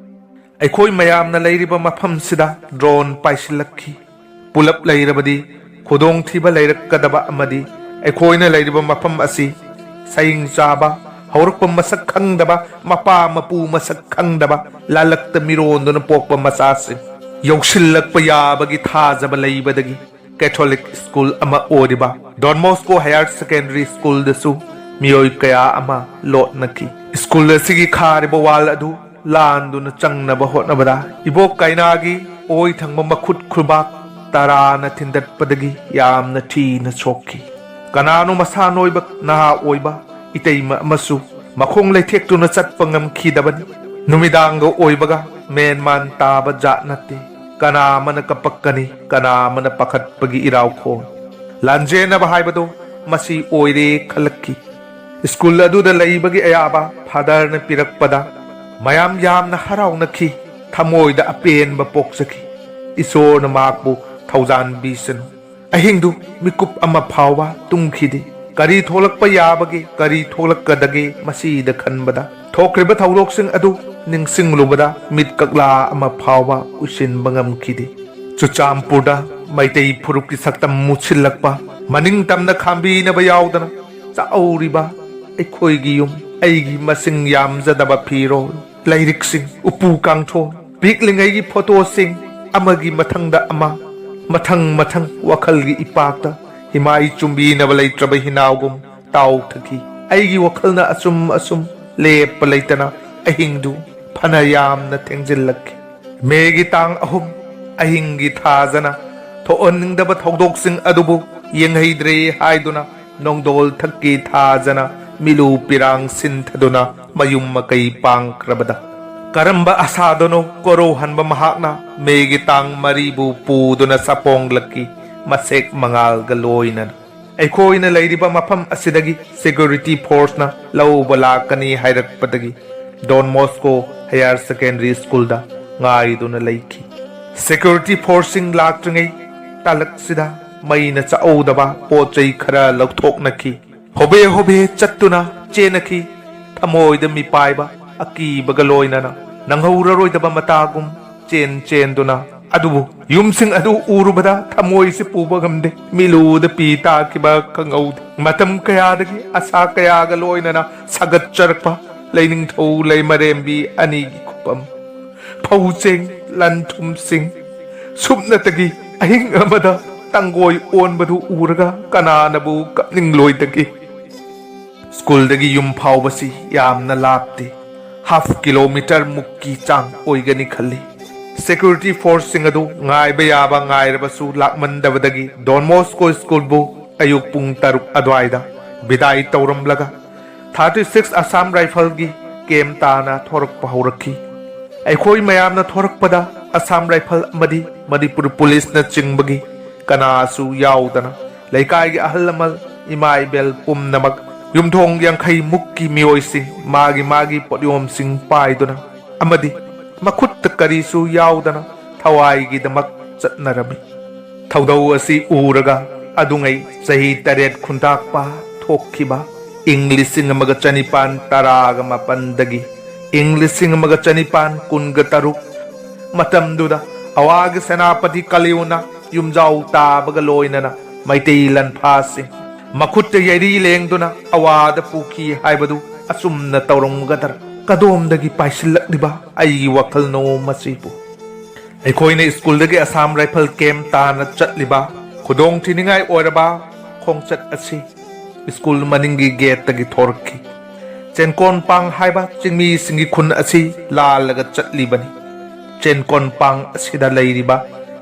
ꯑꯩꯈꯣꯏ ꯃꯌꯥꯝꯅ ꯂꯩꯔꯤꯕ ꯃꯐꯝꯁꯤꯗ ꯗ꯭ꯔꯣꯟ ꯄꯥꯏꯁꯤꯜꯂꯛꯈꯤ꯫ ꯄꯨꯂꯞ ꯂꯩꯔꯕꯗꯤ ꯈꯨꯗꯣꯡꯊꯤꯕ ꯂꯩꯔꯛꯀꯗꯕ ꯑꯃꯗꯤ ꯑꯩꯈꯣꯏꯅ ꯂꯩꯔꯤꯕ ꯃꯐꯝ ꯑꯁꯤ ꯁꯌꯤꯡ ꯆꯥꯕ, ꯍꯧꯔꯛꯄ ꯃꯁꯛ ꯈꯪꯗꯕ, ꯃꯄꯥ ꯃꯄꯨ ꯃꯁꯛ ꯈꯪꯗꯕ, ꯂꯥꯂꯛꯇ ꯃꯤꯔꯣꯟꯗꯨꯅ ꯄꯣꯛꯄ ꯃꯆꯥꯁꯤꯡ, ꯌꯧꯁꯤꯜꯂꯛꯄ ꯌꯥꯕꯒꯤ ꯊꯥꯖꯕ ꯂꯩꯕꯗꯒꯤ ꯀꯦꯊꯣꯂꯤꯛ ꯁ꯭ꯀꯨꯜ ꯑꯃ ꯑꯣꯏꯔꯤꯕ ꯗꯣꯟ ꯕꯣꯁꯀꯣ ꯍꯥꯌꯔ ꯁꯦꯀꯦꯟꯗꯔꯤ ꯁ꯭ꯀꯨꯜꯗꯁꯨ ꯃꯤꯑꯣꯏ ꯀꯌꯥ ꯑꯃ ꯂꯣꯠꯅꯈꯤ꯫ ꯁ꯭ꯀꯨꯜ ꯑꯁꯤꯒꯤ ꯈꯥꯔꯤꯕ ꯋꯥꯜ ꯑꯗꯨ ꯂꯥꯟꯗꯨꯅ ꯆꯪꯅꯕ ꯍꯣꯠꯅꯕꯗ ꯏꯕꯣꯛ ꯀꯥꯏꯅꯥꯒꯤ ꯑꯣꯏ ꯊꯪꯕ ꯃꯈꯨꯠ ꯈꯨꯕꯥꯛ ꯇꯔꯥꯅ ꯊꯤꯟꯗꯠꯄꯗꯒꯤ ꯌꯥꯝꯅ ꯊꯤꯅ ꯁꯣꯛꯈꯤ꯫ ꯀꯅꯥꯅꯣ ꯃꯁꯥ ꯅꯣꯏꯕ ꯅꯍꯥ ꯑꯣꯏꯕ ꯏꯇꯩꯃ ꯑꯃꯁꯨ ꯃꯈꯣꯡ ꯂꯩꯊꯦꯛꯇꯨꯅ ꯆꯠꯄ ꯉꯝꯈꯤꯗꯕꯅꯤ꯫ ꯅꯨꯃꯤꯗꯥꯡꯒ ꯑꯣꯏꯕꯒ ꯃꯦꯟꯃꯥꯟ ꯇꯥꯕ ꯖꯥꯠ ꯅꯠꯇꯦ꯫ ꯀꯅꯥ ꯑꯃꯅ ꯀꯞꯄꯛꯀꯅꯤ, ꯀꯅꯥ ꯑꯃꯅ ꯄꯥꯈꯠꯄꯒꯤ ꯏꯔꯥꯎꯈꯣꯜ꯫ ꯂꯥꯟꯖꯦꯟꯅꯕ ꯍꯥꯏꯕꯗꯣ ꯃꯁꯤ ꯑꯣꯏꯔꯦ ꯈꯜꯂꯛꯈꯤ꯫ ꯁ꯭ꯀꯨꯜ ꯑꯗꯨꯗ ꯂꯩꯕꯒꯤ ꯑꯌꯥꯕ ꯐꯥꯗꯔꯅ ꯄꯤꯔꯛꯄꯗ ꯃꯌꯥꯝ ꯌꯥꯝꯅ ꯍꯔꯥꯎꯅꯈꯤ꯫ ꯊꯃꯣꯏꯗ ꯑꯄꯦꯟꯕ ꯄꯣꯛꯆꯈꯤ꯫ ꯏꯁꯣꯔꯅ ꯃꯍꯥꯛꯄꯨ ꯊꯧꯖꯥꯟꯕꯤꯁꯅꯨ꯫ ꯑꯍꯤꯡꯗꯨ ꯃꯤꯀꯨꯞ ꯑꯃ ꯐꯥꯎꯕ ꯇꯨꯝꯈꯤꯗꯦ꯫ ꯀꯔꯤ ꯊꯣꯛꯂꯛꯄ ꯌꯥꯕꯒꯦ, ꯀꯔꯤ ꯊꯣꯛꯂꯛꯀꯗꯒꯦ ꯃꯁꯤꯗ ꯈꯟꯕꯗ, ꯊꯣꯛꯈ꯭ꯔꯤꯕ ꯊꯧꯗꯣꯛꯁꯤꯡ ꯑꯗꯨ ꯅꯤꯡꯁꯤꯡꯂꯨꯕꯗ ꯃꯤꯠ ꯀꯛꯂꯥ ꯑꯃ ꯐꯥꯎꯕ ꯎꯏꯁꯤꯟꯕ ꯉꯝꯈꯤꯗꯦ꯫ ꯆꯨꯔꯆꯥꯟꯄꯨꯔꯗ ꯃꯩꯇꯩ ꯐꯨꯔꯨꯞꯀꯤ ꯁꯛꯇꯝ ꯃꯨꯠꯁꯤꯜꯂꯛꯄ, ꯃꯅꯤꯡ ꯇꯝꯅ ꯈꯥꯝꯕꯤꯅꯕ ꯌꯥꯎꯗꯅ ꯆꯥꯛꯍꯧꯔꯤꯕ ꯑꯩꯈꯣꯏꯒꯤ ꯌꯨꯝ, ꯑꯩꯒꯤ ꯃꯁꯤꯡ ꯌꯥꯝꯖꯗꯕ ꯐꯤꯔꯣꯜ, ꯂꯥꯏꯔꯤꯛꯁꯤꯡ, ꯎꯄꯨ ꯀꯥꯡꯊꯣꯟ, ꯄꯤꯛꯂꯤꯉꯩꯒꯤ ꯐꯣꯇꯣꯁꯤꯡ, ꯑꯃꯒꯤ ꯃꯊꯪꯗ ꯑꯃ, ꯃꯊꯪ ꯃꯊꯪ ꯋꯥꯈꯜꯒꯤ ꯏꯄꯥꯛꯇ ꯏꯃꯥꯏ ꯆꯨꯝꯕꯤꯅꯕ ꯂꯩꯇ꯭ꯔꯕ ꯍꯤꯅꯥꯎꯒꯨꯝ ꯇꯥꯎꯊꯈꯤ꯫ ꯑꯩꯒꯤ ꯋꯥꯈꯜꯅ ꯑꯁꯨꯝ ꯑꯁꯨꯝ ꯂꯦꯞꯄ ꯂꯩꯇꯅ ꯑꯍꯤꯡꯗꯨ ꯐꯅ ꯌꯥꯝꯅ ꯊꯦꯡꯖꯤꯜꯂꯛꯈꯤ꯫ ꯃꯦꯒꯤ ꯇꯥꯡ ꯑꯍꯨꯝ ꯑꯍꯤꯡꯒꯤ ꯊꯥꯖꯅ ꯊꯣꯛꯍꯟꯅꯤꯡꯗꯕ ꯊꯧꯗꯣꯛꯁꯤꯡ ꯑꯗꯨꯕꯨ ꯌꯦꯡꯍꯩꯗ꯭ꯔꯦ ꯍꯥꯏꯗꯨꯅ ꯅꯣꯡꯗꯣꯜ ꯊꯛꯀꯤ ꯊꯥꯖꯅ ꯃꯤꯂꯨ ꯄꯤꯔꯥꯡ ꯁꯤꯟꯊꯗꯨꯅ ꯃꯌꯨꯝ ꯃꯀꯩ ꯄꯥꯡꯈ꯭ꯔꯕꯗ ꯀꯔꯝꯕ ꯑꯁꯥꯗꯅꯣ ꯀꯣꯔꯧꯍꯟꯕ ꯃꯍꯥꯛꯅ ꯃꯦꯒꯤ ꯇꯥꯡ ꯃꯔꯤꯕꯨ ꯄꯨꯗꯨꯅ ꯁꯥꯄꯣꯡꯂꯛꯈꯤ, ꯃꯁꯦꯛ ꯃꯉꯥꯜꯒ ꯂꯣꯏꯅꯅ꯫ ꯑꯩꯈꯣꯏꯅ ꯂꯩꯔꯤꯕ ꯃꯐꯝ ꯑꯁꯤꯗꯒꯤ ꯁꯦꯀ꯭ꯌꯨꯔꯤꯇꯤ ꯐꯣꯔꯁꯅ ꯂꯧꯕ ꯂꯥꯛꯀꯅꯤ ꯍꯥꯏꯔꯛꯄꯗꯒꯤ ꯗꯣꯟ ꯃꯣꯁꯀꯣ ꯍꯥꯌꯔ ꯁꯦꯀꯦꯟꯗꯔꯤ ꯁ꯭ꯀꯨꯜꯗ ꯉꯥꯏꯗꯨꯅ ꯂꯩꯈꯤ꯫ ꯁꯦꯀ꯭ꯌꯨꯔꯤꯇꯤ ꯐꯣꯔꯁꯁꯤꯡ ꯂꯥꯛꯇ꯭ꯔꯤꯉꯩ ꯇꯥꯂꯛꯁꯤꯗ ꯃꯩꯅ ꯆꯥꯛꯍꯧꯗꯕ ꯄꯣꯠ ꯆꯩ ꯈꯔ ꯂꯧꯊꯣꯛꯅꯈꯤ꯫ ꯍꯣꯕꯦ ꯍꯣꯕꯦ ꯆꯠꯇꯨꯅ ꯆꯦꯟꯅꯈꯤ꯫ ꯊꯃꯣꯏꯗ ꯃꯤꯄꯥꯏꯕ ꯑꯀꯤꯕꯒ ꯂꯣꯏꯅꯅ ꯅꯪꯍꯧꯔꯔꯣꯏꯗꯕ ꯃꯇꯥꯒꯨꯝ ꯆꯦꯟ ꯆꯦꯟꯗꯨꯅ꯫ ꯑꯗꯨꯕꯨ ꯌꯨꯝꯁꯤꯡ ꯑꯗꯨ ꯎꯔꯨꯕꯗ ꯊꯃꯣꯏꯁꯤ ꯄꯨꯕ ꯉꯝꯗꯦ꯫ ꯃꯤꯠꯂꯨꯗ ꯄꯤ ꯇꯥꯈꯤꯕ ꯈꯪꯍꯧꯗꯦ꯫ ꯃꯇꯝ ꯀꯌꯥꯗꯒꯤ ꯑꯁꯥ ꯀꯌꯥꯒ ꯂꯣꯏꯅꯅ ꯁꯥꯒꯠꯆꯔꯛꯄ ꯂꯩꯅꯤꯡꯊꯧ ꯂꯩꯃꯔꯦꯝꯕꯤ ꯑꯅꯤꯒꯤ ꯈꯨꯕꯝ꯫ ꯐꯧ ꯆꯦꯡ ꯂꯟ ꯊꯨꯝꯁꯤꯡ, ꯁꯨꯞꯅꯇꯒꯤ ꯑꯍꯤꯡ ꯑꯃꯗ ꯇꯪꯒꯣꯏ ꯑꯣꯟꯕꯗꯨ ꯎꯔꯒ ꯀꯅꯥꯅꯕꯨ ꯀꯞꯅꯤꯡꯂꯣꯏꯗꯒꯦ? ꯁ꯭ꯀꯨꯜꯗꯒꯤ ꯌꯨꯝ ꯐꯥꯎꯕꯁꯤ ꯌꯥꯝꯅ ꯂꯥꯞꯇꯦ, ꯍꯥꯐ ꯀꯤꯂꯣꯃꯤꯇꯔ ꯃꯨꯛꯀꯤ ꯆꯥꯡ ꯑꯣꯏꯒꯅꯤ ꯈꯜꯂꯤ꯫ ꯁꯦꯀ꯭ꯌꯨꯔꯤꯇꯤ ꯐꯣꯔꯁꯁꯤꯡ ꯑꯗꯨ ꯉꯥꯏꯕ ꯌꯥꯕ ꯉꯥꯏꯔꯕꯁꯨ ꯂꯥꯛꯃꯟꯗꯕꯗꯒꯤ ꯗꯣꯟ ꯕꯣꯁꯀꯣ ꯁ꯭ꯀꯨꯜꯕꯨ ꯑꯌꯨꯛ ꯄꯨꯡ ꯇꯔꯨꯛ ꯑꯗꯨꯋꯥꯏꯗ ꯕꯤꯗꯥꯏ ꯇꯧꯔꯝꯂꯒ ꯊꯥꯔꯇꯤ ꯁꯤꯛꯁ ꯑꯁꯥꯝ ꯔꯥꯏꯐꯜꯒꯤ ꯀꯦꯝ ꯇꯥꯅ ꯊꯣꯔꯛꯄ ꯍꯧꯔꯛꯈꯤ꯫ ꯑꯩꯈꯣꯏ ꯃꯌꯥꯝꯅ ꯊꯣꯔꯛꯄꯗ ꯑꯁꯥꯝ ꯔꯥꯏꯐꯜ ꯑꯃꯗꯤ ꯃꯅꯤꯄꯨꯔ ꯄꯨꯂꯤꯁꯅ ꯆꯤꯡꯕꯒꯤ ꯀꯅꯥꯁꯨ ꯌꯥꯎꯗꯅ ꯂꯩꯀꯥꯏꯒꯤ ꯑꯍꯜ ꯂꯃꯟ, ꯏꯃꯥ ꯏꯕꯦꯜ ꯄꯨꯝꯅꯃꯛ, ꯌꯨꯝꯊꯣꯡ ꯌꯥꯡꯈꯩ ꯃꯨꯛꯀꯤ ꯃꯤꯑꯣꯏꯁꯤꯡ ꯃꯥꯒꯤ ꯃꯥꯒꯤ ꯄꯣꯠꯌꯣꯝꯁꯤꯡ ꯄꯥꯏꯗꯨꯅ ꯑꯃꯗꯤ ꯃꯈꯨꯠꯇ ꯀꯔꯤꯁꯨ ꯌꯥꯎꯗꯅ ꯊꯋꯥꯏꯒꯤꯗꯃꯛ ꯆꯠꯅꯔꯝꯃꯤ꯫ ꯊꯧꯗꯧ ꯑꯁꯤ ꯎꯔꯒ ꯑꯗꯨꯉꯩ ꯆꯍꯤ ꯇꯔꯦꯠ ꯈꯨꯟꯇꯥꯛꯄ ꯊꯣꯛꯈꯤꯕ ꯏꯪ ꯂꯤꯁꯤꯡ ꯑꯃꯒ ꯆꯅꯤꯄꯥꯟ ꯇꯔꯥꯒ ꯃꯥꯄꯟꯗꯒꯤ ꯏꯪ ꯂꯤꯁꯤꯡ ꯑꯃꯒ ꯆꯅꯤꯄꯥꯟ ꯀꯨꯟꯒ ꯇꯔꯨꯛ ꯃꯇꯝꯗꯨꯗ ꯑꯋꯥꯒꯤ ꯁꯦꯅꯥꯄꯇꯤ ꯀꯂꯤꯌꯨꯅ ꯌꯨꯝꯖꯥꯎ ꯇꯥꯕꯒ ꯂꯣꯏꯅꯅ ꯃꯩꯇꯩ ꯂꯟꯐꯥꯁꯤꯡ ꯃꯈꯨꯠꯇ ꯌꯩꯔꯤ ꯂꯦꯡꯗꯨꯅ ꯑꯋꯥꯗ ꯄꯨꯈꯤ ꯍꯥꯏꯕꯗꯨ ꯑꯆꯨꯝꯅ ꯇꯧꯔꯝꯒꯗ꯭ꯔꯥ? ꯀꯗꯣꯝꯗꯒꯤ ꯄꯥꯏꯁꯤꯜꯂꯛꯂꯤꯕ ꯑꯩꯒꯤ ꯋꯥꯈꯜꯅꯣ ꯃꯁꯤꯕꯨ? ꯑꯩꯈꯣꯏꯅ ꯁ꯭ꯀꯨꯜꯗꯒꯤ ꯑꯁꯥꯝ ꯔꯥꯏꯐꯜ ꯀꯦꯝ ꯇꯥꯅ ꯆꯠꯂꯤꯕ ꯈꯨꯗꯣꯡ ꯊꯤꯅꯤꯡꯉꯥꯏ ꯑꯣꯏꯔꯕ ꯈꯣꯡꯆꯠ ꯑꯁꯤ ꯁ꯭ꯀꯨꯜ ꯃꯅꯤꯡꯒꯤ ꯒꯦꯠꯇꯒꯤ ꯊꯣꯔꯛꯈꯤ꯫ ꯆꯦꯟꯀꯣꯟꯄꯥꯡ ꯍꯥꯏꯕ ꯆꯤꯡꯃꯤꯁꯤꯡꯒꯤ ꯈꯨꯟ ꯑꯁꯤ ꯂꯥꯜꯂꯒ ꯆꯠꯂꯤꯕꯅꯤ꯫ ꯆꯦꯟꯀꯣꯟꯄꯥꯡ ꯑꯁꯤꯗ ꯂꯩꯔꯤꯕ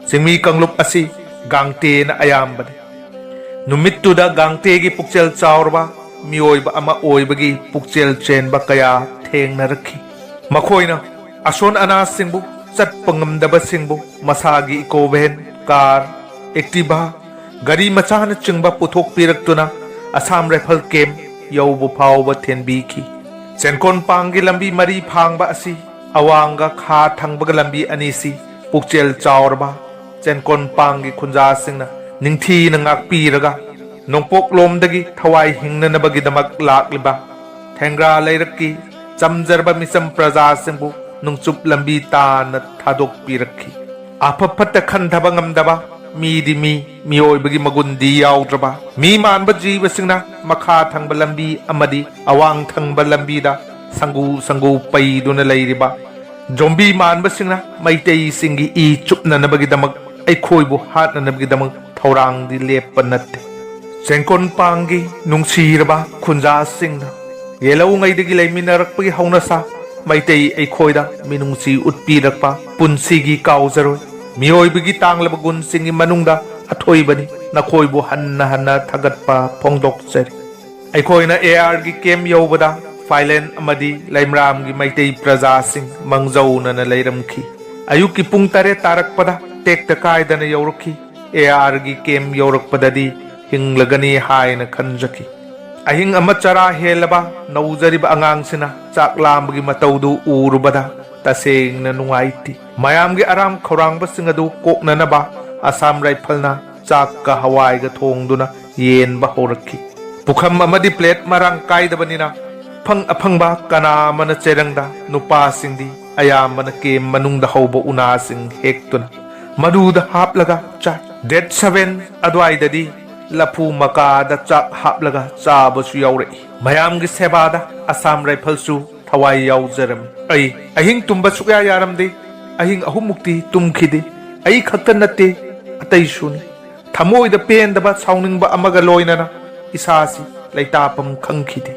ꯆꯤꯡꯃꯤ ꯀꯥꯡꯂꯨꯞ ꯑꯁꯤ ꯒꯥꯡꯇꯦꯅ ꯑꯌꯥꯝꯕꯅꯤ꯫ ꯅꯨꯃꯤꯠꯇꯨꯗ ꯒꯥꯡꯇꯦꯒꯤ ꯄꯨꯛꯆꯦꯜ ꯆꯥꯎꯔꯕ ꯃꯤꯑꯣꯏꯕ ꯑꯃ ꯑꯣꯏꯕꯒꯤ ꯄꯨꯛꯆꯦꯜ ꯆꯦꯟꯕ ꯀꯌꯥ ꯊꯦꯡꯅꯔꯛꯈꯤ꯫ ꯃꯈꯣꯏꯅ ꯑꯁꯣꯟ ꯑꯅꯥꯁꯤꯡꯕꯨ, ꯆꯠꯄ ꯉꯝꯗꯕꯁꯤꯡꯕꯨ ꯃꯁꯥꯒꯤ ꯏꯀꯣ ꯚꯦꯟ, ꯀꯥꯔ, ꯑꯦꯛꯇꯤꯚꯥ, ꯒꯥꯔꯤ ꯃꯆꯥꯅꯆꯤꯡꯕ ꯄꯨꯊꯣꯛꯄꯤꯔꯛꯇꯨꯅ ꯑꯁꯥꯝ ꯔꯥꯏꯐꯜ ꯀꯦꯝ ꯌꯧꯕ ꯐꯥꯎꯕ ꯊꯤꯟꯕꯤꯈꯤ꯫ ꯆꯦꯟꯀꯣꯟꯄꯥꯡꯒꯤ ꯂꯝꯕꯤ ꯃꯔꯤ ꯐꯥꯡꯕ ꯑꯁꯤ ꯑꯋꯥꯡꯒ ꯈꯥ ꯊꯪꯕꯒ ꯂꯝꯕꯤ ꯑꯅꯤꯁꯤ ꯄꯨꯛꯆꯦꯜ ꯆꯥꯎꯔꯕ ꯆꯦꯟꯀꯣꯟꯄꯥꯡꯒꯤ ꯈꯨꯟꯖꯥꯁꯤꯡꯅ ꯅꯤꯡꯊꯤꯅ ꯉꯥꯛꯄꯤꯔꯒ ꯅꯣꯡꯄꯣꯛꯂꯣꯝꯗꯒꯤ ꯊꯋꯥꯏ ꯍꯤꯡꯅꯅꯕꯒꯤꯗꯃꯛ ꯂꯥꯛꯂꯤꯕ ꯊꯦꯡꯒ꯭ꯔꯥ ꯂꯩꯔꯛꯀꯤ ꯆꯝꯖꯔꯕ ꯃꯤꯆꯝ ꯄ꯭ꯔꯖꯥꯁꯤꯡꯕꯨ ꯅꯣꯡꯆꯨꯞ ꯂꯝꯕꯤ ꯇꯥꯟꯅ ꯊꯥꯗꯣꯛꯄꯤꯔꯛꯈꯤ꯫ ꯑꯐ ꯐꯠꯇ ꯈꯟꯊꯕ ꯉꯝꯗꯕ ꯃꯤꯗꯤ ꯃꯤ, ꯃꯤꯑꯣꯏꯕꯒꯤ ꯃꯒꯨꯟꯗꯤ ꯌꯥꯎꯗ꯭ꯔꯕ ꯃꯤ ꯃꯥꯟꯕ ꯖꯤꯕꯁꯤꯡꯅ ꯃꯈꯥ ꯊꯪꯕ ꯂꯝꯕꯤ ꯑꯃꯗꯤ ꯑꯋꯥꯡ ꯊꯪꯕ ꯂꯝꯕꯤꯗ ꯁꯪꯒꯨ ꯁꯪꯒꯨ ꯄꯩꯗꯨꯅ ꯂꯩꯔꯤꯕ ꯖꯣꯝꯕꯤ ꯃꯥꯟꯕꯁꯤꯡꯅ ꯃꯩꯇꯩꯁꯤꯡꯒꯤ ꯏ ꯆꯨꯞꯅꯅꯕꯒꯤꯗꯃꯛ, ꯑꯩꯈꯣꯏꯕꯨ ꯍꯥꯠꯅꯅꯕꯒꯤꯗꯃꯛ ꯊꯧꯔꯥꯡꯗꯤ ꯂꯦꯞꯄ ꯅꯠꯇꯦ꯫ ꯆꯦꯡꯀꯣꯟꯄꯥꯡꯒꯤ ꯅꯨꯡꯁꯤꯔꯕ ꯈꯨꯟꯖꯥꯁꯤꯡꯅ ꯌꯦꯜꯍꯧꯉꯩꯗꯒꯤ ꯂꯩꯃꯤꯟꯅꯔꯛꯄꯒꯤ ꯍꯧꯅꯁꯥ, ꯃꯩꯇꯩ ꯑꯩꯈꯣꯏꯗ ꯃꯤꯅꯨꯡꯁꯤ ꯎꯠꯄꯤꯔꯛꯄ ꯄꯨꯟꯁꯤꯒꯤ ꯀꯥꯎꯖꯔꯣꯏ꯫ ꯃꯤꯑꯣꯏꯕꯒꯤ ꯇꯥꯡꯂꯕ ꯒꯨꯟꯁꯤꯡꯒꯤ ꯃꯅꯨꯡꯗ ꯑꯊꯣꯏꯕꯅꯤ꯫ ꯅꯈꯣꯏꯕꯨ ꯍꯟꯅ ꯍꯟꯅ ꯊꯥꯒꯠꯄ ꯐꯣꯡꯗꯣꯛꯆꯔꯤ꯫ ꯑꯩꯈꯣꯏꯅ ꯑꯦ ꯑꯥꯔꯒꯤ ꯀꯦꯝ ꯌꯧꯕꯗ ꯐꯥꯏꯂꯦꯟ ꯑꯃꯗꯤ ꯂꯩꯃꯔꯥꯝꯒꯤ ꯃꯩꯇꯩ ꯄ꯭ꯔꯖꯥꯁꯤꯡ ꯃꯥꯡꯖꯧꯅꯅ ꯂꯩꯔꯝꯈꯤ꯫ ꯑꯌꯨꯛꯀꯤ ꯄꯨꯡ ꯇꯔꯦꯠ ꯇꯥꯔꯛꯄꯗ ꯇꯦꯛꯇ ꯀꯥꯏꯗꯅ ꯌꯧꯔꯛꯈꯤ꯫ ꯑꯦ ꯑꯥꯔꯒꯤ ꯀꯦꯝ ꯌꯧꯔꯛꯄꯗꯗꯤ ꯍꯤꯡꯂꯒꯅꯤ ꯍꯥꯏꯅ ꯈꯟꯖꯈꯤ꯫ ꯑꯍꯤꯡ ꯑꯃ ꯆꯔꯥ ꯍꯦꯜꯂꯕ ꯅꯧꯖꯔꯤꯕ ꯑꯉꯥꯡꯁꯤꯅ ꯆꯥꯛ ꯂꯥꯝꯕꯒꯤ ꯃꯇꯧꯗꯨ ꯎꯔꯨꯕꯗ ꯇꯁꯦꯡꯅ ꯅꯨꯡꯉꯥꯏꯇꯦ꯫ ꯃꯌꯥꯝꯒꯤ ꯑꯔꯥꯝ ꯈꯧꯔꯥꯡꯕꯁꯤꯡ ꯑꯗꯨ ꯀꯣꯛꯅꯅꯕ ꯑꯁꯥꯝ ꯔꯥꯏꯐꯜꯅ ꯆꯥꯛꯀ ꯍꯋꯥꯏꯒ ꯊꯣꯡꯗꯨꯅ ꯌꯦꯟꯕ ꯍꯧꯔꯛꯈꯤ꯫ ꯄꯨꯈꯝ ꯑꯃꯗꯤ ꯄ꯭ꯂꯦꯠ ꯃꯔꯥꯡ ꯀꯥꯏꯗꯕꯅꯤꯅ, ꯑꯐꯪ ꯑꯐꯪꯕ ꯀꯅꯥ ꯑꯃꯅ ꯆꯦꯔꯪꯗ, ꯅꯨꯄꯥꯁꯤꯡꯗꯤ ꯑꯌꯥꯝꯕꯅ ꯀꯦꯝ ꯃꯅꯨꯡꯗ ꯍꯧꯕ ꯎꯅꯥꯁꯤꯡ ꯍꯦꯛꯇꯨꯅ ꯃꯗꯨꯗ ꯍꯥꯞꯂꯒ ꯆꯥꯏ꯫ ꯗꯦꯠ ꯁꯚꯦꯟ ꯑꯗꯨꯋꯥꯏꯗꯗꯤ ꯂꯐꯨ ꯃꯀꯥꯗ ꯆꯥꯛ ꯍꯥꯞꯂꯒ ꯆꯥꯕꯁꯨ ꯌꯥꯎꯔꯛꯏ꯫ ꯃꯌꯥꯝꯒꯤ ꯁꯦꯕꯥꯗ ꯑꯁꯥꯝ ꯔꯥꯏꯐꯜꯁꯨ ꯊꯋꯥꯏ ꯌꯥꯎꯖꯔꯝꯃꯤ꯫ ꯑꯩ ꯑꯍꯤꯡ ꯇꯨꯝꯕ ꯁꯨꯛꯌꯥ ꯌꯥꯔꯝꯗꯦ꯫ ꯑꯍꯤꯡ ꯑꯍꯨꯝꯃꯨꯛꯇꯤ ꯇꯨꯝꯈꯤꯗꯦ꯫ ꯑꯩ ꯈꯛꯇ ꯅꯠꯇꯦ, ꯑꯇꯩꯁꯨꯅꯤ꯫ ꯊꯃꯣꯏꯗ ꯄꯦꯟꯗꯕ, ꯁꯥꯎꯅꯤꯡꯕ ꯑꯃꯒ ꯂꯣꯏꯅꯅ ꯏꯁꯥꯁꯤ ꯂꯩꯇꯥꯐꯝ ꯈꯪꯈꯤꯗꯦ꯫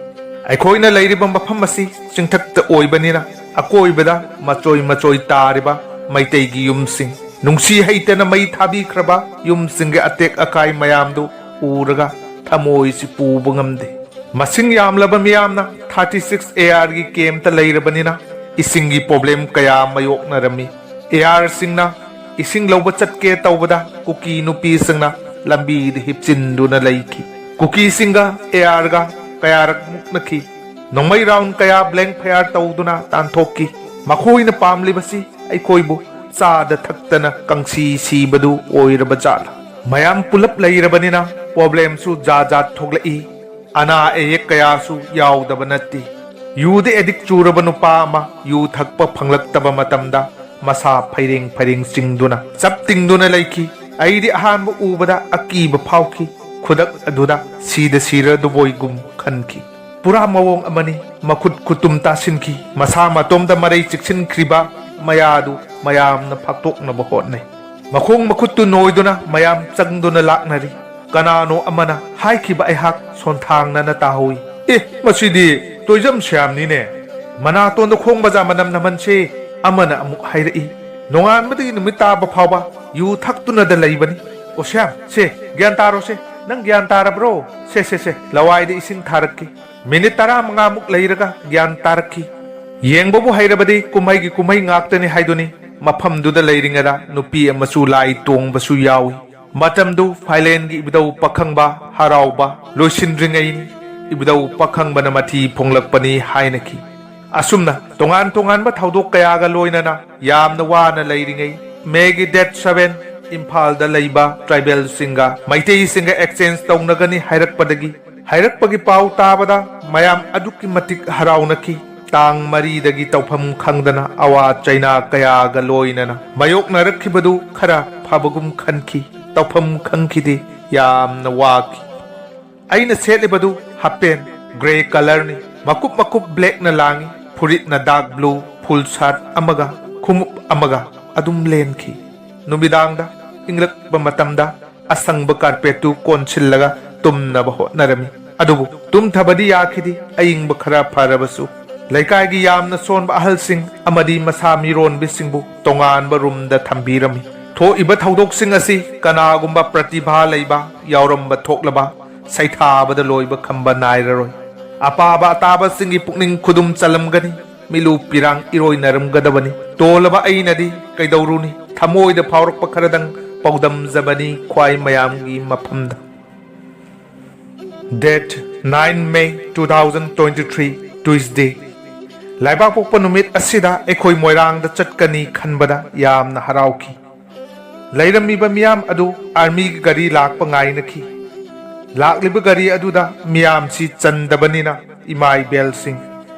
ꯑꯩꯈꯣꯏꯅ ꯂꯩꯔꯤꯕ ꯃꯐꯝ ꯑꯁꯤ ꯆꯤꯡꯊꯛꯇ ꯑꯣꯏꯕꯅꯤꯅ, ꯑꯀꯣꯏꯕꯗ ꯃꯆꯣꯏ ꯃꯆꯣꯏ ꯇꯥꯔꯤꯕ ꯃꯩꯇꯩꯒꯤ ꯌꯨꯝꯁꯤꯡ, ꯅꯨꯡꯁꯤ ꯍꯩꯇꯅ ꯃꯩ ꯊꯥꯕꯤꯈ꯭ꯔꯕ ꯌꯨꯝꯁꯤꯡꯒꯤ ꯑꯇꯦꯛ ꯑꯀꯥꯏ ꯃꯌꯥꯝꯗꯨ ꯎꯔꯒ ꯊꯃꯣꯏꯁꯤ ꯄꯨꯕ ꯉꯝꯗꯦ꯫ ꯃꯁꯤꯡ ꯌꯥꯝꯂꯕ ꯃꯤꯌꯥꯝꯅ ꯊꯥꯔꯇꯤ ꯁꯤꯛꯁ ꯑꯦ ꯑꯥꯔꯒꯤ ꯀꯦꯝꯇ ꯂꯩꯔꯕꯅꯤꯅ, ꯏꯁꯤꯡꯒꯤ ꯄ꯭ꯔꯣꯕ꯭ꯂꯦꯝ ꯀꯌꯥ ꯃꯥꯌꯣꯛꯅꯔꯝꯃꯤ꯫ ꯑꯦ ꯑꯥꯔꯁꯤꯡꯅ ꯏꯁꯤꯡ ꯂꯧꯕ ꯆꯠꯀꯦ ꯇꯧꯕꯗ ꯀꯨꯀꯤ ꯅꯨꯄꯤꯁꯤꯡꯅ ꯂꯝꯕꯤꯗ ꯍꯤꯞꯆꯤꯟꯗꯨꯅ ꯂꯩꯈꯤ꯫ ꯀꯨꯀꯤꯁꯤꯡꯒ ꯑꯦ ꯑꯥꯔꯒ ꯀꯌꯥꯔꯛ ꯃꯨꯛꯅꯈꯤ꯫ ꯅꯣꯡꯃꯩ ꯔꯥꯎꯟ ꯀꯌꯥ ꯕ꯭ꯂꯦꯡ ꯐꯌꯥꯔ ꯇꯧꯗꯨꯅ ꯇꯥꯟꯊꯣꯛꯈꯤ꯫ ꯃꯈꯣꯏꯅ ꯄꯥꯝꯂꯤꯕꯁꯤ ꯑꯩꯈꯣꯏꯕꯨ ꯆꯥꯗ ꯊꯛꯇꯅ ꯀꯪꯁꯤ ꯁꯤꯕꯗꯨ ꯑꯣꯏꯔꯕ ꯖꯥꯠꯂ? ꯃꯌꯥꯝ ꯄꯨꯂꯞ ꯂꯩꯔꯕꯅꯤꯅ ꯄ꯭ꯔꯣꯕ꯭ꯂꯦꯝꯁꯨ ꯖꯥꯠ ꯖꯥꯠ ꯊꯣꯛꯂꯛꯏ꯫ ꯑꯅꯥ ꯑꯌꯦꯛ ꯀꯌꯥꯁꯨ ꯌꯥꯎꯗꯕ ꯅꯠꯇꯦ꯫ ꯌꯨꯗ ꯑꯦꯗꯤꯛ ꯆꯨꯔꯕ ꯅꯨꯄꯥ ꯑꯃ ꯌꯨ ꯊꯛꯄ ꯐꯪꯂꯛꯇꯕ ꯃꯇꯝꯗ ꯃꯁꯥ ꯐꯩꯔꯦꯡ ꯐꯩꯔꯦꯡ ꯆꯤꯡꯗꯨꯅ ꯆꯞ ꯇꯤꯡꯗꯨꯅ ꯂꯩꯈꯤ꯫ ꯑꯩꯗꯤ ꯑꯍꯥꯟꯕ ꯎꯕꯗ ꯑꯀꯤꯕ ꯐꯥꯎꯈꯤ꯫ ꯈꯨꯗꯛ ꯑꯗꯨꯗ ꯁꯤꯗ ꯁꯤꯔꯗꯨꯕꯣꯏꯒꯨꯝ ꯈꯟꯈꯤ꯫ ꯄꯨꯔꯥ ꯃꯑꯣꯡ ꯑꯃꯅꯤ꯫ ꯃꯈꯨꯠ ꯈꯨꯇꯨꯝ ꯇꯥꯁꯤꯟꯈꯤ꯫ ꯃꯁꯥ ꯃꯇꯣꯝꯗ ꯃꯔꯩ ꯆꯤꯛꯁꯤꯟꯈ꯭ꯔꯤꯕ ꯃꯌꯥꯗꯨ ꯃꯌꯥꯝꯅ ꯐꯥꯛꯇꯣꯛꯅꯕ ꯍꯣꯠꯅꯩ꯫ ꯃꯈꯣꯡ ꯃꯈꯨꯠꯇꯨ ꯅꯣꯏꯗꯨꯅ ꯃꯌꯥꯝ ꯆꯪꯗꯨꯅ ꯂꯥꯛꯅꯔꯤ꯫ ꯀꯅꯥꯅꯣ ꯑꯃꯅ ꯍꯥꯏꯈꯤꯕ ꯑꯩꯍꯥꯛ ꯁꯣꯟꯊꯥꯡꯅꯅ ꯇꯥꯍꯧꯏ꯫ "ꯑꯦ, ꯃꯁꯤꯗꯤ ꯇꯣꯏꯖꯝ ꯁ꯭ꯌꯥꯝꯅꯤꯅꯦ꯫ ꯃꯅꯥꯇꯣꯟꯗ ꯈꯣꯡ ꯃꯖꯥ ꯃꯅꯝ ꯅꯝꯍꯟꯁꯦ," ꯑꯃꯅ ꯑꯃꯨꯛ ꯍꯥꯏꯔꯛꯏ꯫ "ꯅꯣꯡꯉꯥꯟꯕꯗꯒꯤ ꯅꯨꯃꯤꯠ ꯇꯥꯕ ꯐꯥꯎꯕ ꯌꯨ ꯊꯛꯇꯨꯅꯗ ꯂꯩꯕꯅꯤ꯫ ꯑꯣ ꯁ꯭ꯌꯥꯝ, ꯁꯦ, ꯒ꯭ꯌꯥꯟ ꯇꯥꯔꯣꯁꯦ꯫ ꯅꯪ ꯒ꯭ꯌꯥꯟ ꯇꯥꯔꯕ꯭ꯔꯣ? ꯁꯦ, ꯁꯦ, ꯁꯦ, ꯂꯋꯥꯏꯗ ꯏꯁꯤꯡ ꯊꯥꯔꯛꯀꯦ꯫ ꯃꯤꯅꯤꯠ ꯇꯔꯥꯃꯉꯥꯃꯨꯛ ꯂꯩꯔꯒ ꯒ꯭ꯌꯥꯟ ꯇꯥꯔꯛꯈꯤ꯫ ꯌꯦꯡꯕꯕꯨ ꯍꯩꯔꯕꯗꯤ ꯀꯨꯝꯍꯩꯒꯤ ꯀꯨꯝꯍꯩ ꯉꯥꯛꯇꯅꯤ ꯍꯥꯏꯗꯨꯅꯤ꯫ ꯃꯐꯝꯗꯨꯗ ꯂꯩꯔꯤꯉꯩꯗ ꯅꯨꯄꯤ ꯑꯃꯁꯨ ꯂꯥꯏ ꯇꯣꯡꯕꯁꯨ ꯌꯥꯎꯏ꯫ ꯃꯇꯝꯗꯨ ꯐꯥꯏꯂꯦꯟꯒꯤ ꯏꯕꯨꯙꯧ ꯄꯥꯈꯪꯕ ꯍꯔꯥꯎꯕ ꯂꯣꯏꯁꯤꯟꯗ꯭ꯔꯤꯉꯩꯅꯤ꯫ ꯏꯕꯨꯙꯧ ꯄꯥꯈꯪꯕꯅ ꯃꯊꯤ ꯐꯣꯡꯂꯛꯄꯅꯤ ꯍꯥꯏꯅꯈꯤ꯫ ꯑꯁꯨꯝꯅ ꯇꯣꯉꯥꯟ ꯇꯣꯉꯥꯟꯕ ꯊꯧꯗꯣꯛ ꯀꯌꯥꯒ ꯂꯣꯏꯅꯅ ꯌꯥꯝꯅ ꯋꯥꯅ ꯂꯩꯔꯤꯉꯩ, ꯃꯦꯒꯤ ꯗꯦꯠ ꯁꯚꯦꯟ ꯏꯝꯐꯥꯜꯗ ꯂꯩꯕ ꯇ꯭ꯔꯥꯏꯕꯦꯜꯁꯤꯡꯒ ꯃꯩꯇꯩꯁꯤꯡꯒ ꯑꯦꯛꯁꯆꯦꯟꯖ ꯇꯧꯅꯒꯅꯤ ꯍꯥꯏꯔꯛꯄꯗꯒꯤ, ꯍꯥꯏꯔꯛꯄꯒꯤ ꯄꯥꯎ ꯇꯥꯕꯗ ꯃꯌꯥꯝ ꯑꯗꯨꯛꯀꯤ ꯃꯇꯤꯛ ꯍꯔꯥꯎꯅꯈꯤ꯫ ꯇꯥꯡ ꯃꯔꯤꯗꯒꯤ ꯇꯧꯐꯝ ꯈꯪꯗꯅ ꯑꯋꯥ ꯆꯩꯅꯥ ꯀꯌꯥꯒ ꯂꯣꯏꯅꯅ ꯃꯥꯌꯣꯛꯅꯔꯛꯈꯤꯕꯗꯨ ꯈꯔ ꯐꯕꯒꯨꯝ ꯈꯟꯈꯤ꯫ ꯇꯧꯐꯝ ꯈꯪꯈꯤꯗꯦ꯫ ꯌꯥꯝꯅ ꯋꯥꯈꯤ꯫ ꯑꯩꯅ ꯁꯦꯠꯂꯤꯕꯗꯨ ꯍꯥꯄꯦꯟ, ꯒ꯭ꯔꯦ ꯀꯂꯔꯅꯤ꯫ ꯃꯀꯨꯞ ꯃꯀꯨꯞ ꯕ꯭ꯂꯦꯛꯅ ꯂꯥꯡꯏ꯫ ꯐꯨꯔꯤꯠꯅ ꯗꯥꯔꯛ ꯕ꯭ꯂꯨ, ꯐꯨꯜ ꯁꯥꯔꯠ ꯑꯃꯒ ꯈꯣꯡꯎꯞ ꯑꯃꯒ ꯑꯗꯨꯝ ꯂꯦꯟꯈꯤ꯫ ꯅꯨꯃꯤꯗꯥꯡꯗ ꯏꯪꯂꯛꯄ ꯃꯇꯝꯗ ꯑꯁꯪꯕ ꯀꯥꯔꯄꯦꯠꯇꯨ ꯀꯣꯟꯁꯤꯜꯂꯒ ꯇꯨꯝꯅꯕ ꯍꯣꯠꯅꯔꯝꯃꯤ꯫ ꯑꯗꯨꯕꯨ ꯇꯨꯝꯊꯕꯗꯤ ꯌꯥꯈꯤꯗꯦ, ꯑꯏꯪꯕ ꯈꯔ ꯐꯔꯕꯁꯨ꯫ ꯂꯩꯀꯥꯏꯒꯤ ꯌꯥꯝꯅ ꯁꯣꯟꯕ ꯑꯍꯜꯁꯤꯡ ꯑꯃꯗꯤ ꯃꯁꯥ ꯃꯤꯔꯣꯟꯕꯤꯁꯤꯡꯕꯨ ꯇꯣꯉꯥꯟꯕ ꯔꯨꯝꯗ ꯊꯝꯕꯤꯔꯝꯃꯤ꯫ ꯊꯣꯛꯏꯕ ꯊꯧꯗꯣꯛꯁꯤꯡ ꯑꯁꯤ ꯀꯅꯥꯒꯨꯝꯕ ꯄ꯭ꯔꯇꯤꯚꯥ ꯂꯩꯕ ꯌꯥꯎꯔꯝꯕ ꯊꯣꯛꯂꯕ ꯁꯩꯊꯥꯕꯗ ꯂꯣꯏꯕ ꯈꯝꯕ ꯅꯥꯏꯔꯔꯣꯏ꯫ ꯑꯄꯥꯕ ꯑꯇꯥꯕꯁꯤꯡꯒꯤ ꯄꯨꯛꯅꯤꯡ ꯈꯨꯗꯨꯝ ꯆꯜꯂꯝꯒꯅꯤ꯫ ꯃꯤꯂꯨ ꯄꯤꯔꯥꯡ ꯏꯔꯣꯏꯅꯔꯝꯒꯗꯕꯅꯤ꯫ ꯇꯣꯜꯂꯕ ꯑꯩꯅꯗꯤ ꯀꯩꯗꯧꯔꯨꯅꯤ? ꯊꯃꯣꯏꯗ ꯐꯥꯎꯔꯛꯄ ꯈꯔꯗꯪ ꯄꯥꯎꯗꯝꯖꯕꯅꯤ ꯈ꯭ꯋꯥꯏ ꯃꯌꯥꯝꯒꯤ ꯃꯐꯝꯗ꯫ Date nine May two thousand twenty-three, Tuesday꯫ ꯂꯩꯕꯥꯛꯄꯣꯛꯄ ꯅꯨꯃꯤꯠ ꯑꯁꯤꯗ ꯑꯩꯈꯣꯏ ꯃꯣꯏꯔꯥꯡꯗ ꯆꯠꯀꯅꯤ ꯈꯟꯕꯗ ꯌꯥꯝꯅ ꯍꯔꯥꯎꯈꯤ꯫ ꯂꯩꯔꯝꯃꯤꯕ ꯃꯤꯌꯥꯝ ꯑꯗꯨ ꯑꯥꯔꯃꯤꯒꯤ ꯒꯥꯔꯤ ꯂꯥꯛꯄ ꯉꯥꯏꯅꯈꯤ꯫ ꯂꯥꯛꯂꯤꯕ ꯒꯥꯔꯤ ꯑꯗꯨꯗ ꯃꯤꯌꯥꯝꯁꯤ ꯆꯟꯗꯕꯅꯤꯅ ꯏꯃꯥ ꯏꯕꯦꯜꯁꯤꯡ,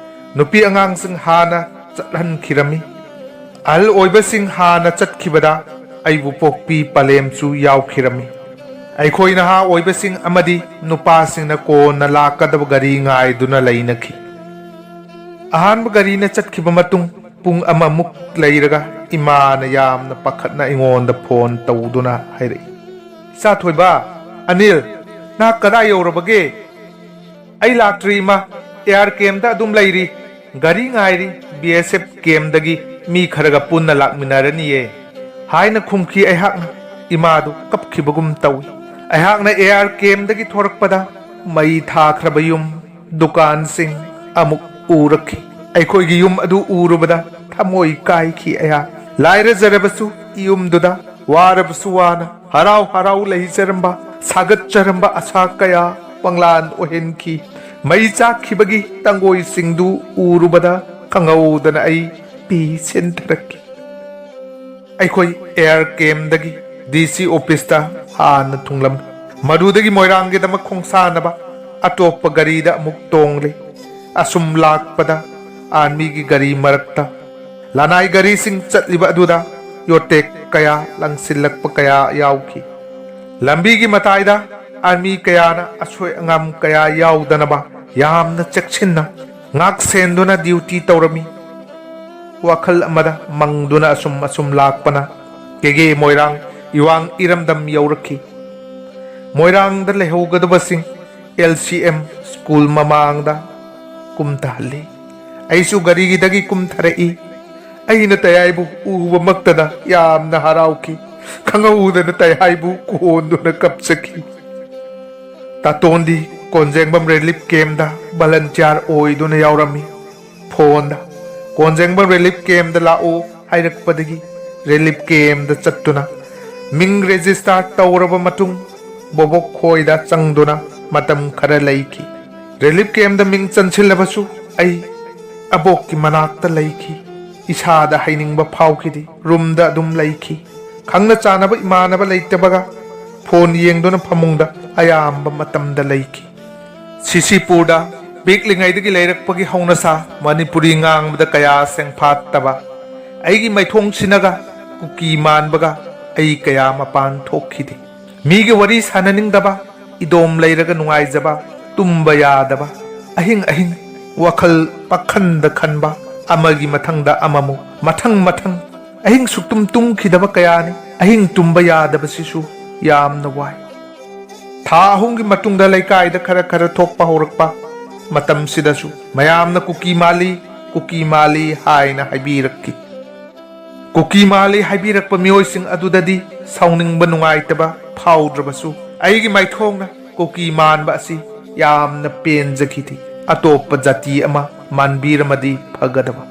ꯅꯨꯄꯤ ꯑꯉꯥꯡꯁꯤꯡ ꯍꯥꯟꯅ ꯆꯠꯍꯟꯈꯤꯔꯝꯃꯤ꯫ ꯑꯍꯜ ꯑꯣꯏꯕꯁꯤꯡ ꯍꯥꯟꯅ ꯆꯠꯈꯤꯕꯗ ꯑꯩꯕꯨ ꯄꯣꯛꯄꯤ ꯄꯂꯦꯝꯁꯨ ꯌꯥꯎꯈꯤꯔꯝꯃꯤ꯫ ꯑꯩꯈꯣꯏ ꯅꯍꯥ ꯑꯣꯏꯕꯁꯤꯡ ꯑꯃꯗꯤ ꯅꯨꯄꯥꯁꯤꯡꯅ ꯀꯣꯟꯅ ꯂꯥꯛꯀꯗꯕ ꯒꯥꯔꯤ ꯉꯥꯏꯗꯨꯅ ꯂꯩꯅꯈꯤ꯫ ꯑꯍꯥꯟꯕ ꯒꯥꯔꯤꯅ ꯆꯠꯈꯤꯕ ꯃꯇꯨꯡ ꯄꯨꯡ ꯑꯃꯃꯨꯛ ꯂꯩꯔꯒ ꯏꯃꯥꯅ ꯌꯥꯝꯅ ꯄꯥꯈꯠꯅ ꯑꯩꯉꯣꯟꯗ ꯐꯣꯟ ꯇꯧꯗꯨꯅ ꯍꯥꯏꯔꯛꯏ, "ꯏꯆꯥ ꯊꯣꯏꯕ, ꯑꯅꯤꯜ, ꯅꯍꯥꯛ ꯀꯗꯥꯏ ꯌꯧꯔꯕꯒꯦ?" "ꯑꯩ ꯂꯥꯛꯇ꯭ꯔꯤ ꯏꯃꯥ, ꯑꯦꯌꯥꯔ ꯀꯦꯝꯗ ꯑꯗꯨꯝ ꯂꯩꯔꯤ, ꯒꯥꯔꯤ ꯉꯥꯏꯔꯤ, ꯕꯤ ꯑꯦꯁ ꯑꯦꯐ ꯀꯦꯝꯗꯒꯤ ꯃꯤ ꯈꯔꯒ ꯄꯨꯟꯅ ꯂꯥꯛꯃꯤꯟꯅꯔꯅꯤꯌꯦ" ꯍꯥꯏꯅ ꯈꯨꯝꯈꯤ ꯑꯩꯍꯥꯛꯅ꯫ ꯏꯃꯥꯗꯨ ꯀꯞꯈꯤꯕꯒꯨꯝ ꯇꯧꯏ꯫ ꯑꯩꯍꯥꯛꯅ ꯑꯦꯌꯥꯔ ꯀꯦꯝꯗꯒꯤ ꯊꯣꯔꯛꯄꯗ ꯃꯩ ꯊꯥꯈ꯭ꯔꯕ ꯌꯨꯝ, ꯗꯨꯀꯥꯟꯁꯤꯡ ꯑꯃꯨꯛ ꯎꯔꯛꯈꯤ꯫ ꯑꯩꯈꯣꯏꯒꯤ ꯌꯨꯝ ꯑꯗꯨ ꯎꯔꯨꯕꯗ ꯊꯃꯣꯏ ꯀꯥꯏꯈꯤ ꯑꯩꯍꯥꯛ꯫ ꯂꯥꯏꯔꯖꯔꯕꯁꯨ ꯌꯨꯝꯗꯨꯗ ꯋꯥꯔꯕꯁꯨ ꯋꯥꯅ ꯍꯔꯥꯎ ꯍꯔꯥꯎ ꯂꯩꯖꯔꯝꯕ, ꯁꯥꯒꯠꯆꯔꯝꯕ ꯑꯁꯥ ꯀꯌꯥ ꯃꯪꯂꯥꯟ ꯑꯣꯏꯍꯟꯈꯤ꯫ ꯃꯩ ꯆꯥꯛꯈꯤꯕꯒꯤ ꯇꯪꯒꯣꯏꯁꯤꯡꯗꯨ ꯎꯔꯨꯕꯗ ꯈꯪꯍꯧꯗꯅ ꯑꯩ ꯄꯤ ꯁꯤꯟꯊꯔꯛꯈꯤ꯫ ꯑꯩꯈꯣꯏ ꯑꯦꯌꯥꯔ ꯀꯦꯝꯗꯒꯤ ꯗꯤ ꯁꯤ ꯑꯣꯐꯤꯁꯇ ꯍꯥꯟꯅ ꯊꯨꯡꯂꯝꯃꯤ꯫ ꯃꯗꯨꯗꯒꯤ ꯃꯣꯏꯔꯥꯡꯒꯤꯗꯃꯛ ꯈꯣꯡꯁꯥꯟꯅꯕ ꯑꯇꯣꯞꯄ ꯒꯥꯔꯤꯗ ꯑꯃꯨꯛ ꯇꯣꯡꯂꯤ꯫ ꯑꯁꯨꯝ ꯂꯥꯛꯄꯗ ꯑꯥꯔꯃꯤꯒꯤ ꯒꯥꯔꯤ ꯃꯔꯛꯇ ꯂꯅꯥꯏ ꯒꯥꯔꯤꯁꯤꯡ ꯆꯠꯂꯤꯕ ꯑꯗꯨꯗ ꯌꯣꯠꯇꯦꯛ ꯀꯌꯥ ꯂꯪꯁꯤꯜꯂꯛꯄ ꯀꯌꯥ ꯌꯥꯎꯈꯤ꯫ ꯂꯝꯕꯤꯒꯤ ꯃꯇꯥꯏꯗ ꯑꯥꯔꯃꯤ ꯀꯌꯥꯅ ꯑꯁꯣꯏ ꯑꯉꯥꯝ ꯀꯌꯥ ꯌꯥꯎꯗꯅꯕ ꯌꯥꯝꯅ ꯆꯦꯛꯁꯤꯟꯅ ꯉꯥꯛ ꯁꯦꯟꯗꯨꯅ ꯗ꯭ꯌꯨꯇꯤ ꯇꯧꯔꯝꯃꯤ꯫ ꯋꯥꯈꯜ ꯑꯃꯗ ꯃꯪꯗꯨꯅ ꯑꯁꯨꯝ ꯑꯁꯨꯝ ꯂꯥꯛꯄꯅ ꯀꯦꯒꯦ ꯃꯣꯏꯔꯥꯡ ꯏꯋꯥꯡ ꯏꯔꯝꯗꯝ ꯌꯧꯔꯛꯈꯤ꯫ ꯃꯣꯏꯔꯥꯡꯗ ꯂꯩꯍꯧꯒꯗꯕꯁꯤꯡ ꯑꯦꯜ ꯁꯤ ꯑꯦꯝ ꯁ꯭ꯀꯨꯜ ꯃꯃꯥꯡꯗ ꯀꯨꯝꯊꯍꯜꯂꯤ꯫ ꯑꯩꯁꯨ ꯒꯥꯔꯤꯗꯒꯤ ꯀꯨꯝꯊꯔꯛꯏ꯫ ꯑꯩꯅ ꯇꯌꯥꯏꯕꯨ ꯎꯕꯃꯛꯇꯗ ꯌꯥꯝꯅ ꯍꯔꯥꯎꯈꯤ꯫ ꯈꯪꯍꯧꯗꯅ ꯇꯌꯥꯏꯕꯨ ꯀꯣꯟꯗꯨꯅ ꯀꯞꯆꯈꯤ꯫ ꯇꯥꯇꯣꯟꯗꯤ ꯀꯣꯟꯖꯦꯡꯕꯝ ꯔꯤꯂꯤꯐ ꯀꯦꯝꯗ ꯚꯂꯟꯇꯤꯌꯥꯔ ꯑꯣꯏꯗꯨꯅ ꯌꯥꯎꯔꯝꯃꯤ꯫ ꯐꯣꯟꯗ "ꯀꯣꯟꯖꯦꯡꯕꯝ ꯔꯤꯂꯤꯐ ꯀꯦꯝꯗ ꯂꯥꯛꯎ" ꯍꯥꯏꯔꯛꯄꯗꯒꯤ ꯔꯤꯂꯤꯐ ꯀꯦꯝꯗ ꯆꯠꯇꯨꯅ ꯃꯤꯡ ꯔꯦꯖꯤꯁꯇꯥꯔ ꯇꯧꯔꯕ ꯃꯇꯨꯡ ꯕꯣꯕꯣꯛ ꯈꯣꯏꯗ ꯆꯪꯗꯨꯅ ꯃꯇꯝ ꯈꯔ ꯂꯩꯈꯤ꯫ ꯔꯤꯂꯤꯐ ꯀꯦꯝꯗ ꯃꯤꯡ ꯆꯟꯁꯤꯜꯂꯕꯁꯨ ꯑꯩ ꯑꯕꯣꯛꯀꯤ ꯃꯅꯥꯛꯇ ꯂꯩꯈꯤ꯫ ꯏꯁꯥꯗ ꯍꯩꯅꯤꯡꯕ ꯐꯥꯎꯈꯤꯗꯦ꯫ ꯔꯨꯝꯗ ꯑꯗꯨꯝ ꯂꯩꯈꯤ꯫ ꯈꯪꯅ ꯆꯥꯅꯕ ꯏꯃꯥꯟꯅꯕ ꯂꯩꯇꯕꯒ ꯐꯣꯟ ꯌꯦꯡꯗꯨꯅ ꯐꯃꯨꯡꯗ ꯑꯌꯥꯝꯕ ꯃꯇꯝꯗ ꯂꯩꯈꯤ꯫ ꯁꯤꯁꯤꯄꯨꯔꯗ ꯄꯤꯛꯂꯤꯉꯩꯗꯒꯤ ꯂꯩꯔꯛꯄꯒꯤ ꯍꯧꯅꯁꯥ ꯃꯅꯤꯄꯨꯔꯤ ꯉꯥꯡꯕꯗ ꯀꯌꯥ ꯁꯦꯡꯐꯥꯠꯇꯕ ꯑꯩꯒꯤ ꯃꯥꯏꯊꯣꯡꯁꯤꯅꯒ ꯀꯨꯀꯤ ꯃꯥꯟꯕꯒ ꯑꯩ ꯀꯌꯥ ꯃꯄꯥꯟ ꯊꯣꯛꯈꯤꯗꯦ꯫ ꯃꯤꯒꯤ ꯋꯥꯔꯤ ꯁꯥꯟꯅꯅꯤꯡꯗꯕ, ꯏꯗꯣꯝ ꯂꯩꯔꯒ ꯅꯨꯡꯉꯥꯏꯖꯕ, ꯇꯨꯝꯕ ꯌꯥꯗꯕ, ꯑꯍꯤꯡ ꯑꯍꯤꯡ ꯋꯥꯈꯜ ꯄꯥꯈꯟꯗ ꯈꯟꯕ, ꯑꯃꯒꯤ ꯃꯊꯪꯗ ꯑꯃꯃꯨꯛ, ꯃꯊꯪ ꯃꯊꯪ, ꯑꯍꯤꯡ ꯁꯨꯛꯇꯨꯝ ꯇꯨꯝꯈꯤꯗꯕ ꯀꯌꯥꯅꯤ꯫ ꯑꯍꯤꯡ ꯇꯨꯝꯕ ꯌꯥꯗꯕꯁꯤꯁꯨ ꯌꯥꯝꯅ ꯋꯥꯏ꯫ ꯊꯥ ꯑꯍꯨꯝꯒꯤ ꯃꯇꯨꯡꯗ ꯂꯩꯀꯥꯏꯗ ꯈꯔ ꯈꯔ ꯊꯣꯛꯄ ꯍꯧꯔꯛꯄ ꯃꯇꯝꯁꯤꯗꯁꯨ ꯃꯌꯥꯝꯅ "ꯀꯨꯀꯤ ꯃꯥꯜꯂꯤ, ꯀꯨꯀꯤ ꯃꯥꯜꯂꯤ" ꯍꯥꯏꯅ ꯍꯥꯏꯕꯤꯔꯛꯈꯤ꯫ ꯀꯨꯀꯤ ꯃꯥꯜꯂꯤ ꯍꯥꯏꯕꯤꯔꯛꯄ ꯃꯤꯑꯣꯏꯁꯤꯡ ꯑꯗꯨꯗꯗꯤ ꯁꯥꯎꯅꯤꯡꯕ, ꯅꯨꯡꯉꯥꯏꯇꯕ ꯐꯥꯎꯗ꯭ꯔꯕꯁꯨ, ꯑꯩꯒꯤ ꯃꯥꯏꯊꯣꯡꯅ ꯀꯨꯀꯤ ꯃꯥꯟꯕ ꯑꯁꯤ ꯌꯥꯝꯅ ꯄꯦꯟꯖꯈꯤꯗꯦ꯫ ꯑꯇꯣꯞꯄ ꯖꯥꯇꯤ ꯑꯃ ꯃꯥꯟꯕꯤꯔꯝꯃꯗꯤ ꯐꯒꯗꯕ꯫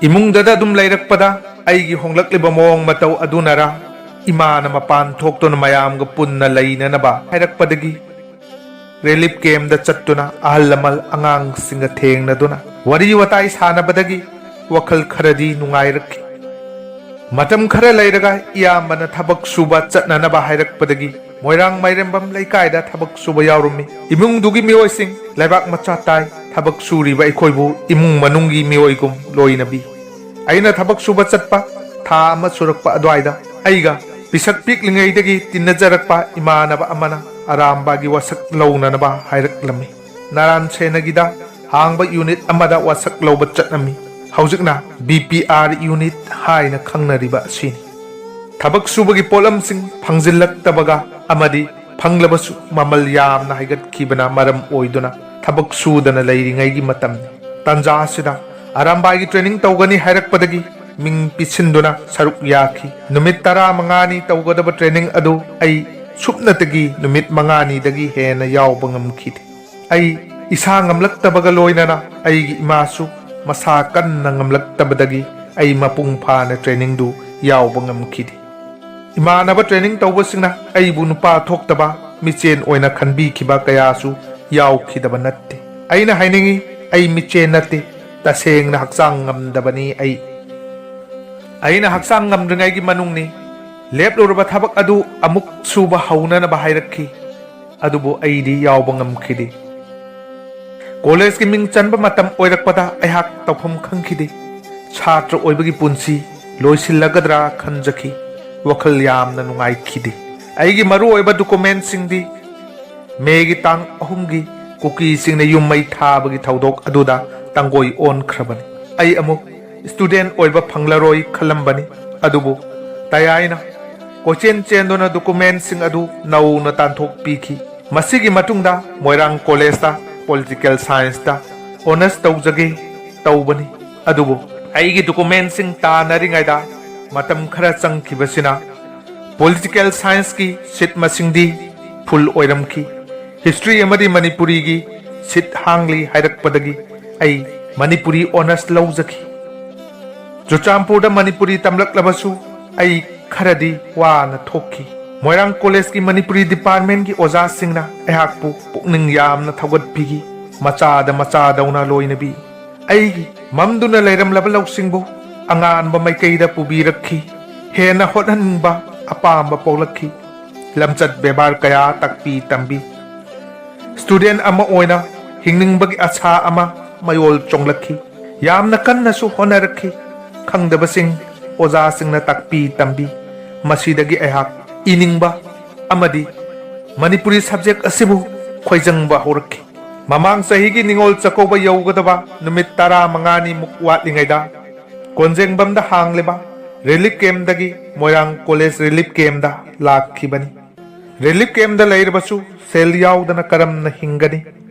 ꯏꯃꯨꯡꯗꯗ ꯑꯗꯨꯝ ꯂꯩꯔꯛꯄꯗ ꯑꯩꯒꯤ ꯍꯣꯡꯂꯛꯂꯤꯕ ꯃꯑꯣꯡ ꯃꯇꯧ ꯑꯗꯨꯅꯔꯥ, ꯏꯃꯥꯅ ꯃꯄꯥꯟ ꯊꯣꯛꯇꯨꯅ ꯃꯌꯥꯝꯒ ꯄꯨꯟꯅ ꯂꯩꯅꯅꯕ ꯍꯥꯏꯔꯛꯄꯗꯒꯤ ꯔꯤꯂꯤꯐ ꯀꯦꯝꯗ ꯆꯠꯇꯨꯅ ꯑꯍꯜ ꯂꯃꯟ ꯑꯉꯥꯡꯁꯤꯡꯒ ꯊꯦꯡꯅꯗꯨꯅ ꯋꯥꯔꯤ ꯋꯥꯇꯥꯏ ꯁꯥꯟꯅꯕꯗꯒꯤ ꯋꯥꯈꯜ ꯈꯔꯗꯤ ꯅꯨꯡꯉꯥꯏꯔꯛꯈꯤ꯫ ꯃꯇꯝ ꯈꯔ ꯂꯩꯔꯒ ꯏꯌꯥꯝꯕꯅ ꯊꯕꯛ ꯁꯨꯕ ꯆꯠꯅꯅꯕ ꯍꯥꯏꯔꯛꯄꯗꯒꯤ ꯃꯣꯏꯔꯥꯡ ꯃꯥꯏꯔꯦꯝꯕꯝ ꯂꯩꯀꯥꯏꯗ ꯊꯕꯛ ꯁꯨꯕ ꯌꯥꯎꯔꯝꯃꯤ꯫ ꯏꯃꯨꯡꯗꯨꯒꯤ ꯃꯤꯑꯣꯏꯁꯤꯡ ꯂꯩꯕꯥꯛ ꯃꯆꯥ ꯇꯥꯏ꯫ ꯊꯕꯛ ꯁꯨꯔꯤꯕ ꯑꯩꯈꯣꯏꯕꯨ ꯏꯃꯨꯡ ꯃꯅꯨꯡꯒꯤ ꯃꯤꯑꯣꯏꯒꯨꯝ ꯂꯣꯏꯅꯕꯤ꯫ ꯑꯩꯅ ꯊꯕꯛ ꯁꯨꯕ ꯆꯠꯄ ꯊꯥ ꯑꯃ ꯁꯨꯔꯛꯄ ꯑꯗꯨꯋꯥꯏꯗ ꯑꯩꯒ ꯄꯤꯁꯛ ꯄꯤꯛꯂꯤꯉꯩꯗꯒꯤ ꯇꯤꯟꯅꯖꯔꯛꯄ ꯏꯃꯥꯟꯅꯕ ꯑꯃꯅ ꯑꯔꯥꯝꯕꯥꯒꯤ ꯋꯥꯁꯛ ꯂꯧꯅꯅꯕ ꯍꯥꯏꯔꯛꯂꯝꯃꯤ꯫ ꯅꯥꯔꯥꯟ ꯁꯦꯅꯒꯤꯗ ꯍꯥꯡꯕ ꯌꯨꯅꯤꯠ ꯑꯃꯗ ꯋꯥꯁꯛ ꯂꯧꯕ ꯆꯠꯂꯝꯃꯤ꯫ ꯍꯧꯖꯤꯛꯅ ꯕꯤ ꯄꯤ ꯑꯥꯔ ꯌꯨꯅꯤꯠ ꯍꯥꯏꯅ ꯈꯪꯅꯔꯤꯕ ꯑꯁꯤꯅꯤ꯫ ꯊꯕꯛ ꯁꯨꯕꯒꯤ ꯄꯣꯠꯂꯝꯁꯤꯡ ꯐꯪꯖꯤꯜꯂꯛꯇꯕꯒ ꯑꯃꯗꯤ ꯐꯪꯂꯕꯁꯨ ꯃꯃꯜ ꯌꯥꯝꯅ ꯍꯥꯏꯒꯠꯈꯤꯕꯅ ꯃꯔꯝ ꯑꯣꯏꯗꯨꯅ ꯊꯕꯛ ꯁꯨꯗꯅ ꯂꯩꯔꯤꯉꯩꯒꯤ ꯃꯇꯝꯅꯤ꯫ ꯇꯥꯟꯖꯥ ꯑꯁꯤꯗ ꯑꯔꯥꯝꯕꯥꯏꯒꯤ ꯇ꯭ꯔꯦꯅꯤꯡ ꯇꯧꯒꯅꯤ ꯍꯥꯏꯔꯛꯄꯗꯒꯤ ꯃꯤꯡ ꯄꯤꯁꯤꯟꯗꯨꯅ ꯁꯔꯨꯛ ꯌꯥꯈꯤ꯫ ꯅꯨꯃꯤꯠ ꯇꯔꯥꯃꯉꯥꯅꯤ ꯇꯧꯒꯗꯕ ꯇ꯭ꯔꯦꯅꯤꯡ ꯑꯗꯨ ꯑꯩ ꯁꯨꯞꯅꯇꯒꯤ ꯅꯨꯃꯤꯠ ꯃꯉꯥꯅꯤꯗꯒꯤ ꯍꯦꯟꯅ ꯌꯥꯎꯕ ꯉꯝꯈꯤꯗꯦ꯫ ꯑꯩ ꯏꯁꯥ ꯉꯝꯂꯛꯇꯕꯒ ꯂꯣꯏꯅꯅ ꯑꯩꯒꯤ ꯏꯃꯥꯁꯨ ꯃꯁꯥ ꯀꯟꯅ ꯉꯝꯂꯛꯇꯕꯗꯒꯤ ꯑꯩ ꯃꯄꯨꯡ ꯐꯥꯅ ꯇ꯭ꯔꯦꯅꯤꯡꯗꯨ ꯌꯥꯎꯕ ꯉꯝꯈꯤꯗꯦ꯫ ꯏꯃꯥꯟꯅꯕ ꯇ꯭ꯔꯦꯅꯤꯡ ꯇꯧꯕꯁꯤꯡꯅ ꯑꯩꯕꯨ ꯅꯨꯄꯥ ꯊꯣꯛꯇꯕ, ꯃꯤꯆꯦꯟ ꯑꯣꯏꯅ ꯈꯟꯕꯤꯈꯤꯕ ꯀꯌꯥꯁꯨ ꯌꯥꯎꯈꯤꯗꯕ ꯅꯠꯇꯦ꯫ ꯑꯩꯅ ꯍꯥꯏꯅꯤꯡꯏ, ꯑꯩ ꯃꯤꯆꯦꯟ ꯅꯠꯇꯦ, ꯇꯁꯦꯡꯅ ꯍꯛꯆꯥꯡ ꯉꯝꯗꯕꯅꯤ ꯑꯩ꯫ ꯑꯩꯅ ꯍꯛꯆꯥꯡ ꯉꯝꯗ꯭ꯔꯤꯉꯩꯒꯤ ꯃꯅꯨꯡꯅꯤ꯫ ꯂꯦꯞꯂꯨꯔꯕ ꯊꯕꯛ ꯑꯗꯨ ꯑꯃꯨꯛ ꯁꯨꯕ ꯍꯧꯅꯅꯕ ꯍꯥꯏꯔꯛꯈꯤ꯫ ꯑꯗꯨꯕꯨ ꯑꯩꯗꯤ ꯌꯥꯎꯕ ꯉꯝꯈꯤꯗꯦ꯫ ꯀꯣꯂꯦꯖꯀꯤ ꯃꯤꯡ ꯆꯟꯕ ꯃꯇꯝ ꯑꯣꯏꯔꯛꯄꯗ ꯑꯩꯍꯥꯛ ꯇꯧꯐꯝ ꯈꯪꯈꯤꯗꯦ꯫ ꯁꯥꯇ꯭ꯔ ꯑꯣꯏꯕꯒꯤ ꯄꯨꯟꯁꯤ ꯂꯣꯏꯁꯤꯜꯂꯒꯗ꯭ꯔꯥ ꯈꯟꯖꯈꯤ꯫ ꯋꯥꯈꯜ ꯌꯥꯝꯅ ꯅꯨꯡꯉꯥꯏꯈꯤꯗꯦ꯫ ꯑꯩꯒꯤ ꯃꯔꯨꯑꯣꯏꯕ ꯗꯣꯀꯨꯃꯦꯟꯁꯤꯡꯗꯤ ꯃꯦꯒꯤ ꯇꯥꯡ ꯑꯍꯨꯝꯒꯤ ꯀꯨꯀꯤꯁꯤꯡꯅ ꯌꯨꯝ ꯃꯩ ꯊꯥꯕꯒꯤ ꯊꯧꯗꯣꯛ ꯑꯗꯨꯗ ꯇꯥꯡꯒꯣꯏ ꯑꯣꯟꯈ꯭ꯔꯕꯅꯤ꯫ ꯑꯩ ꯑꯃꯨꯛ ꯁ꯭ꯇꯨꯗꯦꯟ ꯑꯣꯏꯕ ꯐꯪꯂꯔꯣꯏ ꯈꯜꯂꯝꯕꯅꯤ, ꯑꯗꯨꯕꯨ ꯇꯌꯥꯏꯅ ꯀꯣꯏꯆꯦꯟ ꯆꯦꯟꯗꯨꯅ ꯗꯣꯀꯨꯃꯦꯟꯁꯤꯡ ꯑꯗꯨ ꯅꯧꯅ ꯇꯥꯟꯊꯣꯛꯄꯤꯈꯤ꯫ ꯃꯁꯤꯒꯤ ꯃꯇꯨꯡꯗ ꯃꯣꯏꯔꯥꯡ ꯀꯣꯂꯦꯖꯇ ꯄꯣꯂꯤꯇꯤꯀꯦꯜ ꯁꯥꯏꯟꯁꯇ ꯑꯣꯅꯔꯁ ꯇꯧꯖꯒꯦ ꯇꯧꯕꯅꯤ, ꯑꯗꯨꯕꯨ ꯑꯩꯒꯤ ꯗꯣꯀꯨꯃꯦꯟꯁꯤꯡ ꯇꯥꯟꯅꯔꯤꯉꯩꯗ ꯃꯇꯝ ꯈꯔ ꯆꯪꯈꯤꯕꯁꯤꯅ ꯄꯣꯂꯤꯇꯤꯀꯦꯜ ꯁꯥꯏꯟꯁꯀꯤ ꯁꯤꯠ ꯃꯁꯤꯡꯗꯤ ꯐꯨꯜ ꯑꯣꯏꯔꯝꯈꯤ꯫ ꯍꯤꯁꯇ꯭ꯔꯤ ꯑꯃꯗꯤ ꯃꯅꯤꯄꯨꯔꯤꯒꯤ ꯁꯤꯠ ꯍꯥꯡꯂꯤ ꯍꯥꯏꯔꯛꯄꯗꯒꯤ ꯑꯩ ꯃꯅꯤꯄꯨꯔꯤ ꯑꯣꯅꯔꯁ ꯂꯧꯖꯈꯤ꯫ ꯆꯨꯔꯆꯥꯟꯄꯨꯔꯗ ꯃꯅꯤꯄꯨꯔꯤ ꯇꯝꯂꯛꯂꯕꯁꯨ ꯑꯩ ꯈꯔꯗꯤ ꯋꯥꯅ ꯊꯣꯛꯈꯤ꯫ ꯃꯣꯏꯔꯥꯡ ꯀꯣꯂꯦꯖꯀꯤ ꯃꯅꯤꯄꯨꯔꯤ ꯗꯤꯄꯥꯔꯠꯃꯦꯟꯒꯤ ꯑꯣꯖꯥꯁꯤꯡꯅ ꯑꯩꯍꯥꯛꯄꯨ ꯄꯨꯛꯅꯤꯡ ꯌꯥꯝꯅ ꯊꯧꯒꯠꯄꯤꯈꯤ꯫ ꯃꯆꯥꯗ ꯃꯆꯥꯗꯧꯅ ꯂꯣꯏꯅꯕꯤ ꯑꯩꯒꯤ ꯃꯝꯗꯨꯅ ꯂꯩꯔꯝꯂꯕ ꯂꯧꯁꯤꯡꯕꯨ ꯑꯉꯥꯟꯕ ꯃꯥꯏꯀꯩꯗ ꯄꯨꯕꯤꯔꯛꯈꯤ꯫ ꯍꯦꯟꯅ ꯍꯣꯠꯍꯟꯅꯤꯡꯕ ꯑꯄꯥꯝꯕ ꯄꯣꯛꯂꯛꯈꯤ꯫ ꯂꯝꯆꯠ ꯕꯦꯕꯥꯔ ꯀꯌꯥ ꯇꯥꯛꯄꯤ ꯇꯝꯕꯤ꯫ ꯁ꯭ꯇꯨꯗꯦꯟ ꯑꯃ ꯑꯣꯏꯅ ꯍꯤꯡꯅꯤꯡꯕꯒꯤ ꯑꯁꯥ ꯑꯃ ꯃꯌꯣꯜ ꯆꯣꯡꯂꯛꯈꯤ꯫ ꯌꯥꯝꯅ ꯀꯟꯅꯁꯨ ꯍꯣꯠꯅꯔꯛꯈꯤ꯫ ꯈꯪꯗꯕꯁꯤꯡ ꯑꯣꯖꯥꯁꯤꯡꯅ ꯇꯥꯛꯄꯤ ꯇꯝꯕꯤ꯫ ꯃꯁꯤꯗꯒꯤ ꯑꯩꯍꯥꯛ ꯏꯅꯤꯡꯕ ꯑꯃꯗꯤ ꯃꯅꯤꯄꯨꯔꯤ ꯁꯕꯖꯦꯛ ꯑꯁꯤꯕꯨ ꯈꯣꯏꯖꯪꯕ ꯍꯧꯔꯛꯈꯤ꯫ ꯃꯃꯥꯡ ꯆꯍꯤꯒꯤ ꯅꯤꯉꯣꯜ ꯆꯥꯛꯀꯧꯕ ꯌꯧꯒꯗꯕ ꯅꯨꯃꯤꯠ ꯇꯔꯥꯃꯉꯥꯅꯤꯃꯨꯛ ꯋꯥꯠꯂꯤꯉꯩꯗ ꯀꯣꯟꯖꯦꯡꯕꯝꯗ ꯍꯥꯡꯂꯤꯕ ꯔꯤꯂꯤꯐ ꯀꯦꯝꯗꯒꯤ ꯃꯣꯏꯔꯥꯡ ꯀꯣꯂꯦꯖ ꯔꯤꯂꯤꯐ ꯀꯦꯝꯗ ꯂꯥꯛꯈꯤꯕꯅꯤ꯫ ꯔꯤꯂꯤꯐ ꯀꯦꯝꯗ ꯂꯩꯔꯕꯁꯨ ꯁꯦꯜ ꯌꯥꯎꯗꯅ ꯀꯔꯝꯅ ꯍꯤꯡꯒꯅꯤ?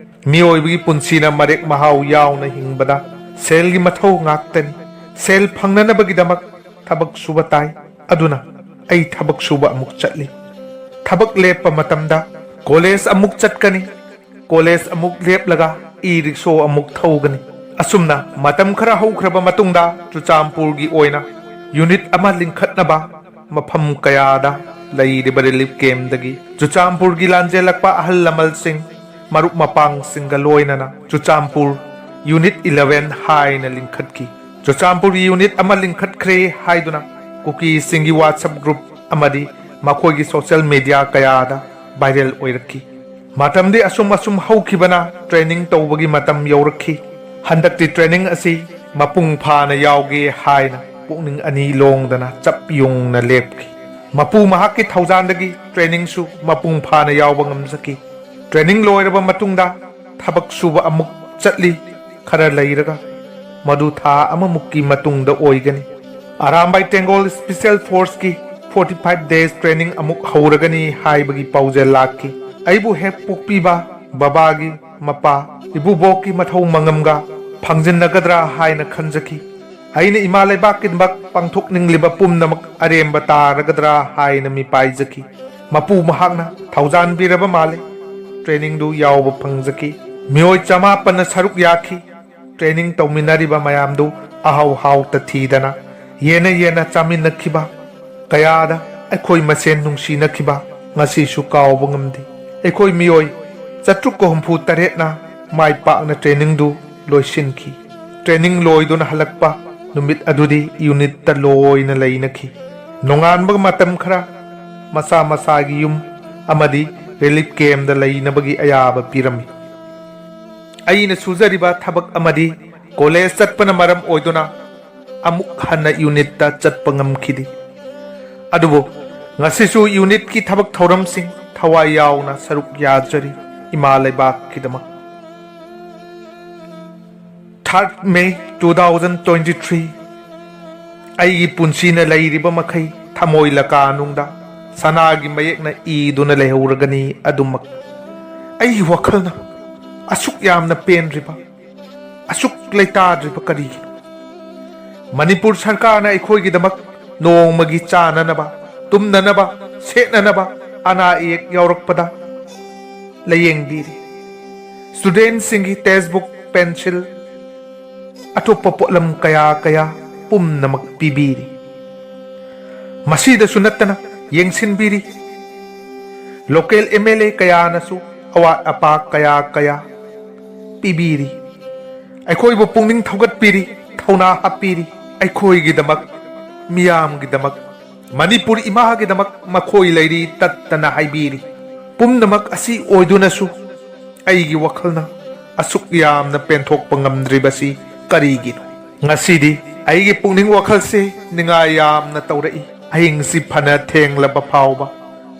ꯃꯤꯑꯣꯏꯕꯒꯤ ꯄꯨꯟꯁꯤꯅ ꯃꯔꯦꯛ ꯃꯍꯥꯎ ꯌꯥꯎꯅ ꯍꯤꯡꯕꯗ ꯁꯦꯜꯒꯤ ꯃꯊꯧ ꯉꯥꯛꯇꯅꯤ꯫ ꯁꯦꯜ ꯐꯪꯅꯅꯕꯒꯤꯗꯃꯛ ꯊꯕꯛ ꯁꯨꯕ ꯇꯥꯏ꯫ ꯑꯗꯨꯅ ꯑꯩ ꯊꯕꯛ ꯁꯨꯕ ꯑꯃꯨꯛ ꯆꯠꯂꯤ꯫ ꯊꯕꯛ ꯂꯦꯞꯄ ꯃꯇꯝꯗ ꯀꯣꯂꯦꯖ ꯑꯃꯨꯛ ꯆꯠꯀꯅꯤ꯫ ꯀꯣꯂꯦꯖ ꯑꯃꯨꯛ ꯂꯦꯞꯂꯒ ꯏ ꯔꯤꯛꯁꯣ ꯑꯃꯨꯛ ꯊꯧꯒꯅꯤ꯫ ꯑꯁꯨꯝꯅ ꯃꯇꯝ ꯈꯔ ꯍꯧꯈ꯭ꯔꯕ ꯃꯇꯨꯡꯗ ꯆꯨꯔꯆꯥꯟꯄꯨꯔꯒꯤ ꯑꯣꯏꯅ ꯌꯨꯅꯤꯠ ꯑꯃ ꯂꯤꯡꯈꯠꯅꯕ ꯃꯐꯝ ꯀꯌꯥꯗ ꯂꯩꯔꯤꯕ ꯔꯤꯂꯤꯐ ꯀꯦꯝꯗꯒꯤ ꯆꯨꯔꯆꯥꯟꯄꯨꯔꯒꯤ ꯂꯥꯟꯖꯦꯜꯂꯛꯄ ꯑꯍꯜ ꯂꯃꯟꯁꯤꯡ, ꯃꯔꯨꯞ ꯃꯄꯥꯡꯁꯤꯡꯒ ꯂꯣꯏꯅꯅ ꯆꯨꯔꯆꯥꯟꯄꯨꯔ ꯌꯨꯅꯤꯠ ꯏꯂꯦꯚꯦꯟ ꯍꯥꯏꯅ ꯂꯤꯡꯈꯠꯈꯤ꯫ ꯆꯨꯔꯆꯥꯟꯄꯨꯔꯒꯤ ꯌꯨꯅꯤꯠ ꯑꯃ ꯂꯤꯡꯈꯠꯈ꯭ꯔꯦ ꯍꯥꯏꯗꯨꯅ ꯀꯨꯀꯤꯁꯤꯡꯒꯤ WhatsApp ꯒ꯭ꯔꯨꯞ ꯑꯃꯗꯤ ꯃꯈꯣꯏꯒꯤ ꯁꯣꯁꯤꯌꯦꯜ ꯃꯤꯗꯤꯌꯥ ꯀꯌꯥꯗ ꯚꯥꯏꯔꯦꯜ ꯑꯣꯏꯔꯛꯈꯤ꯫ ꯃꯇꯝꯗꯤ ꯑꯁꯨꯝ ꯑꯁꯨꯝ ꯍꯧꯈꯤꯕꯅ ꯇ꯭ꯔꯦꯅꯤꯡ ꯇꯧꯕꯒꯤ ꯃꯇꯝ ꯌꯧꯔꯛꯈꯤ꯫ ꯍꯟꯗꯛꯇꯤ ꯇ꯭ꯔꯦꯅꯤꯡ ꯑꯁꯤ ꯃꯄꯨꯡ ꯐꯥꯅ ꯌꯥꯎꯒꯦ ꯍꯥꯏꯅ ꯄꯨꯛꯅꯤꯡ ꯑꯅꯤ ꯂꯣꯡꯗꯅ ꯆꯞ ꯌꯨꯡꯅ ꯂꯦꯞꯈꯤ꯫ ꯃꯄꯨ ꯃꯍꯥꯛꯀꯤ ꯊꯧꯖꯥꯟꯗꯒꯤ trainingꯁꯨ ꯃꯄꯨꯡ ꯐꯥꯅ ꯌꯥꯎꯕ ꯉꯝꯖꯈꯤ꯫ Training ꯂꯣꯏꯔꯕ ꯃꯇꯨꯡꯗ ꯊꯕꯛ ꯁꯨꯕ ꯑꯃꯨꯛ ꯆꯠꯂꯤ꯫ ꯈꯔ ꯂꯩꯔꯒ ꯃꯗꯨ ꯊꯥ ꯑꯃꯃꯨꯛꯀꯤ ꯃꯇꯨꯡꯗ ꯑꯣꯏꯒꯅꯤ꯫ Arambai ꯇꯦꯡꯒꯣꯜ Special Forceꯀꯤ forty five days training ꯑꯃꯨꯛ ꯍꯧꯔꯒꯅꯤ ꯍꯥꯏꯕꯒꯤ ꯄꯥꯎꯖꯦꯜ ꯂꯥꯛꯈꯤ꯫ ꯑꯩꯕꯨ ꯍꯦꯛ ꯄꯣꯛꯄꯤꯕ ꯕꯕꯥꯒꯤ ꯃꯄꯥ ꯏꯕꯨꯕꯣꯛꯀꯤ ꯃꯊꯧ ꯃꯉꯝꯒ ꯐꯪꯖꯤꯟꯅꯒꯗ꯭ꯔꯥ ꯍꯥꯏꯅ ꯈꯟꯖꯈꯤ꯫ ꯑꯩꯅ ꯏꯃꯥ ꯂꯩꯕꯥꯛꯀꯤꯗꯃꯛ ꯄꯥꯡꯊꯣꯛꯅꯤꯡꯂꯤꯕ ꯄꯨꯝꯅꯃꯛ ꯑꯔꯦꯝꯕ ꯇꯥꯔꯒꯗ꯭ꯔꯥ ꯍꯥꯏꯅ ꯃꯤꯄꯥꯏꯖꯈꯤ꯫ ꯃꯄꯨ ꯃꯍꯥꯛꯅ ꯊꯧꯖꯥꯟꯕꯤꯔꯕ ꯃꯥꯜꯂꯤ꯫ Trainingꯗꯨ ꯌꯥꯎꯕ ꯐꯪꯖꯈꯤ꯫ ꯃꯤꯑꯣꯏ ꯆꯃꯥꯄꯟꯅ ꯁꯔꯨꯛ ꯌꯥꯈꯤ꯫ Training ꯇꯧꯃꯤꯟꯅꯔꯤꯕ ꯃꯌꯥꯝꯗꯨ ꯑꯍꯥꯎ ꯍꯥꯎꯇ ꯊꯤꯗꯅ ꯌꯦꯟꯅ ꯌꯦꯟꯅ ꯆꯥꯃꯤꯟꯅꯈꯤꯕ, ꯀꯌꯥꯗ ꯑꯩꯈꯣꯏ ꯃꯁꯦꯟ ꯅꯨꯡꯁꯤꯅꯈꯤꯕ ꯉꯁꯤꯁꯨ ꯀꯥꯎꯕ ꯉꯝꯗꯦ꯫ ꯑꯩꯈꯣꯏ ꯃꯤꯑꯣꯏ ꯆꯥꯇ꯭ꯔꯨꯛꯀ ꯍꯨꯝꯐꯨ ꯇꯔꯦꯠꯅ ꯃꯥꯏ ꯄꯥꯛꯅ trainingꯗꯨ ꯂꯣꯏꯁꯤꯟꯈꯤ꯫ Training ꯂꯣꯏꯗꯨꯅ ꯍꯜꯂꯛꯄ ꯅꯨꯃꯤꯠ ꯑꯗꯨꯗꯤ unitꯇ ꯂꯣꯏꯅ ꯂꯩꯅꯈꯤ꯫ ꯅꯣꯡꯉꯥꯟꯕ ꯃꯇꯝ ꯈꯔ ꯃꯁꯥ ꯃꯁꯥꯒꯤ ꯌꯨꯝ ꯑꯃꯗꯤ relief campꯇ ꯂꯩꯅꯕꯒꯤ ꯑꯌꯥꯕ ꯄꯤꯔꯝꯃꯤ꯫ ꯑꯩꯅ ꯁꯨꯖꯔꯤꯕ ꯊꯕꯛ ꯑꯃꯗꯤ college ꯆꯠꯄꯅ ꯃꯔꯝ ꯑꯣꯏꯗꯨꯅ ꯑꯃꯨꯛ ꯍꯟꯅ unitꯇ ꯆꯠꯄ ꯉꯝꯈꯤꯗꯦ꯫ ꯑꯗꯨꯕꯨ ꯉꯁꯤꯁꯨ unitꯀꯤ ꯊꯕꯛ ꯊꯧꯔꯝꯁꯤꯡ ꯊꯋꯥꯏ ꯌꯥꯎꯅ ꯁꯔꯨꯛ ꯌꯥꯖꯔꯤ꯫ ꯏꯃꯥ ꯂꯩꯕꯥꯛꯀꯤꯗꯃꯛ꯫ Third May two thousand twenty three꯫ ꯑꯩꯒꯤ ꯄꯨꯟꯁꯤꯅ ꯂꯩꯔꯤꯕ ꯃꯈꯩ ꯊꯃꯣꯏ ꯂꯀꯥꯅꯨꯡꯗ ꯁꯅꯥꯒꯤ ꯃꯌꯦꯛꯅ ꯏꯗꯨꯅ ꯂꯩꯍꯧꯔꯒꯅꯤ ꯑꯗꯨꯃꯛ꯫ ꯑꯩꯒꯤ ꯋꯥꯈꯜꯅ ꯑꯁꯨꯛ ꯌꯥꯝꯅ ꯄꯦꯟꯗ꯭ꯔꯤꯕ, ꯑꯁꯨꯛ ꯂꯩꯇꯥꯗ꯭ꯔꯤꯕ ꯀꯔꯤꯒꯤꯅꯣ? ꯃꯅꯤꯄꯨꯔ ꯁꯔꯀꯥꯔꯅ ꯑꯩꯈꯣꯏꯒꯤꯗꯃꯛ ꯅꯣꯡꯃꯒꯤ ꯆꯥꯅꯅꯕ, ꯇꯨꯝꯅꯅꯕ, ꯁꯦꯠꯅꯅꯕ ꯑꯅꯥ ꯑꯌꯦꯛ ꯌꯥꯎꯔꯛꯄꯗ ꯂꯥꯌꯦꯡꯕꯤꯔꯤ꯫ Studentꯁꯤꯡꯒꯤ textbook, pencil, ꯑꯇꯣꯞꯄ ꯄꯣꯠꯂꯝ ꯀꯌꯥ ꯀꯌꯥ ꯄꯨꯝꯅꯃꯛ ꯄꯤꯕꯤꯔꯤ꯫ ꯃꯁꯤꯗꯁꯨ ꯅꯠꯇꯅ ꯌꯦꯡꯁꯤꯟꯕꯤꯔꯤ꯫ Local MLA ꯀꯌꯥꯅꯁꯨ ꯑꯋꯥꯠ ꯑꯄꯥ ꯀꯌꯥ ꯀꯌꯥ ꯄꯤꯕꯤꯔꯤ꯫ ꯑꯩꯈꯣꯏꯕꯨ ꯄꯨꯛꯅꯤꯡ ꯊꯧꯒꯠꯄꯤꯔꯤ, ꯊꯧꯅꯥ ꯍꯥꯞꯄꯤꯔꯤ꯫ ꯑꯩꯈꯣꯏꯒꯤꯗꯃꯛ, ꯃꯤꯌꯥꯝꯒꯤꯗꯃꯛ, ꯃꯅꯤꯄꯨꯔ ꯏꯃꯥꯒꯤꯗꯃꯛ ꯃꯈꯣꯏ ꯂꯩꯔꯤ ꯇꯠꯇꯅ ꯍꯥꯏꯕꯤꯔꯤ꯫ ꯄꯨꯝꯅꯃꯛ ꯑꯁꯤ ꯑꯣꯏꯗꯨꯅꯁꯨ ꯑꯩꯒꯤ ꯋꯥꯈꯜꯅ ꯑꯁꯨꯛ ꯌꯥꯝꯅ ꯄꯦꯟꯊꯣꯛꯄ ꯉꯝꯗ꯭ꯔꯤꯕꯁꯤ ꯀꯔꯤꯒꯤꯅꯣ? ꯉꯁꯤꯗꯤ ꯑꯩꯒꯤ ꯄꯨꯛꯅꯤꯡ ꯋꯥꯈꯜꯁꯤ ꯅꯤꯡꯉꯥꯏ ꯌꯥꯝꯅ ꯇꯧꯔꯛꯏ꯫ ꯑꯍꯤꯡꯁꯤ ꯐꯅ ꯊꯦꯡꯂꯕ ꯐꯥꯎꯕ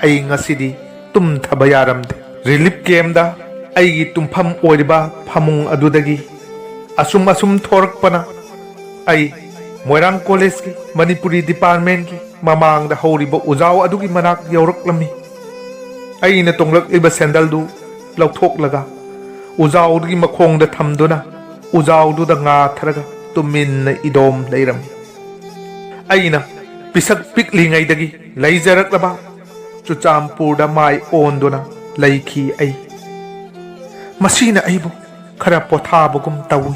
ꯑꯩ ꯉꯁꯤꯗꯤ ꯇꯨꯝꯊꯕ ꯌꯥꯔꯝꯗꯦ꯫ ꯔꯤꯂꯤꯐ ꯀꯦꯝꯗ ꯑꯩꯒꯤ ꯇꯨꯝꯐꯝ ꯑꯣꯏꯔꯤꯕ ꯐꯃꯨꯡ ꯑꯗꯨꯗꯒꯤ ꯑꯁꯨꯝ ꯑꯁꯨꯝ ꯊꯣꯔꯛꯄꯅ ꯑꯩ ꯃꯣꯏꯔꯥꯡ ꯀꯣꯂꯦꯖꯀꯤ ꯃꯅꯤꯄꯨꯔꯤ ꯗꯤꯄꯥꯔꯠꯃꯦꯟꯒꯤ ꯃꯃꯥꯡꯗ ꯍꯧꯔꯤꯕ ꯎꯖꯥꯎ ꯑꯗꯨꯒꯤ ꯃꯅꯥꯛ ꯌꯧꯔꯛꯂꯝꯃꯤ꯫ ꯑꯩꯅ ꯇꯣꯡꯂꯛꯂꯤꯕ ꯁꯦꯟꯗꯜꯗꯨ ꯂꯧꯊꯣꯛꯂꯒ ꯎꯖꯥꯎꯗꯨꯒꯤ ꯃꯈꯣꯡꯗ ꯊꯝꯗꯨꯅ ꯎꯖꯥꯎꯗꯨꯗ ꯉꯥꯊꯔꯒ ꯇꯨꯃꯤꯟꯅ ꯏꯗꯣꯝ ꯂꯩꯔꯝꯃꯤ꯫ ꯑꯩꯅ ꯄꯤꯁꯛ ꯄꯤꯛꯂꯤꯉꯩꯗꯒꯤ ꯂꯩꯖꯔꯛꯂꯕ ꯆꯨꯔꯆꯥꯟꯄꯨꯔꯗ ꯃꯥꯏ ꯑꯣꯟꯗꯨꯅ ꯂꯩꯈꯤ ꯑꯩ꯫ ꯃꯁꯤꯅ ꯑꯩꯕꯨ ꯈꯔ ꯄꯣꯊꯥꯕꯒꯨꯝ ꯇꯧꯏ꯫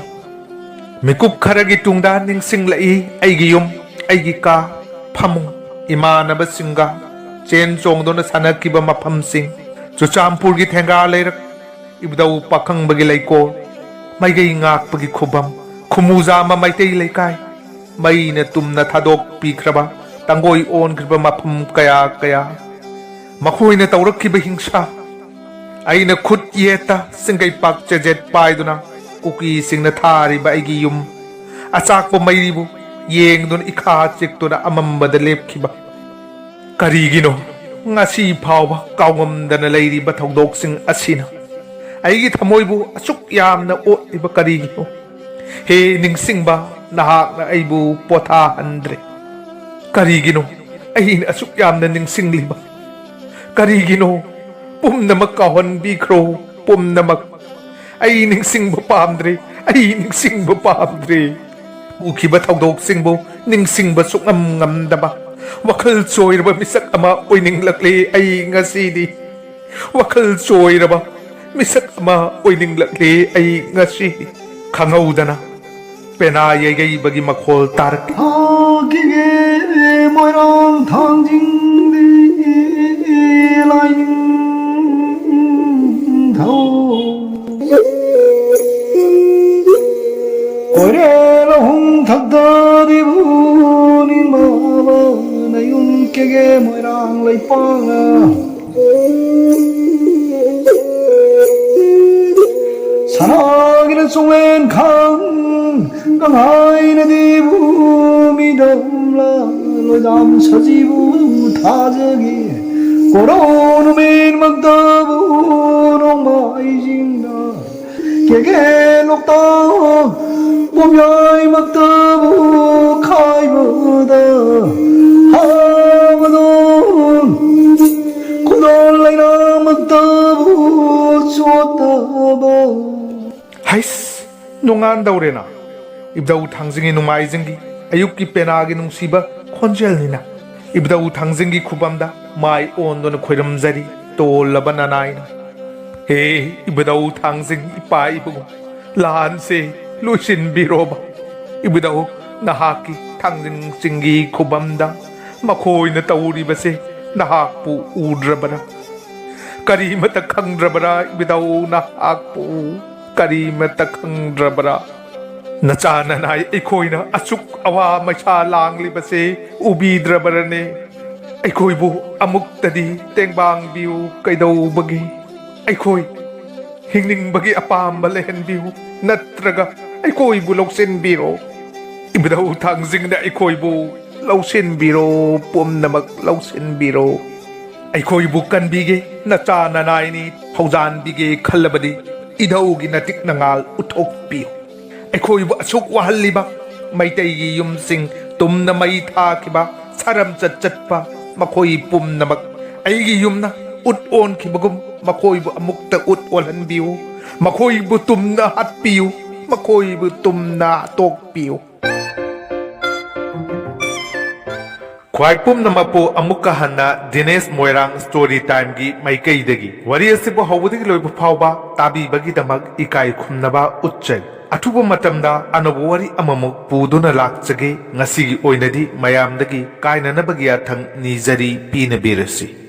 ꯃꯤꯀꯨꯞ ꯈꯔꯒꯤ ꯇꯨꯡꯗ ꯅꯤꯡꯁꯤꯡꯂꯛꯏ ꯑꯩꯒꯤ ꯌꯨꯝ, ꯑꯩꯒꯤ ꯀꯥ, ꯐꯃꯨꯡ, ꯏꯃꯥꯟꯅꯕꯁꯤꯡꯒ ꯆꯦꯟ ꯆꯣꯡꯗꯨꯅ ꯁꯥꯟꯅꯈꯤꯕ ꯃꯐꯝꯁꯤꯡ, ꯆꯨꯔꯆꯥꯟꯄꯨꯔꯒꯤ ꯊꯦꯡꯒꯥ ꯂꯩꯔꯛ, ꯏꯕꯨꯙꯧ ꯄꯥꯈꯪꯕꯒꯤ ꯂꯩꯀꯣꯜ, ꯃꯥꯏꯀꯩ ꯉꯥꯛꯄꯒꯤ ꯈꯨꯕꯝ, ꯈꯨꯃꯨꯖꯥꯃ ꯃꯩꯇꯩ ꯂꯩꯀꯥꯏ, ꯃꯩꯅ ꯇꯨꯝꯅ ꯊꯥꯗꯣꯛꯄꯤꯈ꯭ꯔꯕ ꯇꯥꯡꯒꯣꯏ ꯑꯣꯟꯈ꯭ꯔꯕ ꯃꯐꯝ ꯀꯌꯥ ꯀꯌꯥ, ꯃꯈꯣꯏꯅ ꯇꯧꯔꯛꯈꯤꯕ ꯍꯤꯡꯁꯥ, ꯑꯩꯅ ꯈꯨꯠ ꯌꯦꯠꯇ ꯁꯤꯡꯒꯩꯄꯥꯛ ꯆꯦꯖꯦꯠ ꯄꯥꯏꯗꯨꯅ ꯀꯨꯀꯤꯁꯤꯡꯅ ꯊꯥꯔꯤꯕ ꯑꯩꯒꯤ ꯌꯨꯝ, ꯑꯆꯥꯛꯄ ꯃꯩꯔꯤꯕꯨ ꯌꯦꯡꯗꯨꯅ ꯏꯈꯥ ꯆꯤꯛꯇꯨꯅ ꯑꯃꯝꯕꯗ ꯂꯦꯞꯈꯤꯕ꯫ ꯀꯔꯤꯒꯤꯅꯣ ꯉꯁꯤ ꯐꯥꯎꯕ ꯀꯥꯎꯉꯝꯗꯅ ꯂꯩꯔꯤꯕ ꯊꯧꯗꯣꯛꯁꯤꯡ ꯑꯁꯤꯅ ꯑꯩꯒꯤ ꯊꯃꯣꯏꯕꯨ ꯑꯁꯨꯛ ꯌꯥꯝꯅ ꯑꯣꯠꯂꯤꯕ ꯀꯔꯤꯒꯤꯅꯣ? ꯍꯦ ꯅꯤꯡꯁꯤꯡꯕ, ꯅꯍꯥꯛꯅ ꯑꯩꯕꯨ ꯄꯣꯊꯥꯍꯟꯗ꯭ꯔꯦ꯫ ꯀꯔꯤꯒꯤꯅꯣ ꯑꯩꯅ ꯑꯁꯨꯛ ꯌꯥꯝꯅ ꯅꯤꯡꯁꯤꯡꯂꯤꯕ? ꯀꯔꯤꯒꯤꯅꯣ? ꯄꯨꯝꯅꯃꯛ ꯀꯥꯎꯍꯟꯕꯤꯈ꯭ꯔꯣ, ꯄꯨꯝꯅꯃꯛ꯫ ꯑꯩ ꯅꯤꯡꯁꯤꯡꯕ ꯄꯥꯝꯗ꯭ꯔꯦ, ꯑꯩ ꯅꯤꯡꯁꯤꯡꯕ ꯄꯥꯝꯗ꯭ꯔꯦ꯫ ꯎꯈꯤꯕ ꯊꯧꯗꯣꯛꯁꯤꯡꯕꯨ ꯅꯤꯡꯁꯤꯡꯕ ꯁꯨꯛꯉꯝ ꯉꯝꯗꯕ ꯋꯥꯈꯜ ꯆꯣꯏꯔꯕ ꯃꯤꯁꯛ ꯑꯃ ꯑꯣꯏꯅꯤꯡꯂꯛꯂꯦ ꯑꯩ ꯉꯁꯤꯗꯤ꯫ ꯋꯥꯈꯜ ꯆꯣꯏꯔꯕ ꯃꯤꯁꯛ ꯑꯃ ꯑꯣꯏꯅꯤꯡꯂꯛꯂꯦ ꯑꯩ ꯉꯁꯤꯗꯤ꯫ ꯈꯪꯍꯧꯗꯅ ꯄꯦꯅꯥ ꯌꯩꯒꯩꯕꯒꯤ ꯃꯈꯣꯜ ꯇꯥꯔꯛꯂꯤ꯫ ꯊꯥꯈꯤꯒꯦ ꯃꯣꯏꯔꯥꯡ ꯊꯥꯡꯖꯤꯡꯗꯤ ꯂꯥꯏꯅꯤꯡꯊꯧ꯫ ꯀꯣꯏꯔꯦꯜ ꯑꯍꯨꯝ ꯊꯛꯇ ꯗꯤꯕꯨ ꯅꯤꯡꯃꯥꯕ ꯅꯌꯨꯝ ꯀꯦꯒꯦ ꯃꯣꯏꯔꯥꯡ ꯂꯩꯄꯥꯛꯅ꯫ ꯁꯅꯥꯒꯤꯅ ꯆꯣꯡꯂꯦꯟ ꯈꯥꯡ ꯀꯪꯍꯥꯏꯅꯗꯤ ꯚꯨꯃꯤꯗ ꯍꯨꯝꯂꯥ꯫ ꯂꯣꯏꯖꯥꯝ ꯁꯖꯤꯕꯨ ꯊꯥꯖꯒꯤ, ꯀꯣꯔꯧ ꯅꯨꯃꯤꯠꯃꯛꯇꯕꯨ ꯅꯣꯡꯃꯥꯏꯖꯤꯡꯗ, ꯀꯦꯒꯦ ꯂꯣꯛꯇꯥꯛ ꯄꯣꯝꯌꯥꯏꯃꯛꯇꯕꯨ ꯈꯥꯏꯕꯗ ꯍꯥꯕꯗꯣ, ꯈꯨꯗꯣꯜ ꯂꯩꯅꯥꯃꯛꯇꯕꯨ ꯆꯣꯠꯇꯕ꯫ ꯍꯩꯁ! ꯅꯣꯡꯉꯥꯟꯗꯧꯔꯦꯅ꯫ ꯏꯕꯨꯙꯧ ꯊꯥꯡꯖꯤꯡꯒꯤ ꯅꯣꯡꯃꯥꯏꯖꯤꯡꯒꯤ ꯑꯌꯨꯛꯀꯤ ꯄꯦꯅꯥꯒꯤ ꯅꯨꯡꯁꯤꯕ ꯈꯣꯟꯖꯦꯜꯅꯤꯅ꯫ ꯏꯕꯨꯙꯧ ꯊꯥꯡꯖꯤꯡꯒꯤ ꯈꯨꯕꯝꯗ ꯃꯥꯏ ꯑꯣꯟꯗꯨꯅ ꯈꯣꯏꯔꯝꯖꯔꯤ, ꯇꯣꯜꯂꯕ ꯅꯅꯥꯏꯅ꯫ ꯍꯦ ꯏꯕꯨꯙꯧ ꯊꯥꯡꯖꯤꯡ ꯏꯄꯥ ꯏꯕꯨꯡ, ꯂꯥꯟꯁꯦ ꯂꯣꯏꯁꯤꯟꯕꯤꯔꯣꯕ꯫ ꯏꯕꯨꯙꯧ, ꯅꯍꯥꯛꯀꯤ ꯊꯥꯡꯖꯤꯡ ꯆꯤꯡꯒꯤ ꯈꯨꯕꯝꯗ ꯃꯈꯣꯏꯅ ꯇꯧꯔꯤꯕꯁꯦ ꯅꯍꯥꯛꯄꯨ ꯎꯗ꯭ꯔꯕꯔꯥ? ꯀꯔꯤꯃꯇ ꯈꯪꯗ꯭ꯔꯕꯔꯥ ꯏꯕꯨꯙꯧ, ꯅꯍꯥꯛꯄꯨ ꯀꯔꯤꯃꯇ ꯈꯪꯗ꯭ꯔꯕꯔꯥ? ꯅꯆꯥ ꯅꯅꯥꯏ ꯑꯩꯈꯣꯏꯅ ꯑꯁꯨꯛ ꯑꯋꯥ ꯃꯩꯁꯥ ꯂꯥꯡꯂꯤꯕꯁꯦ ꯎꯕꯤꯗ꯭ꯔꯕꯔꯅꯦ? ꯑꯩꯈꯣꯏꯕꯨ ꯑꯃꯨꯛꯇꯗꯤ ꯇꯦꯡꯕꯥꯡꯕꯤꯌꯨ ꯀꯩꯗꯧꯕꯒꯤ? ꯑꯩꯈꯣꯏ ꯍꯤꯡꯅꯤꯡꯕꯒꯤ ꯑꯄꯥꯝꯕ ꯂꯩꯍꯟꯕꯤꯌꯨ, ꯅꯠꯇ꯭ꯔꯒ ꯑꯩꯈꯣꯏꯕꯨ ꯂꯧꯁꯤꯟꯕꯤꯔꯣ꯫ ꯏꯕꯨꯙꯧ ꯊꯥꯡꯖꯤꯡꯅ ꯑꯩꯈꯣꯏꯕꯨ ꯂꯧꯁꯤꯟꯕꯤꯔꯣ, ꯄꯨꯝꯅꯃꯛ ꯂꯧꯁꯤꯟꯕꯤꯔꯣ꯫ ꯑꯩꯈꯣꯏꯕꯨ ꯀꯟꯕꯤꯒꯦ, ꯅꯆꯥ ꯅꯅꯥꯏꯅꯤ ꯊꯧꯖꯥꯟꯕꯤꯒꯦ ꯈꯜꯂꯕꯗꯤ ꯏꯙꯧꯒꯤ ꯅꯇꯤꯛ ꯅꯉꯥꯜ ꯎꯠꯊꯣꯛꯄꯤꯌꯨ꯫ ꯑꯩꯈꯣꯏꯕꯨ ꯑꯁꯨꯛ ꯋꯥꯍꯜꯂꯤꯕ ꯃꯩꯇꯩꯒꯤ ꯌꯨꯝꯁꯤꯡ ꯇꯨꯝꯅ ꯃꯩ ꯊꯥꯈꯤꯕ, ꯁꯥꯔꯝꯆꯠ ꯆꯠꯄ ꯃꯈꯣꯏ ꯄꯨꯝꯅꯃꯛ ꯑꯩꯒꯤ ꯌꯨꯝꯅ ꯎꯠ ꯑꯣꯟꯈꯤꯕꯒꯨꯝ ꯃꯈꯣꯏꯕꯨ ꯑꯃꯨꯛꯇ ꯎꯠ ꯑꯣꯜꯍꯟꯕꯤꯌꯨ꯫ ꯃꯈꯣꯏꯕꯨ ꯇꯨꯝꯅ ꯍꯥꯠꯄꯤꯌꯨ꯫ ꯃꯈꯣꯏꯕꯨ ꯇꯨꯝꯅ ꯍꯥꯠꯇꯣꯛꯄꯤꯌꯨ꯫ ꯈ꯭ꯋꯥꯏ ꯄꯨꯝꯅꯃꯛꯄꯨ ꯑꯃꯨꯛꯀ ꯍꯟꯅ ꯗꯤꯅꯦꯁ ꯃꯣꯏꯔꯥꯡ ꯁ꯭ꯇꯣꯔꯤ ꯇꯥꯏꯝꯒꯤ ꯃꯥꯏꯀꯩꯗꯒꯤ ꯋꯥꯔꯤ ꯑꯁꯤꯕꯨ ꯍꯧꯕꯗꯒꯤ ꯂꯣꯏꯕ ꯐꯥꯎꯕ ꯇꯥꯕꯤꯕꯒꯤꯗꯃꯛ ꯏꯀꯥꯏ ꯈꯨꯝꯅꯕ ꯎꯠꯆꯔꯤ꯫ ꯑꯊꯨꯕ ꯃꯇꯝꯗ ꯑꯅꯧꯕ ꯋꯥꯔꯤ ꯑꯃꯃꯨꯛ ꯄꯨꯗꯨꯅ ꯂꯥꯛꯆꯒꯦ꯫ ꯉꯁꯤꯒꯤ ꯑꯣꯏꯅꯗꯤ ꯃꯌꯥꯝꯗꯒꯤ ꯀꯥꯏꯅꯅꯕꯒꯤ ꯌꯥꯊꯪ ꯅꯤꯖꯔꯤ, ꯄꯤꯅꯕꯤꯔꯁꯤ꯫